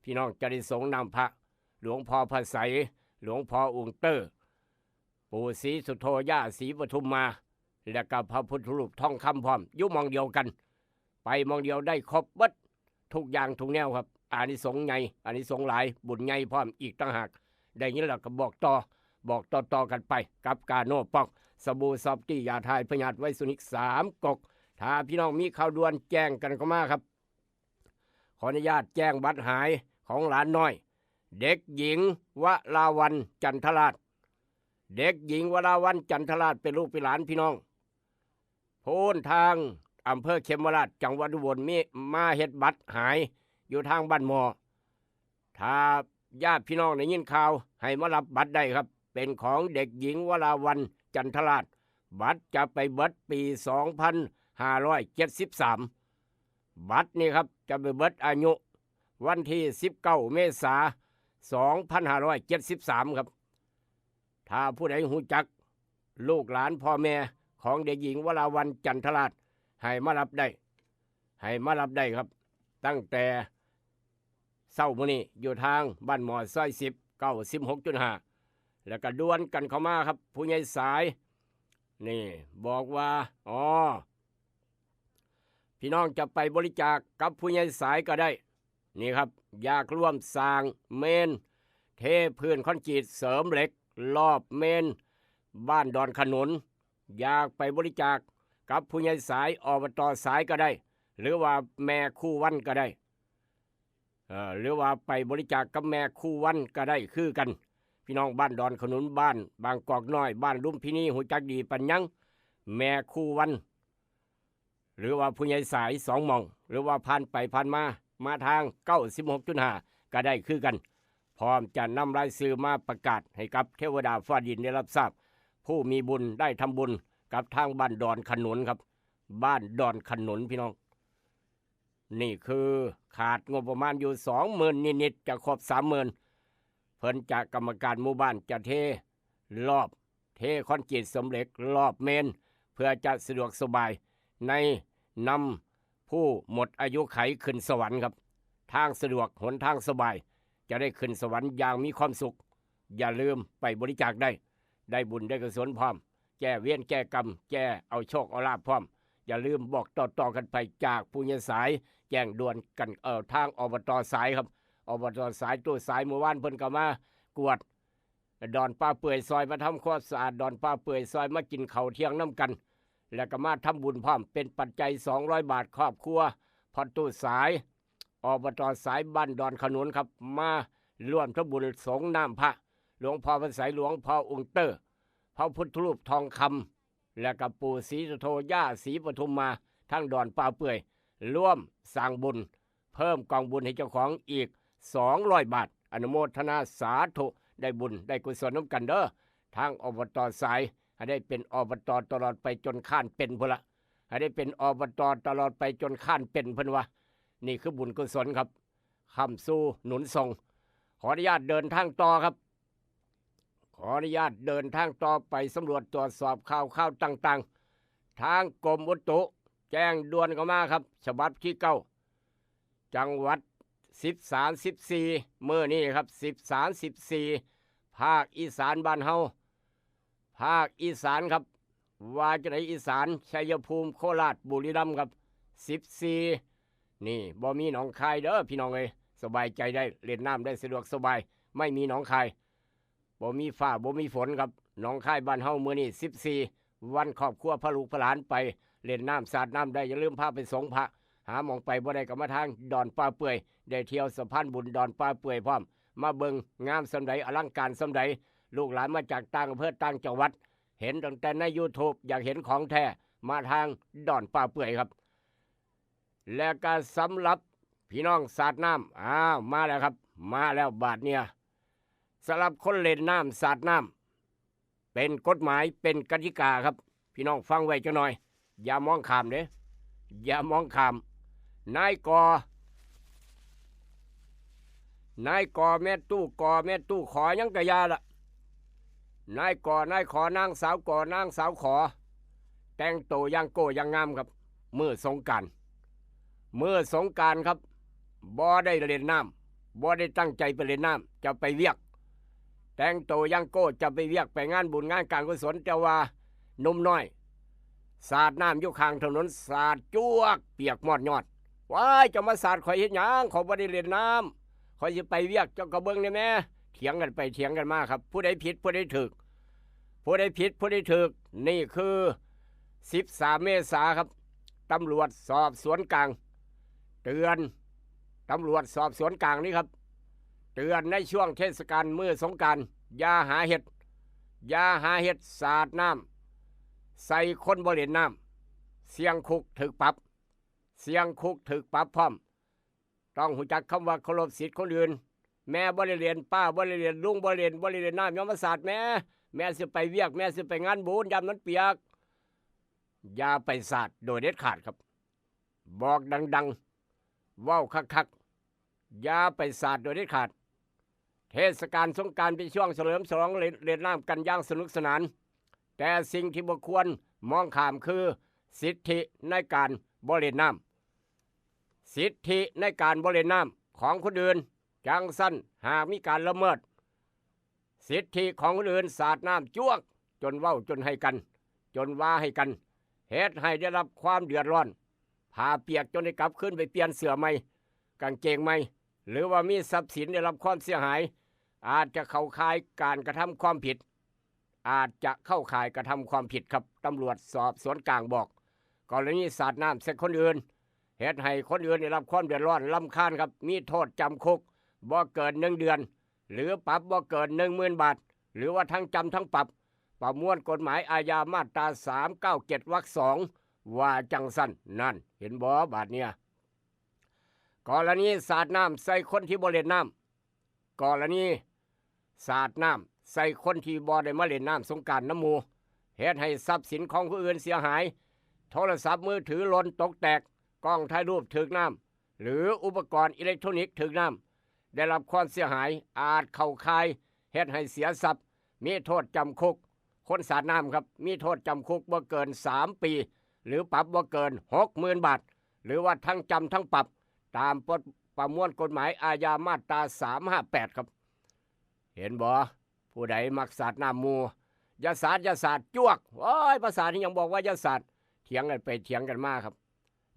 ພີ່ນ້ອງຈະໄດ້ສົງນ້ຳພະ ຫຼວງພໍ່ພະໃສ ຫຼວງພໍ່ອົງເຕີ ປູ່ສີສຸໂທ ຍ່າສີປະທຸມມາ ແລະກະພະພຸດທະຮູບທອງຄຳພ້ອມ ຢູ່ໝ່ອງດຽວກັນ ໄປໝ່ອງດຽວໄດ້ຄົບເບິດທຸກຢ່າງທຸກແນວຄັບ ອານິສົງໃຫຍ່ ອານິສົງຫຼາຍ ບຸນໃຫຍ່ພ້ອມອີກຕ່າງຫາກ ໄດ້ຍິນແລ້ວກໍບອກຕໍ່ ບອກຕໍ່ໆກັນໄປກັບກາໂນປອກ ສະບູຊອບຕີ້ ຢາຖ່າຍພະຍາດໄວຊູນິກສາມກົກ. ຖ້າພີ່ນ້ອງມີຂ່າວດ່ວນແຈ້ງກັນເຂົ້າມາຄັບ. ຂໍອະນຸຍາດແຈ້ງບັດຫາຍຂອງຫຼານນ້ອຍ ເດັກຍິງ ວະລາວັນ ຈັນທະລາດ. ເດັກຍິງ ວະລາວັນ ຈັນທະລາດ ເປັນລູກເປັນຫຼານພີ່ນ້ອງ ໂພນທາງອຳເພີເຂັມມະລາດ ຈັງຫວັດອຸບົນ ມີມາເຮັດບັດຫາຍຢູ່ທາງບ້ານໝໍ້. ຖ້າຍາດພີ່ນ້ອງໄດ້ຍິນຂ່າວ ໃຫ້ມາຮັບບັດໄດ້ຄັບ ເປັນຂອງເດັກຍິງ ວະລາວັນ ຈັນທະລາດ. ບັດຈະໄປເບິດປີສອງພັນຫ້າຮ້ອຍເຈັດສິບສາມ ບັດນີ້ຄັບ ຈະໄປເບິດອາຍຸວັນທີສິບເກົ້າ ເມສາ ສອງພັນຫ້າຮ້ອຍເຈັດສິບສາມຄັບ. ຖ້າຜູ້ໃດຮູ້ຈັກລູກຫຼານພໍ່ແມ່ຂອງເດັກຍິງ ວະລາວັນ ຈັນທະລາດ ໃຫ້ມາຮັບໄດ້ ໃຫ້ມາຮັບໄດ້ຄັບ ຕັ້ງແຕ່ເຊົ້າມື້ນີ້ ຢູ່ທາງບ້ານໝໍ້ ຊອຍສິບ ເກົ້າສິບຫົກຈຸດຫ້າ ແລ້ວກໍດ່ວນກັນເຂົ້າມາຄັບ. ຜູ້ໃຫຍ່ສາຍນີ້ບອກວ່າ ອໍ ພີ່ນ້ອງຈະໄປບໍລິຈາກກັບຜູ້ໃຫຍ່ສາຍກໍໄດ້. ນີ້ຄັບ ຢາກຮ່ວມສ້າງເມນ ເທພື້ນຄອນກຣີດ ເສີມເຫຼັກລອບເມນບ້ານດອນຂະໜູນ ຢາກໄປບໍລິຈາກກັບຜູ້ໃຫຍ່ສາຍ ອບຕ ສາຍກໍໄດ້ ຫຼືວ່າແມ່ຄູວັນກໍໄດ້ ເອີ ຫຼືວ່າໄປບໍລິຈາກກັບແມ່ຄູວັນກໍໄດ້ຄືກັນ. ພີ່ນ້ອງບ້ານດອນຂະໜູນ ບ້ານບາງກອກນ້ອຍ ບ້ານລຸມພິນີ ຮູ້ຈັກດີປານຫຍັງ ແມ່ຄູວັນ ຫຼືວ່າຜູ້ໃຫຍ່ສາຍ ສອງໝ່ອງ ຫຼືວ່າຜ່ານໄປຜ່ານມາ ມາທາງເກົ້າສິບຫົກຈຸດຫ້າ ກໍໄດ້ຄືກັນ. ພ້ອມຈະນຳລາຍຊື່ມາປະກາດໃຫ້ກັບເທວະດາຟ້າດິນໄດ້ຮັບຊາບ ຜູ້ມີບຸນໄດ້ທຳບຸນກັບທາງບ້ານດອນຂະໜູນຄັບ ບ້ານດອນຂະໜູນ ພີ່ນ້ອງ. ນີ້ຄືຂາດງົບປະມານຢູ່ສອງໝື່ນນິດໆ ຈະຄົບສາມໝື່ນ ເພິ່ນຈະ ກຳມະການໝູ່ບ້ານຈະເທລອບ ເທຄອນກຣີດເສີມເຫຼັກລອບເມນ ເພື່ອຈະສະດວກສະບາຍໃນນຳຜູ້ໝົດອາຍຸໄຂຂຶ້ນສະຫວັນຄັບ. ທາງສະດວກ ຫົນທາງສະບາຍ ຈະໄດ້ຂຶ້ນສະຫວັນຢ່າງມີຄວາມສຸກ. ຢ່າລືມໄປບໍລິຈາກໄດ້ ໄດ້ບຸນໄດ້ກຸສົນພ້ອມ ແກ້ວຽນແກ້ກຳ ແກ້ເອົາໂຊກເອົາລາບພ້ອມ. ຢ່າລືມບອກຕໍ່ໆກັນໄປຈາກຜູ້ໃຫຍ່ສາຍ ແຈ້ງດ່ວນກັນ ເອີ ທາງ ອບຕ ສາຍຄັບ ອບຕ ສາຍ ຕູ້ສາຍ ມື້ວານເພິ່ນກໍມາກວດດອນປ່າເປື່ອຍ ຊ່ອຍມາທຳຄວາມສະອາດດອນປ່າເປື່ອຍ ຊ່ອຍມາກິນເຂົ້າທ່ຽງນຳກັນ ແລ້ວກໍມາທຳບຸນພ້ອມ ເປັນປັດໄຈສອງຮ້ອຍບາດ. ຄອບຄົວພໍ່ຕູ້ສາຍ ອບຕ ສາຍ ບ້ານດອນຂະໜູນຄັບ ມາຮ່ວມທຳບຸນສົງນ້ຳພະ ຫຼວງພໍ່ພະໃສ ຫຼວງພໍ່ອົງເຕີ ພະພຸດທະຮູບທອງຄຳ ແລ້ວກໍປູ່ສີສຸໂທ ຍ່າສີປະທຸມມາ ທາງດອນປ່າເປື່ອຍ ລວມສ້າງບຸນ ເພີ່ມກອງບຸນໃຫ້ເຈົ້າຂອງອີກສອງຮ້ອຍບາດ. ອະນຸໂມທະນາສາທຸ ໄດ້ບຸນໄດ້ກຸສົນນຳກັນເດີ. ທາງ ອບຕ ສາຍ ໃຫ້ໄດ້ເປັນ ອບຕ ຕະຫຼອດໄປຈົນຄານເປັນພຸ້ນລະ ໃຫ້ໄດ້ເປັນ ອບຕ ຕະຫຼອດໄປຈົນຄານເປັນ ເພິ່ນວ່າ. ນີ້ຄືບຸນກຸສົນຄັບ ຄ້ຳຊູໜູນສົ່ງ. ຂໍອະນຸຍາດເດີນທາງຕໍ່ຄັບ ຂໍອະນຸຍາດເດີນທາງຕໍ່ໄປສຳຫຼວດຕວດສອບຂ່າວຄາວຕ່າງໆ. ທາງກົມອຸຕຸແຈ້ງດ່ວນເຂົ້າມາຄັບ ສະບັບທີເກົ້າ ຈັງຫວັດສິບສາມ ສິບສີ່ ມື້ນີ້ຄັບ ສິບສາມ ສິບສີ່ ພາກອີສານບ້ານເຮົາ ພາກອີສານຄັບ ວ່າຈັ່ງໃດ ອີສານ ໄຊຍະພູມ ໂຄລາດ ບຸລີລຳຄັບ ສິບສີ່. ນີ້ບໍ່ມີໜອງຄາຍເດີພີ່ນ້ອງເອີຍ ສະບາຍໃຈໄດ້ ເລ່ນນ້ຳໄດ້ສະດວກສະບາຍ ໄມ່ມີໜອງຄາຍ. ບໍ່ມີຟ້າບໍ່ມີຝົນຄັບ ໜອງຄາຍບ້ານເຮົາມື້ນີ້ສິບສີ່ ວັນຄອບຄົວ ພາລູກພາຫຼານໄປເລ່ນນ້ຳສາດນ້ຳໄດ້. ຢ່າລືມພາໄປສົງພະ ຫາໝ່ອງໄປບໍ່ໄດ້ກໍມາທາງດອນປ່າເປື່ອຍ ໄດ້ທ່ຽວສະພານບຸນດອນປ່າເປື່ອຍພ້ອມ ມາເບິ່ງງາມສ່ຳໃດ ອະລັງການສ່ຳໃດ. ລູກຫຼານມາຈາກຕ່າງອຳເພີຕ່າງຈັງຫວັດ ເຫັນຕັ້ງແຕ່ໃນຢູທູບ ຢາກເຫັນຂອງແທ້ ມາທາງດອນປ່າເປື່ອຍຄັບ. ແລະກະສຳລັບພີ່ນ້ອງສາດນ້ຳ ອ້າວ ມາແລ້ວຄັບ ມາແລ້ວບາດເນີ້ຍ ສຳລັບຄົນເລ່ນນ້ຳສາດນ້ຳ ເປັນກົດໝາຍ ເປັນກະຕິກາຄັບ ພີ່ນ້ອງຟັງໄວ້ຈັກໜ່ອຍ ຢ່າມອງຂ້າມເດ້ ຢ່າມອງຂ້າມ. ນາຍກໍ ນາຍກໍ ແມ່ຕູ້ກໍ ແມ່ຕູ້ຂໍ ຫຍັງກະຢ່າລະ ນາຍກໍ ນາຍຂໍ ນາງສາວກໍ ນາງສາວຂໍ ແຕ່ງໂຕຢ່າງໂກ້ຢ່າງງາມຄັບ ມື້ສົງການ ມື້ສົງການຄັບ ບໍ່ໄດ້ເລ່ນນ້ຳ ບໍ່ໄດ້ຕັ້ງໃຈໄປເລ່ນນ້ຳ ຈະໄປວຽກ ແຕ່ງໂຕຢ່າງໂກ້ ຈະໄປວຽກ ໄປງານບຸນງານການກຸສົນ ແຕ່ວ່າໜຸ່ມນ້ອຍສາດນ້ຳຢູ່ຂ້າງຖະໜົນ ສາດຈວກ ປຽກມອດຍອດ. ວ້າຍ ເຈົ້າມາສາດຂ້ອຍເຮັດຫຍັງ? ຂ້ອຍບໍ່ໄດ້ເລ່ນນ້ຳ ຂ້ອຍຊິໄປວຽກ. ເຈົ້າກໍເບິ່ງແດ່ແມ້ ຖຽງກັນໄປຖຽງກັນມາຄັບ ຜູ້ໃດຜິດຜູ້ໃດຖືກ ຜູ້ໃດຜິດຜູ້ໃດຖືກ. ນີ້ຄືສິບສາມເມສາຄັບ ຕຳຫຼວດສອບສວນກາງເຕືອນ ຕຳຫຼວດສອບສວນກາງນີ້ຄັບ ເຕືອນໃນຊ່ວງເທດສະການມື້ສົງການ ຢ່າຫາເຮັດ ຢ່າຫາເຮັດ ສາດນ້ຳໃສ່ຄົນບໍ່ຫຼິ້ນນ້ຳ ສ່ຽງຄຸກຖືກປັບ ສ່ຽງຄຸກຖືກປັບພ້ອມ. ຕ້ອງຮູ້ຈັກຄຳວ່າເຄົາລົບສິດຄົນອື່ນ. ແມ່ບໍ່ໄດ້ຫຼິ້ນ ປ້າບໍ່ໄດ້ຫຼິ້ນ ລຸງບໍ່ຫຼິ້ນ ບໍ່ໄດ້ຫຼິ້ນນ້ຳ ຢ່າມາສາດແມ່. ແມ່ຊິໄປວຽກ ແມ່ຊິໄປງານບຸນ ຢ້ານມັນປຽກ. ຢ່າໄປສາດໂດຍເດັດຂາດຄັບ. ບອກດັງໆ ເວົ້າຄັກໆ ຢ່າໄປສາດໂດຍເດັດຂາດ. ເທດສະການສົງການເປັນຊ່ວງສະເຫຼີມສະຫຼອງ ເຫຼັ້ນ ເຫຼັ້ນນ້ຳກັນຢ່າງສະໜຸກສະໜານ, ແຕ່ສິ່ງທີ່ບໍ່ຄວນມອງຂ້າມຄືສິດທິໃນການບໍ່ຫຼິ້ນນ້ຳ. ສິດທິໃນການບໍ່ຫຼິ້ນນ້ຳຂອງຄົນອື່ນ, ຈັ່ງຊັ້ນຫາກມີການລະເມີດສິດທິຂອງຄົນອື່ນ, ສາດນ້ຳຈວກ ຈົນເວົ້າຈົນໃຫ້ກັນ, ຈົນວ່າໃຫ້ກັນ, ເຮັດໃຫ້ໄດ້ຮັບຄວາມເດືອດຮ້ອນ, ຜ້າປຽກຈົນໄດ້ກັບຄືນໄປປ່ຽນເສື້ອໃໝ່, ກາງເກງໃໝ່, ຫຼືວ່າມີຊັບສິນໄດ້ຮັບຄວາມເສຍຫາຍ, ອາດຈະເຂົ້າຂ່າຍການກະທຳຄວາມຜິດ, ອາດຈະເຂົ້າຂ່າຍກະທຳຄວາມຜິດຄັບ. ຕຳຫຼວດສອບສວນກາງບອກ, ກໍລະນີສາດນ້ຳໃສ່ຄົນອື່ນ ເຮັດໃຫ້ຄົນອື່ນໄດ້ຮັບຄວາມເດືອດຮ້ອນລຳຄານຄັບ, ມີໂທດຈຳຄຸກບໍ່ເກີນໜຶ່ງເດືອນ ຫຼື ປັບບໍ່ເກີນໜຶ່ງໝື່ນບາດ ຫຼືວ່າທັງຈຳທັງປັບ. ປະມວນກົດໝາຍອາຍາມາດຕາສາມເກົ້າເຈັດ ວັກສອງ ວ່າຈັ່ງຊັ້ນ. ນັ້ນ ເຫັນບໍ່ບາດເນີ້ຍ? ກໍລະນີສາດນ້ຳໃສ່ຄົນທີ່ບໍ່ຫຼິ້ນນ້ຳ, ກໍລະນີສາດນ້ຳໃສ່ຄົນທີ່ບໍ່ໄດ້ມາຫຼິ້ນນ້ຳສົງການນຳໝູ່, ເຮັດໃຫ້ຊັບສິນຂອງຜູ້ອື່ນເສຍຫາຍ, ໂທລະສັບມືຖືຫຼົ່ນຕົກແຕກ, ກ້ອງຖ່າຍຮູບຖືກນ້ຳ ຫຼື ອຸປະກອນອີເລັກໂທຣນິກຖືກນ້ຳ ໄດ້ຮັບຄວາມເສຍຫາຍ, ອາດເຂົ້າຂ່າຍເຮັດໃຫ້ເສຍຊັບ, ມີໂທດຈຳຄຸກ. ຄົນສາດນ້ຳຄັບ ມີໂທດຈຳຄຸກບໍ່ເກີນສາມປີ ຫຼື ປັບບໍ່ເກີນຫົກໝື່ນບາດ ຫຼືວ່າທັງຈຳທັງປັບ, ຕາມບົດປະມວນກົດໝາຍອາຍາມາດຕາສາມຫ້າແປດຄັບ. ເຫັນບໍ່? ຜູ້ໃດມັກສາດນ້ຳໝູ່, ຢ່າສາດ ຢ່າສາດ ຈວກ. ໂອ້ຍ ພາສານີ້ຍັງບອກວ່າຢ່າສາດ, ຖຽງກັນໄປຖຽງກັນມາຄັບ.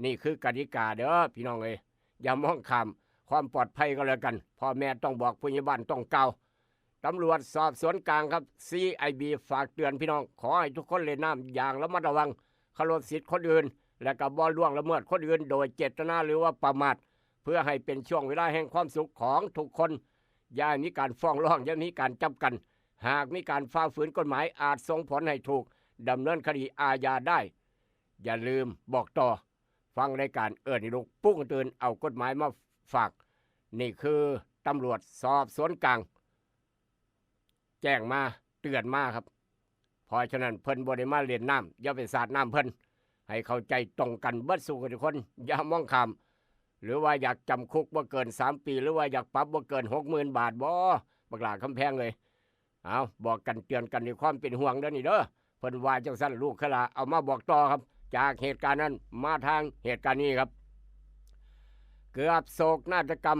ນີ້ຄືກະຕິກາເດີພີ່ນ້ອງເອີຍ, ຢ່າມອງຂ້າມ. ຄວາມປອດໄພກໍແລ້ວກັນ, ພໍ່ແມ່ຕ້ອງບອກ, ຜູ້ໃຫຍ່ບ້ານຕ້ອງກ່າວ. ຕຳຫຼວດສອບສວນກາງຄັບ ຊີໄອບີ ຝາກເຕືອນພີ່ນ້ອງ, ຂໍໃຫ້ທຸກຄົນຫຼິ້ນນ້ຳຢ່າງລະມັດລະວັງ, ເຄົາລົບສິດຄົນອື່ນ ແລະ ກໍບໍ່ລ່ວງລະເມີດຄົນອື່ນໂດຍເຈດຕະນາ ຫຼືວ່າປະໝາດ, ເພື່ອໃຫ້ເປັນຊ່ວງເວລາແຫ່ງຄວາມສຸກຂອງທຸກຄົນ. ຢ່າໃຫ້ມີການຟ້ອງຮ້ອງ, ຢ່າໃຫ້ມີການຈັບກັນ. ຫາກມີການຝ່າຝືນກົດໝາຍ ອາດສົ່ງຜົນໃຫ້ຖືກດຳເນີນຄະດີອາຍາໄດ້. ຢ່າລືມບອກຕໍ່, ຟັງລາຍການເອີ້ນໃຫ້ລຸກປຸກຕື່ນ, ເອົາກົດໝາຍມາຝາກ. ນີ້ຄືຕຳຫຼວດສອບສວນກາງ ແຈ້ງມາ, ເຕືອນມາຄັບ. ເພາະສະນັ້ນເພິ່ນບໍ່ໄດ້ມາຫຼິ້ນນ້ຳ, ຢ່າໄປສາດນ້ຳເພິ່ນ. ໃຫ້ເຂົ້າໃຈຕົງກັນເບິດສູ່ຄົນ, ຢ່າມອງຂ້າມ. ຫຼືວ່າຢາກຈຳຄຸກບໍ່ເກີນສາມປີ ຫຼືວ່າຢາກປັບບໍ່ເກີນຫົກໝື່ນບາດບໍ ບັກຫຼ້າຄຳແພງເອີຍ? ເອົາ ບອກກັນເຕືອນກັນດ້ວຍຄວາມເປັນຫ່ວງເດີນີ້ເດີ. ເພິ່ນວ່າຈັ່ງຊັ້ນ ລູກເຂີຍຫຼ້າເອົາມາບອກຕໍ່ຄັບ. ຈາກເຫດການນັ້ນມາທາງເຫດການນີ້ຄັບ. ເກືອບໂສກນາດຕະກຳ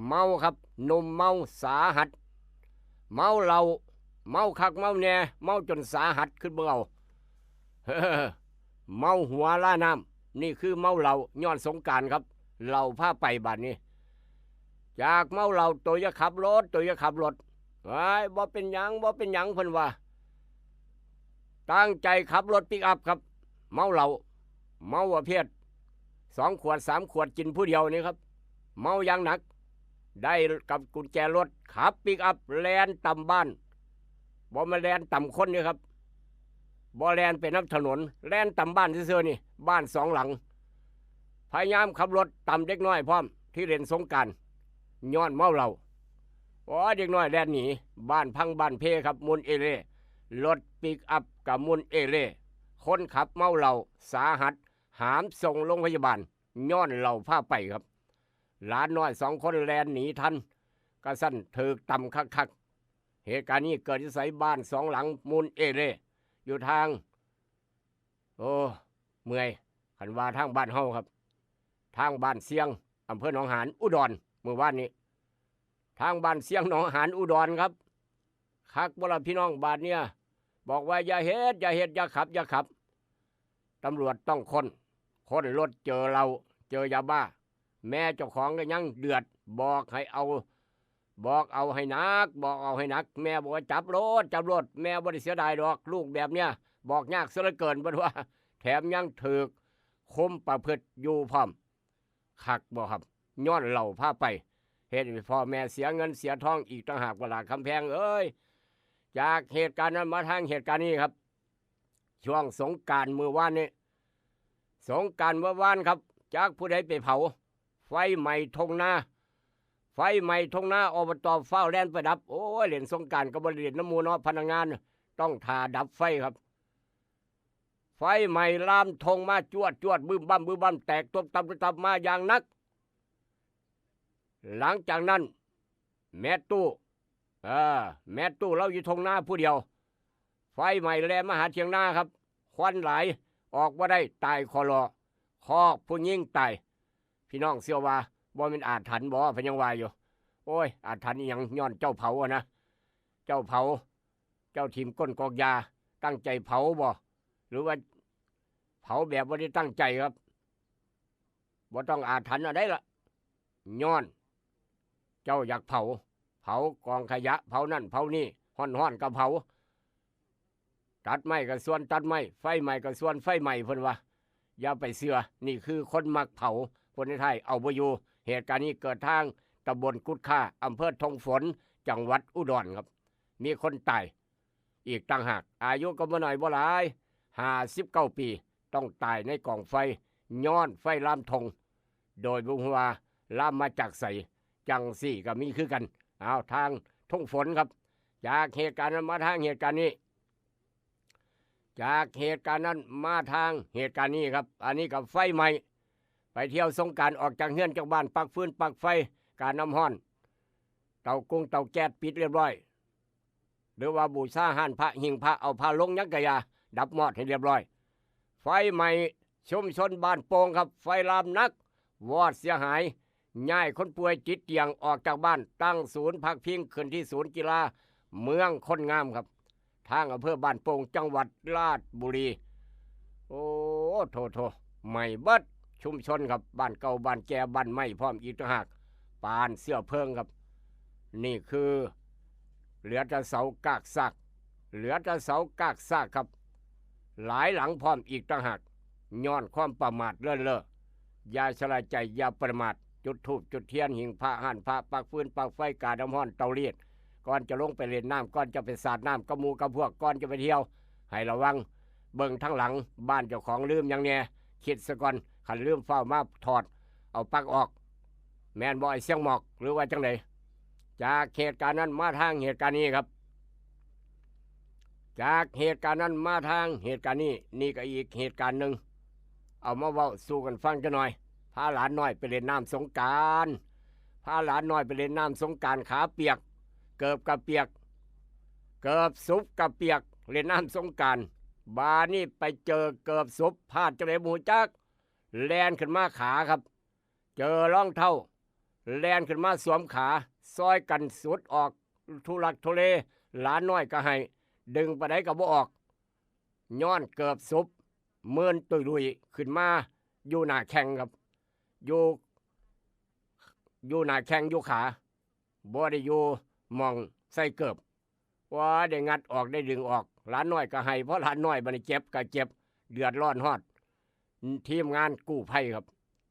ເມົາຄັບ, ໜຸ່ມເມົາສາຫັດ, ເມົາເຫຼົ້າ, ເມົາຄັກເມົາແນ່, ເມົາຈົນສາຫັດ ຄຶດເບິ່ງເອົາ. ເມົາຫົວລານ້ຳ, ນີ້ຄືເມົາເຫຼົ້າຍ້ອນສົງການຄັບ. ເຫຼົ້າພາໄປບາດນີ້. ຈາກເມົາເຫຼົ້າ ໂຕຢ່າຂັບລົດ, ໂຕຢ່າຂັບລົດ. ໂອ້ຍ ບໍ່ເປັນຫຍັງ, ບໍ່ເປັນຫຍັງ ເພິ່ນວ່າ. ຕັ້ງໃຈຂັບລົດປິກອັບຄັບ. ເມົາເຫຼົ້າ, ເມົາປະເພດສອງຂວດ ສາມຂວດ ກິນຜູ້ດຽວນີ້ຄັບ. ເມົາຢ່າງໜັກ, ໄດ້ກັບກຸນແຈລົດ, ຂັບປິກອັບແລ່ນຕຳບ້ານ. ບໍ່ແມ່ນແລ່ນຕຳຄົນເດ້ຄັບ, ບໍ່ແລ່ນໄປນຳຖະໜົນ, ແລ່ນຕຳບ້ານຊື່ໆນີ້, ບ້ານສອງຫຼັງ. ພະຍາຍາມຂັບລົດຕຳເດັກນ້ອຍພ້ອມ ທີ່ຫຼິ້ນສົງການ ຍ້ອນເມົາເຫຼົ້າ. ໂອ້ຍ ເດັກນ້ອຍແລ່ນໜີ, ບ້ານພັງບ້ານເພຄັບ, ໝຸ່ນເອເລ. ລົດປິກອັບກໍໝຸ່ນເອເລ, ຄົນຂັບເມົາເຫຼົ້າສາຫັດ, ຫາມສົ່ງໂລງພະຍາບານ ຍ້ອນເຫຼົ້າພາໄປຄັບ. ຫຼານນ້ອຍສອງຄົນແລ່ນໜີທັນ, ກະຊັ້ນຖືກຕຳຄັກໆ. ເຫດການນີ້ເກີດຢູ່ໃສ? ບ້ານສອງຫຼັງ ໝຸ່ນເອເລ ຢູ່ທາງ ໂອ້ ເມື່ອຍ, ຄັນວ່າທາງບ້ານເຮົາຄັບ, ທາງບ້ານຊຽງ ອຳເພີໜອງຫານ ອຸດອນ ມື້ວານນີ້. ທາງບ້ານຊຽງ ໜອງຫານ ອຸດອນຄັບ. ຄັກບໍ່ລະພີ່ນ້ອງ? ບາດເນີ້ຍ ບອກວ່າຢ່າເຮັດ, ຢ່າເຮັດ, ຢ່າຂັບ, ຢ່າຂັບ. ຕຳຫຼວດຕ້ອງຄົ້ນ, ຄົ້ນລົດເຈີເຫຼົ້າ, ເຈີຢາບ້າ. ແມ່ເຈົ້າຂອງກໍຍັງເດືອດ, ບອກໃຫ້ເອົາ ບອກເອົາໃຫ້ໜັກ ບອກເອົາໃຫ້ໜັກ ແມ່ບອກວ່າ ຈັບໂລດ ຈັບໂລດ ແມ່ບໍ່ໄດ້ເສຍດາຍດອກ ລູກແບບເນີ້ຍ ບອກຍາກເສຍເຫຼືອເກີນ ເພິ່ນວ່າ ແຖມຍັງຖືກຄຸມປະພຶດຢູ່ພ້ອມ. ຄັກບໍ່ຄັບ? ຍ້ອນເຫຼົ້າພາໄປ ເຮັດໃຫ້ພໍ່ແມ່ເສຍເງິນເສຍທອງອີກຕ່າງຫາກ ບໍ່ລະ ຄຳແພງເອີຍ. ຈາກເຫດການນັ້ນມາທາງເຫດການນີ້ຄັບ ຊ່ວງສົງການມື້ວານນີ້ ສົງການເມື່ອວານຄັບ ຈັກຜູ້ໃດໄປເຜົາ ໄຟໄໝ້ທົ່ງນາ ໄຟໄໝ້ທົ່ງນາ ອບຕ ຟ້າວແລ່ນໄປດັບ. ໂອ້ຍ ຫຼິ້ນສົງການກໍບໍ່ໄດ້ຫຼິ້ນນຳໝູ່ເນາະ ພະນັກງານ ຕ້ອງຖ້າດັບໄຟຄັບ. ໄຟໄໝ້ລາມທົ່ງມາຈວດໆ ບຶ້ມບັ້ມບຶ້ມບັ້ມ ແຕກຕົບຕັບຕົບຕັບມາຢ່າງໜັກ. ຫຼັງຈາກນັ້ນ ແມ່ຕູ້ ເອີ ແມ່ຕູ້ລາວຢູ່ທົ່ງນາຜູ້ດຽວ ໄຟໄໝ້ແລ່ນມາຫາຖຽງນາຄັບ ຄວັນຫຼາຍ ອອກບໍ່ໄດ້ ຕາຍຄໍລໍ ຄອກຜູ້ຍິງຕາຍ. ພີ່ນ້ອງເຊື່ອວ່າບໍ່ແມ່ນອາຖັນບໍ? ເພິ່ນຍັງວ່າຢູ່. ໂອ້ຍ ອາຖັນອີ່ຫຍັງ? ຍ້ອນເຈົ້າເຜົາຫັ້ນນະ ເຈົ້າເຜົາ ເຈົ້າຖິ້ມກົ້ນກອກຢາ ຕັ້ງໃຈເຜົາບໍ? ຫຼືວ່າເຜົາແບບບໍ່ໄດ້ຕັ້ງໃຈຄັບ? ບໍ່ຕ້ອງອາຖັນອັນໃດລະ ຍ້ອນເຈົ້າຢາກເຜົາ ເຜົາກອງຂະຫຍະ ເຜົານັ້ນເຜົານີ້ ຮ້ອນໆກໍເຜົາ ຕັດໄມ້ກໍຊວນຕັດໄມ້ ໄຟໄໝ້ກໍຊວນໄຟໄໝ້ ເພິ່ນວ່າ. ຢ່າໄປເຊື່ອ ນີ້ຄືຄົນມັກເຜົາ ຄົນໃນໄທເອົາບໍ່ຢູ່. ເຫດການນີ້ເກີດທາງຕຳບົນກຸດຄາ ອຳເພີທົ່ງຝົນ ຈັງຫວັດອຸດອນຄັບ ມີຄົນຕາຍ ອີກຕ່າງຫາກ ອາຍຸກໍບໍ່ໜ້ອຍບໍ່ຫຼາຍ ຫ້າສິບເກົ້າປີ ຕ້ອງຕາຍໃນກອງໄຟ ຍ້ອນໄຟລາມທົ່ງ ໂດຍບໍ່ຮູ້ວ່າລາມມາຈາກໃສ ຈັ່ງຊີ້ກໍມີຄືກັນ. ເອົາ ທາງທົ່ງຝົນຄັບ ຈາກເຫດການນັ້ນມາທາງເຫດການນີ້ ຈາກເຫດການນັ້ນມາທາງເຫດການນີ້ຄັບ ອັນນີ້ກໍໄຟໄໝ້ ໄປທ່ຽວສົງການ ອອກຈາກເຮືອນຈາກບ້ານ ປັກຟືນປັກໄຟ ການ້ຳຮ້ອນ ເຕົາກົງເຕົາແກັດປິດລຽບລ້ອຍ ຫຼືວ່າບູຊາຮ້ານພະ ຫິ້ງພະ ເອົາພະລົງຫຍັງກະຢ່າ ດັບມອດໃຫ້ລຽບລ້ອຍ. ໄຟໄໝ້ຊຸມຊົນບ້ານໂປ່ງຄັບ ໄຟລາມໜັກ ວອດເສຍຫາຍ ຍ້າຍຄົນປ່ວຍຕິດຕຽງອອກຈາກບ້ານ ຕັ້ງສູນພັກພິງຂຶ້ນທີ່ສູນກິລາເມືອງໂພນງາມຄັບ ທາງອຳເພີບ້ານໂປ່ງ ຈັງຫວັດລາດບຸລີ. ໂອ້ ໂທ້ໆ ໄໝ້ເບິດຊຸມຊົນຄັບ ບ້ານເກົ່າ ບ້ານແຈ ບ້ານໄມ້ພ້ອມອີກຕ່າງຫາກ ປານເຊື້ອເພີງຄັບ. ນີ້ຄືເຫຼືອແຕ່ເສົາກາກຊາກ ເຫຼືອແຕ່ເສົາກາກຊາກຄັບ ຫຼາຍຫຼັງພ້ອມອີກຕ່າງຫາກ ຍ້ອນຄວາມປະໝາດເລີນເລີ. ຢ່າຊະລາໃຈ ຢ່າປະໝາດ ຈຸດທູບຈຸດທຽນ ຫິ້ງພະ ຮ້ານພະ ປັກຟືນປັກໄຟ ການ້ຳຮ້ອນ ເຕົາລີດ ກ່ອນຈະລົງໄປຫຼິ້ນນ້ຳ ກ່ອນຈະໄປສາດນ້ຳກັບໝູ່ກັບພວກ ກ່ອນຈະໄປທ່ຽວ ໃຫ້ລະວັງ ເບິ່ງທາງຫຼັງ ບ້ານເຈົ້າຂອງລືມຫຍັງແດ່ ຄິດສາກ່ອນ ຄັນລືມຟ້າວມາຖອດເອົາປັກອອກ ແມ່ນບໍ່ ໄອ້ຊຽງໝອກ ຫຼືວ່າຈັ່ງໃດ? ຈາກເຫດການນັ້ນມາທາງເຫດການນີ້ຄັບ ຈາກເຫດການນັ້ນມາທາງເຫດການນີ້ ນີ້ກໍອີກເຫດການໜຶ່ງ ເອົາມາເວົ້າສູ່ກັນຟັງຈັກໜ່ອຍ. ພາຫຼານນ້ອຍໄປຫຼິ້ນນ້ຳສົງການ ພາຫຼານນ້ອຍໄປຫຼິ້ນນ້ຳສົງການ ຂາປຽກ ເກີບກະປຽກ ເກີບສຸບກະປຽກ ຫຼິ້ນນ້ຳສົງການ. ບາດນີ້ໄປເຈີເກີບສຸບ ພາດຈັ່ງໃດບໍ່ຮູ້ຈັກ ແລ່ນຂຶ້ນມາຂາຄັບ ເຈີລອງເທົ້າ ແລ່ນຂຶ້ນມາສວມຂາ ຊ່ອຍກັນຊຸດອອກ ທຸລັກທຸເລ ຫຼານນ້ອຍກໍໄຫ້ ດຶງປານໃດກໍບໍ່ອອກ ຍ້ອນເກີບສຸບ ມື່ນຕຸ້ຍລຸຍ ຂຶ້ນມາຢູ່ໜ້າແຂ້ງຄັບ ຢູ່ ຢູ່ໜ້າແຂ້ງຢູ່ຂາ ບໍ່ໄດ້ຢູ່ໝ່ອງໃສ່ເກີບ. ໂອ້ຍ ໄດ້ງັດອອກ ໄດ້ດຶງອອກ ຫຼານນ້ອຍກໍໄຫ້ ເພາະຫຼານນ້ອຍບາດນີ້ເຈັບກໍເຈັບ ເດືອດຮ້ອນຮອດທີມງານກູ້ໄພຄັບ.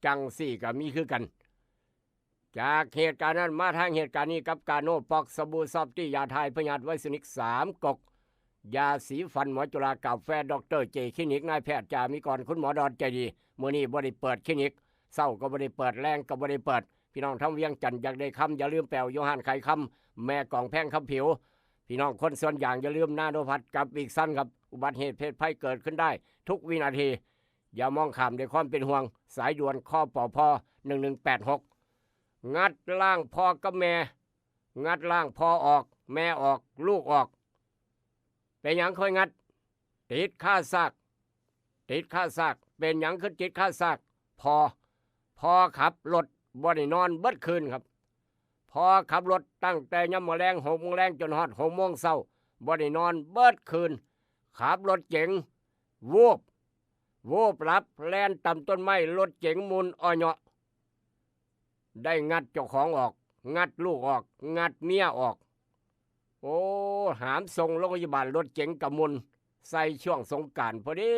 ຈັ່ງຊີ້ກໍມີຄືກັນ. ຈາກເຫດການນັ້ນມາທາງເຫດການນີ້ ກັບກາໂນ ປອກສະບູ ຊອບຕີ້ ຢາຖ່າຍພະຍາດໄວຊະນິກສາມກົກ ຢາສີຟັນໝໍຈຸລາ ກາແຟ ດອກເຕີ ເຈ ຄລີນິກ ນາຍແພດ ຈາ ມີກອນ ຄຸນໝໍດອນໃຈດີ. ມື້ນີ້ບໍ່ໄດ້ເປີດຄລີນິກ ເຊົ້າກໍບໍ່ໄດ້ເປີດ ແລງກໍບໍ່ໄດ້ເປີດ. ພີ່ນ້ອງທາງວຽງຈັນຢາກໄດ້ຄຳ ຢ່າລືມໄປເອົາຢູ່ຮ້ານຂາຍຄຳ ແມ່ກອງແພງຄຳຜິວ. ພີ່ນ້ອງຄົນສວນຢາງ ຢ່າລືມນາໂນພັດກັບວິກສັນຄັບ. ອຸບັດເຫດເພດໄພເກີດຂຶ້ນໄດ້ທຸກວິນາທີ ຢ່າມອງຂ້າມດ້ວຍຄວາມເປັນຫ່ວງ. ສາຍດ່ວນ ຄປພ ໜຶ່ງໜຶ່ງແປດຫົກ. ງັດລ້າງພໍ່ກັບແມ່ ງັດລ້າງພໍ່ອອກ ແມ່ອອກ ລູກອອກ. ເປັນຫຍັງຄ່ອຍງັດ? ຕິດຄາຊາກ ຕິດຄາຊາກ. ເປັນຫຍັງຄືຕິດຄາຊາກ? ພໍ່ ພໍ່ຂັບລົດບໍ່ໄດ້ນອນເບິດຄືນຄັບ. ພໍ່ຂັບລົດຕັ້ງແຕ່ຍາມມື້ແລງ ຫົກໂມງແລງ ຈົນຮອດຫົກໂມງເຊົ້າ ບໍ່ໄດ້ນອນເບິດຄືນ. ຂັບລົດເຈັງ ວູບ ວູບຫຼັບ ແລ່ນຕຳຕົ້ນໄມ້ ລົດເຈັງໝຸ່ນເອາະເຍາະ ໄດ້ງັດເຈົ້າຂອງອອກ ງັດລູກອອກ, ງັດເມຍອອກ. ໂອ້ ຫາມສົ່ງໂລງພະຍາບານ, ລົດເກັງກະໝຸ່ນໃສ່ຊ່ວງສົງການພໍດີ.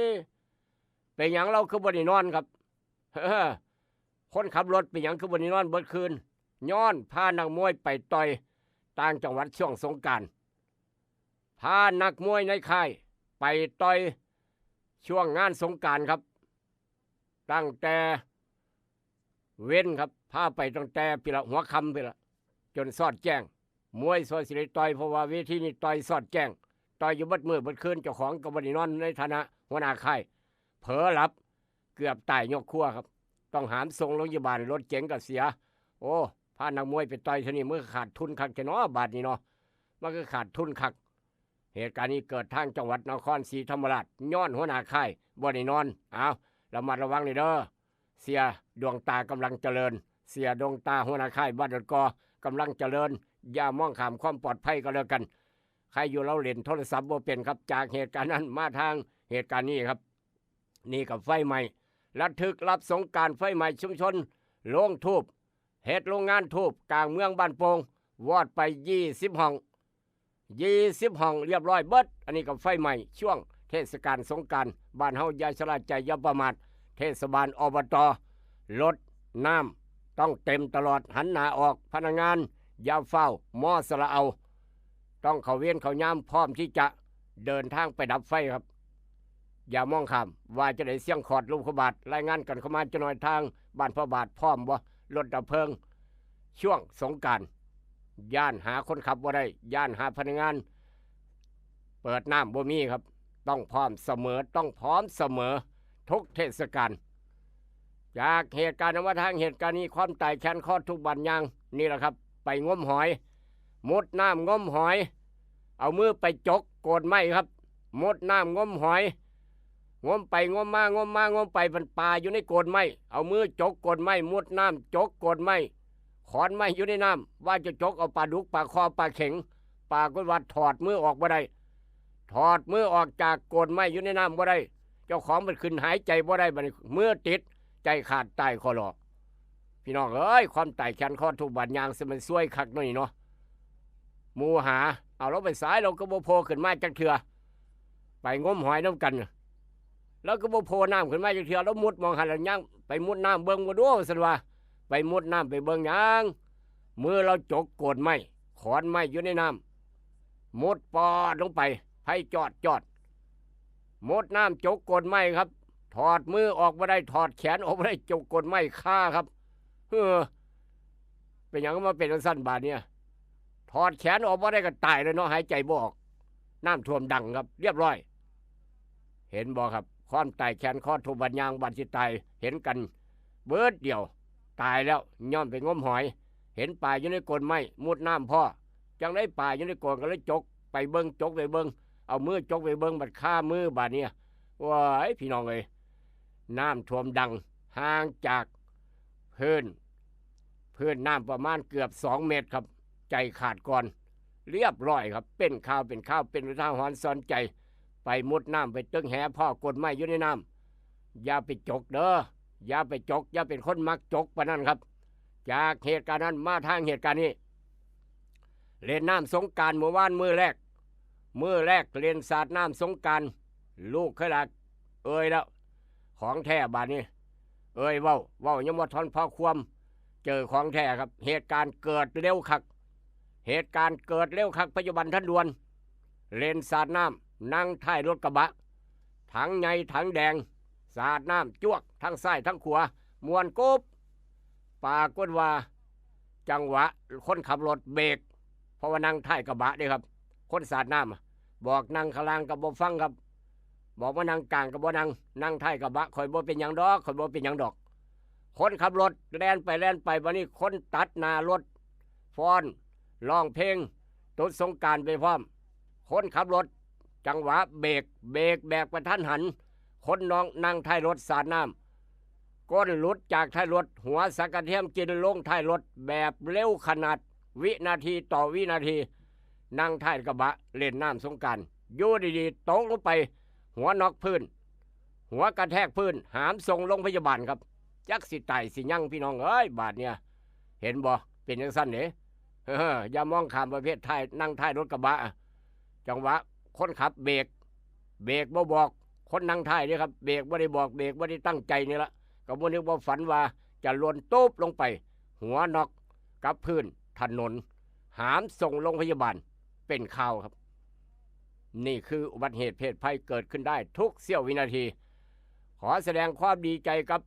ເປັນຫຍັງລາວຄືບໍ່ໄດ້ນອນຄັບ? ຄົນຂັບລົດເປັນຫຍັງຄືບໍ່ໄດ້ນອນເບິດຄືນ? ຍ້ອນພານັກມວຍໄປຕ່ອຍຕ່າງຈັງຫວັດຊ່ວງສົງການ. ພານັກມວຍໃນຄ້າຍໄປຕ່ອຍຊ່ວງງານສົງການຄັບ. ຕັ້ງແຕ່ເວັນຄັບ, ພາໄປຕັ້ງແຕ່ພີ້ລະ ຫົວຄ່ຳພີ້ລະ ຈົນຊອດແຈ້ງ. ມວຍຊ່ອຍຊິໄດ້ຕ່ອຍ, ເພາະວ່າເວທີນີ້ຕ່ອຍຊອດແຈ້ງ, ຕ່ອຍຢູ່ເບິດມື້ເບິດຄືນ. ເຈົ້າຂອງກໍບໍ່ໄດ້ນອນໃນຖານະຫົວໜ້າຄ້າຍ, ເຜີຫຼັບເກືອບຕາຍຍົກຄົວຄັບ. ຕ້ອງຫາມສົ່ງໂລງພະຍາບານ, ລົດເກັງກໍເສຍ. ໂອ້ ພານັກມວຍໄປຕ່ອຍເທື່ອນີ້ ມັນກໍຂາດທຶນຄັກແທ້ເນາະ ບາດນີ້ເນາະ, ມັນກໍຂາດທຶນຄັກ. ເຫດການນີ້ເກີດທາງຈັງຫວັດນະຄອນສີທຳມະລາດ, ຍ້ອນຫົວໜ້າຄ້າຍບໍ່ໄດ້ນອນ. ເອົາ ລະມັດລະວັງເດີ. ເສຍດວງຕາກຳລັງຈະເລີນ, ເສຍດວງຕາຫົວໜ້າຄ້າຍບ້ານດອນກໍກຳລັງຈະເລີນ. ຢ່າມອງຂ້າມຄວາມປອດໄພກໍແລ້ວກັນ. ໃຄຢູ່ລາວເລ່ນໂທລະສັບບໍ່ເປັນຄັບ. ຈາກເຫດການນັ້ນມາທາງເຫດການນີ້ຄັບ. ນີ້ກໍໄຟໄໝ້, ລະທຶກລັບສົງການ, ໄຟໄໝ້ຊຸມຊົນໂລງທູບ, ເຮັດໂລງງານທູບກາງເມືອງບ້ານໂປ່ງ, ວອດໄປຊາວຫ້ອງ, ຊາວຫ້ອງລຽບຮ້ອຍເບິດ. ອັນນີ້ກໍໄຟໄໝ້ຊ່ວງເທດສະການສົງການ. ບ້ານເຮົາຢ່າຊະລາໃຈ, ຢ່າປະໝາດ. ເທດສະບານ ອບຕ ລົດນ້ຳຕ້ອງເຕັມຕະຫຼອດ, ຫັນໜ້າອອກ. ພະນັກງານຢ່າຟ້າວມໍສະຫຼະເອົາ, ຕ້ອງເຂົ້າເວນເຂົ້າຍາມ, ພ້ອມທີ່ຈະເດີນທາງໄປດັບໄຟຄັບ. ຢ່າມອງຂ້າມ. ວ່າຈັ່ງໃດ ຊຽງຂອດ ຫຼວງພະບາດ ລາຍງານກັນເຂົ້າມາຈັກໜ່ອຍ, ທາງບ້ານພະບາດພ້ອມບໍ່? ລົດດັບເພີງຊ່ວງສົງການ ຢ້ານຫາຄົນຂັບບໍ່ໄດ້, ຢ້ານຫາພະນັກງານເປີດນ້ຳບໍ່ມີຄັບ. ຕ້ອງພ້ອມສະເໝີ, ຕ້ອງພ້ອມສະເໝີທຸກເທດສະການ. ຈາກເຫດການນັ້ນມາທາງເຫດການນີ້, ຄວາມຕາຍແຂນຄໍທຸກບາດຍ່າງນີ້ລະຄັບ. ໄປງົມຫອຍ, ມຸດນ້ຳງົມຫອຍ, ເອົາມືໄປຈົກໂກນໄມ້ຄັບ. ມຸດນ້ຳງົມຫອຍ, ງົມໄປງົມມາ, ງົມມາງົມໄປ, ມັນປາຢູ່ໃນໂກນໄມ້. ເອົາມືຈົກໂກນໄມ້, ມຸດນ້ຳຈົກໂກນໄມ້, ຂອນໄມ້ຢູ່ໃນນ້ຳ, ວ່າຈະຈົກເອົາປາດຸກ, ປາຄໍ່, ປາເຂັງ. ປາກົດວ່າຖອດມືອອກບໍ່ໄດ້, ຖອດມືອອກຈາກໂກນໄມ້ຢູ່ໃນນ້ຳບໍ່ໄດ້. ເຈົ້າຂອງມັນຂຶ້ນຫາຍໃຈບໍ່ໄດ້, ບັດນີ້ມືຕິດ, ໃຈຂາດ, ຕາຍຄໍ່ລໍ. ພີ່ນ້ອງເອີຍ, ຄວາມຕາຍແຂນຄໍທຸກບາດຍ່າງ ຊິແມ່ນຊວຍຄັກເນາະນີ້ເນາະ. ໝູ່ຫາ, ເອົາ ລາວໄປໃສ? ລາວກໍບໍ່ໂຜ່ຂຶ້ນມາຈັກເທື່ອ. ໄປງົມຫອຍນຳກັນ, ລາວກໍບໍ່ໂຜ່ນ້ຳຂຶ້ນມາຈັກເທື່ອ. ລາວມຸດໝ່ອງຫັ້ນລະ, ຍ່າງໄປມຸດນ້ຳເບິ່ງບໍ່ດູ ວ່າຊັ້ນວ່າ. ໄປມຸດນ້ຳໄປເບິ່ງຫຍັງ? ມືລາວຈົກໂກນໄມ້, ຂອນໄມ້ຢູ່ໃນນ້ຳ, ມຸດປອດລົງໄປ, ໄຟຈອດຈອດ. ມຸດນ້ຳຈົກໂກນໄມ້ຄັບ, ຖອດມືອອກບໍ່ໄດ້, ຖອດແຂນອອກບໍ່ໄດ້, ຈົກໂກນໄມ້ຄາຄັບ. ເອີ ເປັນຫຍັງມາເປັນຈັ່ງຊັ້ນບາດນີ້? ຖອດແຂນອອກບໍ່ໄດ້ກໍຕາຍແລ້ວເນາະ, ຫາຍໃຈບໍ່ອອກ. ນ້ຳຖ້ວມດັງຄັບ, ລຽບຮ້ອຍ. ເຫັນບໍ່ຄັບ? ຄວາມຕາຍແຂນຄໍທຸກບາດຍ່າງ, ບາດຊິຕາຍເຫັນກັນເບີດດຽວ. ຕາຍແລ້ວ, ຍ້ອນໄປງົມຫອຍ, ເຫັນປາຢູ່ໃນໂກນໄມ້, ມຸດນ້ຳພໍ. ຈັ່ງໃດປາຢູ່ໃນໂກນ, ກໍເລີຍຈົກໄປເບິ່ງ, ຈົກໄປເບິ່ງ, ເອົາມືຈົກໄປເບິ່ງ, ບັດຄາມືບາດນີ້. ໂອ້ຍ ພີ່ນ້ອງເອີຍ, ນ້ຳຖ້ວມດັງ, ຫ່າງຈາກພື້ນ, ພື້ນນ້ຳປະມານເກືອບສອງເມັດຄັບ. ໃຈຂາດກ່ອນ, ລຽບຮ້ອຍຄັບ. ເປັນຂ່າວເປັນຄາວ, ເປັນອຸທາຫອນສອນໃຈ. ໄປມຸດນ້ຳ, ໄປຕຶກແຫ, ພໍ້ໂກນໄມ້ຢູ່ໃນນ້ຳ, ຢ່າໄປຈົກເດີ, ຢ່າໄປຈົກ, ຢ່າເປັນຄົນມັກຈົກປານນັ້ນຄັບ. ຈາກເຫດການນັ້ນມາທາງເຫດການນີ້, ເລ່ນນ້ຳສົງການມື້ວານມື້ແລກ, ມື້ແລກເລ່ນສາດນ້ຳສົງການ, ລູກເຂີຍຫຼານເອີຍແລ້ວ, ຂອງແທ້ບາດນີ້. ເອີຍເວົ້າ, ເວົ້າຍັງບໍ່ທັນພໍຄວາມ, ເຈີຂອງແທ້ຄັບ. ເຫດການເກີດເລັວຄັກ, ເຫດການເກີດເລັວຄັກ, ພະຍາບານທັນດ່ວນ. ເລ່ນສາດນ້ຳ, ນັ່ງທ້າຍລົດກະບະ, ຖັງໃຫຍ່ຖັງແດງ, ສາດນ້ຳຈວກທັງຊ້າຍທັງຂວາ, ມ່ວນກຸບ. ປາກົດວ່າ ຈັງຫວະຄົນຂັບລົດເບກ, ເພາະວ່ານັ່ງທ້າຍກະບະເດ້ຄັບ. ຄົນສາດນ້ຳ ບອກນັ່ງຂ້າງລ່າງກໍບໍ່ຟັງຄັບ, ບອກວ່ານັ່ງກາງກໍບໍ່ນັ່ງ, ນັ່ງທ້າຍກະບະ, ຂ້ອຍບໍ່ເປັນຫຍັງດອກ, ຂ້ອຍບໍ່ເປັນຫຍັງດອກ. ຄົນຂັບລົດແລ່ນໄປແລ່ນໄປ, ບາດນີ້ຄົນຕັດໜ້າລົດຟ້ອນ, ຮ້ອງເພງ, ຕົດສົງການໄປພ້ອມ. ຄົນຂັບລົດ ຈັງຫວະເບກ, ເບກແບບກະທັນຫັນ, ຄົນນອງນັ່ງທ້າຍລົດສາດນ້ຳ, ກົ້ນຫຼຸດຈາກທ້າຍລົດ, ຫົວສັງກະທຽມກິນລົງທ້າຍລົດແບບເລັວຂະໜາດ, ວິນາທີຕໍ່ວິນາທີ. ນັ່ງທ້າຍກະບະເລ່ນນ້ຳສົງການ, ຢູ່ດີໆຕົກລົງໄປ, ຫົວນອກພື້ນ, ຫົວກະແທກພື້ນ, ຫາມສົ່ງໂລງພະຍາບານຄັບ. ຈັກຊິຕາຍຊິຍັງ, ພີ່ນ້ອງເອີຍ, ບາດເນີ້ຍ. ເຫັນບໍ່? ເປັນຈັ່ງຊັ້ນເດ້. ເອີ ຢ່າມອງຂ້າມປະເພດທ້າຍ ນັ່ງທ້າຍລົດກະບະ ຈັງຫວະຄົນຂັບເບກ ເບກບໍ່ບອກຄົນນັ່ງທ້າຍເດ້ຄັບ ເບກບໍ່ໄດ້ບອກ ເບກບໍ່ໄດ້ຕັ້ງໃຈນີ້ລະ ກໍບໍ່ນຶກບໍ່ຝັນວ່າຈະຫຼົ່ນຕຸບລົງໄປ ຫົວນັອກກັບພື້ນຖະໜົນ ຫາມສົ່ງໂລງພະຍາບານ ເປັນຂ່າວຄັບ. ນີ້ຄືອຸບັດເຫດເພດໄພເກີດຂຶ້ນໄດ້ທຸກສ່ຽວວິນາທີ. ຂໍສະແດງຄວາມດີໃຈກັບ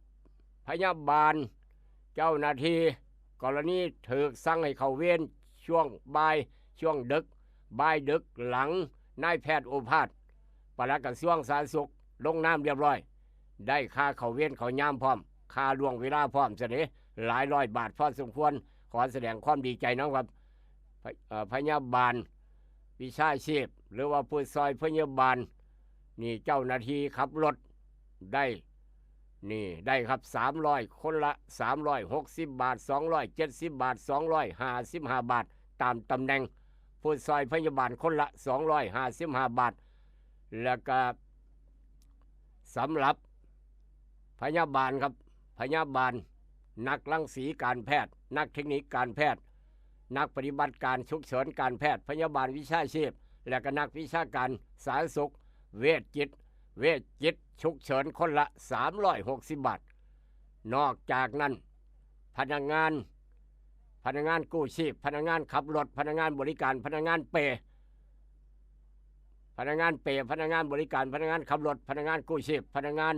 ພະຍາບານ ເຈົ້າໜ້າທີ່ ກໍລະນີຖືກສັ່ງໃຫ້ເຂົ້າເວນຊ່ວງບ່າຍ ຊ່ວງດຶກ ບ່າຍດຶກ ຫຼັງນາຍແພດໂອພາດ ປະຫຼັດກະຊວງສາທາລະນະສຸກ ລົງນາມລຽບຮ້ອຍ ໄດ້ຄ່າເຂົ້າເວນເຂົ້າຍາມພ້ອມ ຄ່າລ່ວງເວລາພ້ອມຊະເດ ຫຼາຍຮ້ອຍບາດພໍສົມຄວນ. ຂໍສະແດງຄວາມດີໃຈນຳຄັບ ພະ ເອີ ພະຍາບານວິຊາຊີບ ຫຼືວ່າຜູ້ຊ່ອຍພະຍາບານ ນີ້ເຈົ້າໜ້າທີ່ຂັບລົດໄດ້ ນີ້ໄດ້ຄັບ ສາມຮ້ອຍ ຄົນລະສາມຮ້ອຍຫົກສິບບາດ ສອງຮ້ອຍເຈັດສິບບາດ ສອງຮ້ອຍຫ້າສິບຫ້າບາດ ຕາມຕຳແໜ່ງ ຜູ້ຊ່ອຍພະຍາບານຄົນລະສອງຮ້ອຍຫ້າສິບຫ້າບາດ ແລ້ວກະສຳລັບພະຍາບານຄັບ ພະຍາບານ ນັກລັງສີການແພດ ນັກເທັກນິກການແພດ ນັກປະຕິບັດການສຸກເສີນການແພດ ພະຍາບານວິຊາຊີບ ແລະກະນັກວິຊາການສາທາລະນະສຸກ ເວດຈິດ ເວດຈິດສຸກເສີນຄົນລະສາມຮ້ອຍຫົກສິບບາດ. ນອກຈາກນັ້ນ ພະນັກງານ ພະນັກງານກູ້ຊີບ ພະນັກງານຂັບລົດ ພະນັກງານບໍລິການ ພະນັກງານເປ ພະນັກງານເປ ພະນັກງານບໍລິການ ພະນັກງານຂັບລົດ ພະນັກງານກູ້ຊີບ ພະນັກງານ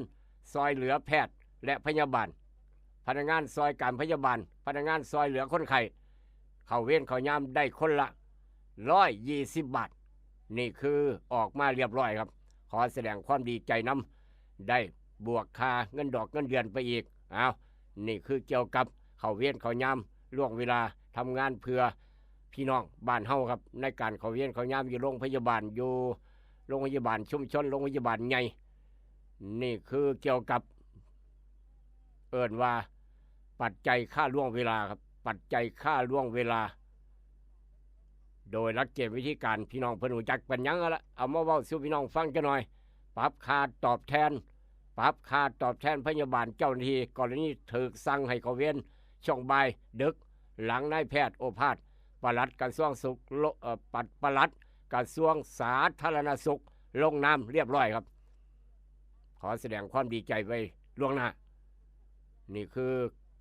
ຊ່ອຍເຫຼືອແພດ ແລະ ພະຍາບານ ພະນັກງານຊ່ອຍການພະຍາບານ ພະນັກງານຊ່ອຍເຫຼືອຄົນໄຂ້ ເຂົ້າເວນເຂົ້າຍາມໄດ້ຄົນລະຮ້ອຍຊາວບາດ. ນີ້ຄືອອກມາລຽບຮ້ອຍຄັບ ຂໍສະແດງຄວາມດີໃຈນຳ ໄດ້ບວກຄ່າເງິນດອກເງິນເດືອນໄປອີກ. ອ້າວ ນີ້ຄືກ່ຽວກັບເຂົ້າເວນເຂົ້າຍາມລ່ວງເວລາ ທຳງານເພື່ອພີ່ນ້ອງບ້ານເຮົາຄັບ ໃນການເຂົ້າເວນເຂົ້າຍາມຢູ່ໂລງພະຍາບານ ຢູ່ໂລງພະຍາບານຊຸມຊົນ ໂລງພະຍາບານໃຫຍ່. ນີ້ຄືກ່ຽວກັບ ເອີ້ນວ່າປັດໄຈຄ່າລ່ວງເວລາຄັບ ປັດໄຈຄ່າລ່ວງເວລາ ໂດຍຫຼັກເກນວິທີການ ພີ່ນ້ອງເພິ່ນຮູ້ຈັກປັນຫຍັງຫັ້ນລະ ເອົາມາເວົ້າສູ່ພີ່ນ້ອງຟັງຈັກໜ່ອຍ. ປັບຄ່າຕອບແທນ ປັບຄ່າຕອບແທນພະຍາບານເຈົ້າໜ້າທີ່ ກໍລະນີຖືກສັ່ງໃຫ້ເຂົ້າເວນຊ່ວງບ່າຍດຶກ ຫຼັງນາຍແພດໂອພາດ ປະຫຼັດກະຊວງສຸກ ເອີ ປະ ປະຫຼັດກະຊວງສາທາລະນະສຸກ ລົງນາມລຽບຮ້ອຍຄັບ. ຂໍສະແດງຄວາມດີໃຈໄວ້ລ່ວງໜ້າ. ນີ້ຄື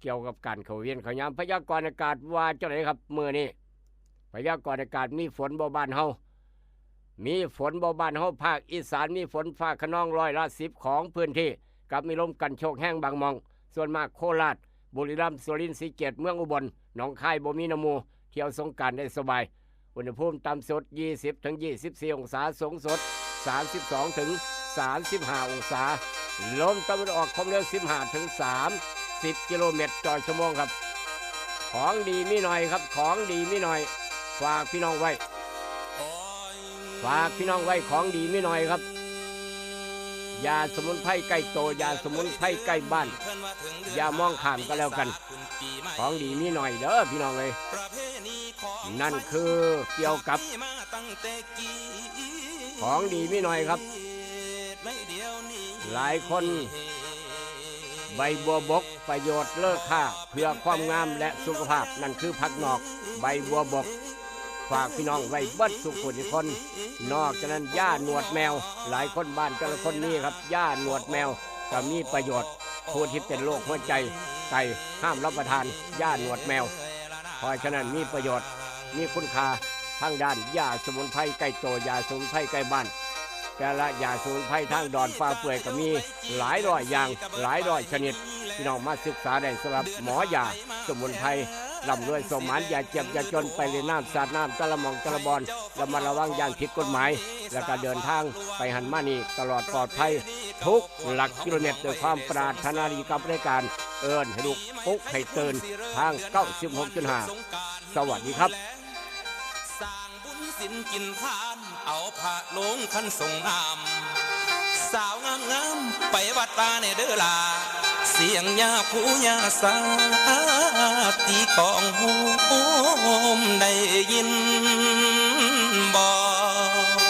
ກ່ຽວກັບການເຂົ້າເວນເຂົ້າຍາມ. ພະຍາກອນອາກາດວ່າຈັ່ງໃດຄັບມື້ນີ້? ພະຍາກອນອາກາດມີຝົນບໍ່ບ້ານເຮົາ? ມີຝົນບໍ່ບ້ານເຮົາ? ພາກອີສານມີຝົນຟ້າຂະນອງຮ້ອຍລະສິບຂອງພື້ນທີ່ ກັບມີລົມກັນໂຊກແຮງບາງໝ່ອງ. ສ່ວນມາກໂຄລາດ, ບຸລີລັມ, ສຸລິນ, ສີເກດ, ເມືອງອຸບົນ, ໜອງຄາຍບໍ່ມີນ້ຳມູ, ທ່ຽວສົງການໄດ້ສະບາຍ. ອຸນຫະພູມຕ່ຳສຸດ ຊາວເອັດ ເຖິງ ຊາວສີ່ ອົງສາ, ສູງສຸດ ສາມສິບສອງ ເຖິງ ສາມສິບຫ້າ ອົງສາ. ລົມຕາເວັນອອກຄວາມເລັວ ສິບຫ້າ ເຖິງ ສາມສິບ ກິໂລແມັດຕໍ່ຊົ່ວໂມງຄັບ. ຂອງດີມີໜ້ອຍຄັບ, ຂອງດີມີໜ້ອຍ ຝາກພີ່ນ້ອງໄວ້, ຝາກພີ່ນ້ອງໄວ້ ຂອງດີມີໜ້ອຍຄັບ. ຢາສະໝຸນໄພໃກ້ໂຕ, ຢາສະໝຸນໄພໃກ້ບ້ານ, ຢ່າມອງຂ້າມກັນແລ້ວກັນ. ຂອງດີມີໜ້ອຍເດີພີ່ນ້ອງເອີຍ. ນັ້ນຄືກ່ຽວກັບຂອງດີມີໜ້ອຍຄັບ. ຫຼາຍຄົນ ໃບບົວບົກ ປະໂຫຍດເລີຄ່າເພື່ອຄວາມງາມ ແລະ ສຸຂະພາບ ນັ້ນຄືຜັກໜອກ ໃບບົວບົກ. ຝາກພີ່ນ້ອງໄວ້ເບິດທຸກຜູ້ທຸກຄົນ. ນອກຈາກນັ້ນ ຢາໜວດແມວ ຫຼາຍຄົນບ້ານແຕ່ລະຄົນມີຄັບ ຢາໜວດແມວກໍມີປະໂຫຍດ. ຜູ້ທີ່ເປັນໂລກຫົວໃຈ ໄຕ ຫ້າມຮັບປະທານຢາໜວດແມວ. ເພາະສະນັ້ນມີປະໂຫຍດ ມີຄຸນຄ່າທາງດ້ານຢາສະໝຸນໄພໃກ້ໂຕ, ຢາສະໝຸນໄພໃກ້ບ້ານ. ແຕ່ລະຢາສະໝຸນໄພທາງດອນປ່າເປື່ອຍກໍມີຫຼາຍຮ້ອຍຢ່າງ, ຫຼາຍຮ້ອຍຊະນິດ. ພີ່ນ້ອງມາສຶກສາໄດ້ສຳລັບໝໍຢາສະໝຸນໄພ. ລ່ຳລວຍໂຊກໝານ ຢ່າເຈັບຢ່າຈົນ, ໄປຫຼິ້ນນ້ຳສາດນ້ຳແຕ່ລະໝ່ອງແຕ່ລະບ່ອນ ລະມັດລະວັງຢ່າງຜິດກົດໝາຍ ແລ້ວກໍເດີນທາງໄປຫັ້ນມານີ້ຕະຫຼອດປອດໄພທຸກຫຼັກກິໂລແມັດ ດ້ວຍຄວາມປາດຖະໜາດີກັບລາຍການເອີ້ນໃຫ້ລຸກ ປຸກໃຫ້ຕື່ນ ທາງ ເກົ້າສິບຫົກຈຸດຫ້າ. ສະຫວັດດີຄັບ. ສ້າງບຸນສິນກິນທານ ເອົາພະລົງຄັນສົງນ້ຳ ສາວງາມໆ ໄປວັດວາແດ່ເດີຫຼ້າ ສຽງຍາຄູຍາສາຕີກອງໂຮມ ໄດ້ຍິນບໍ່?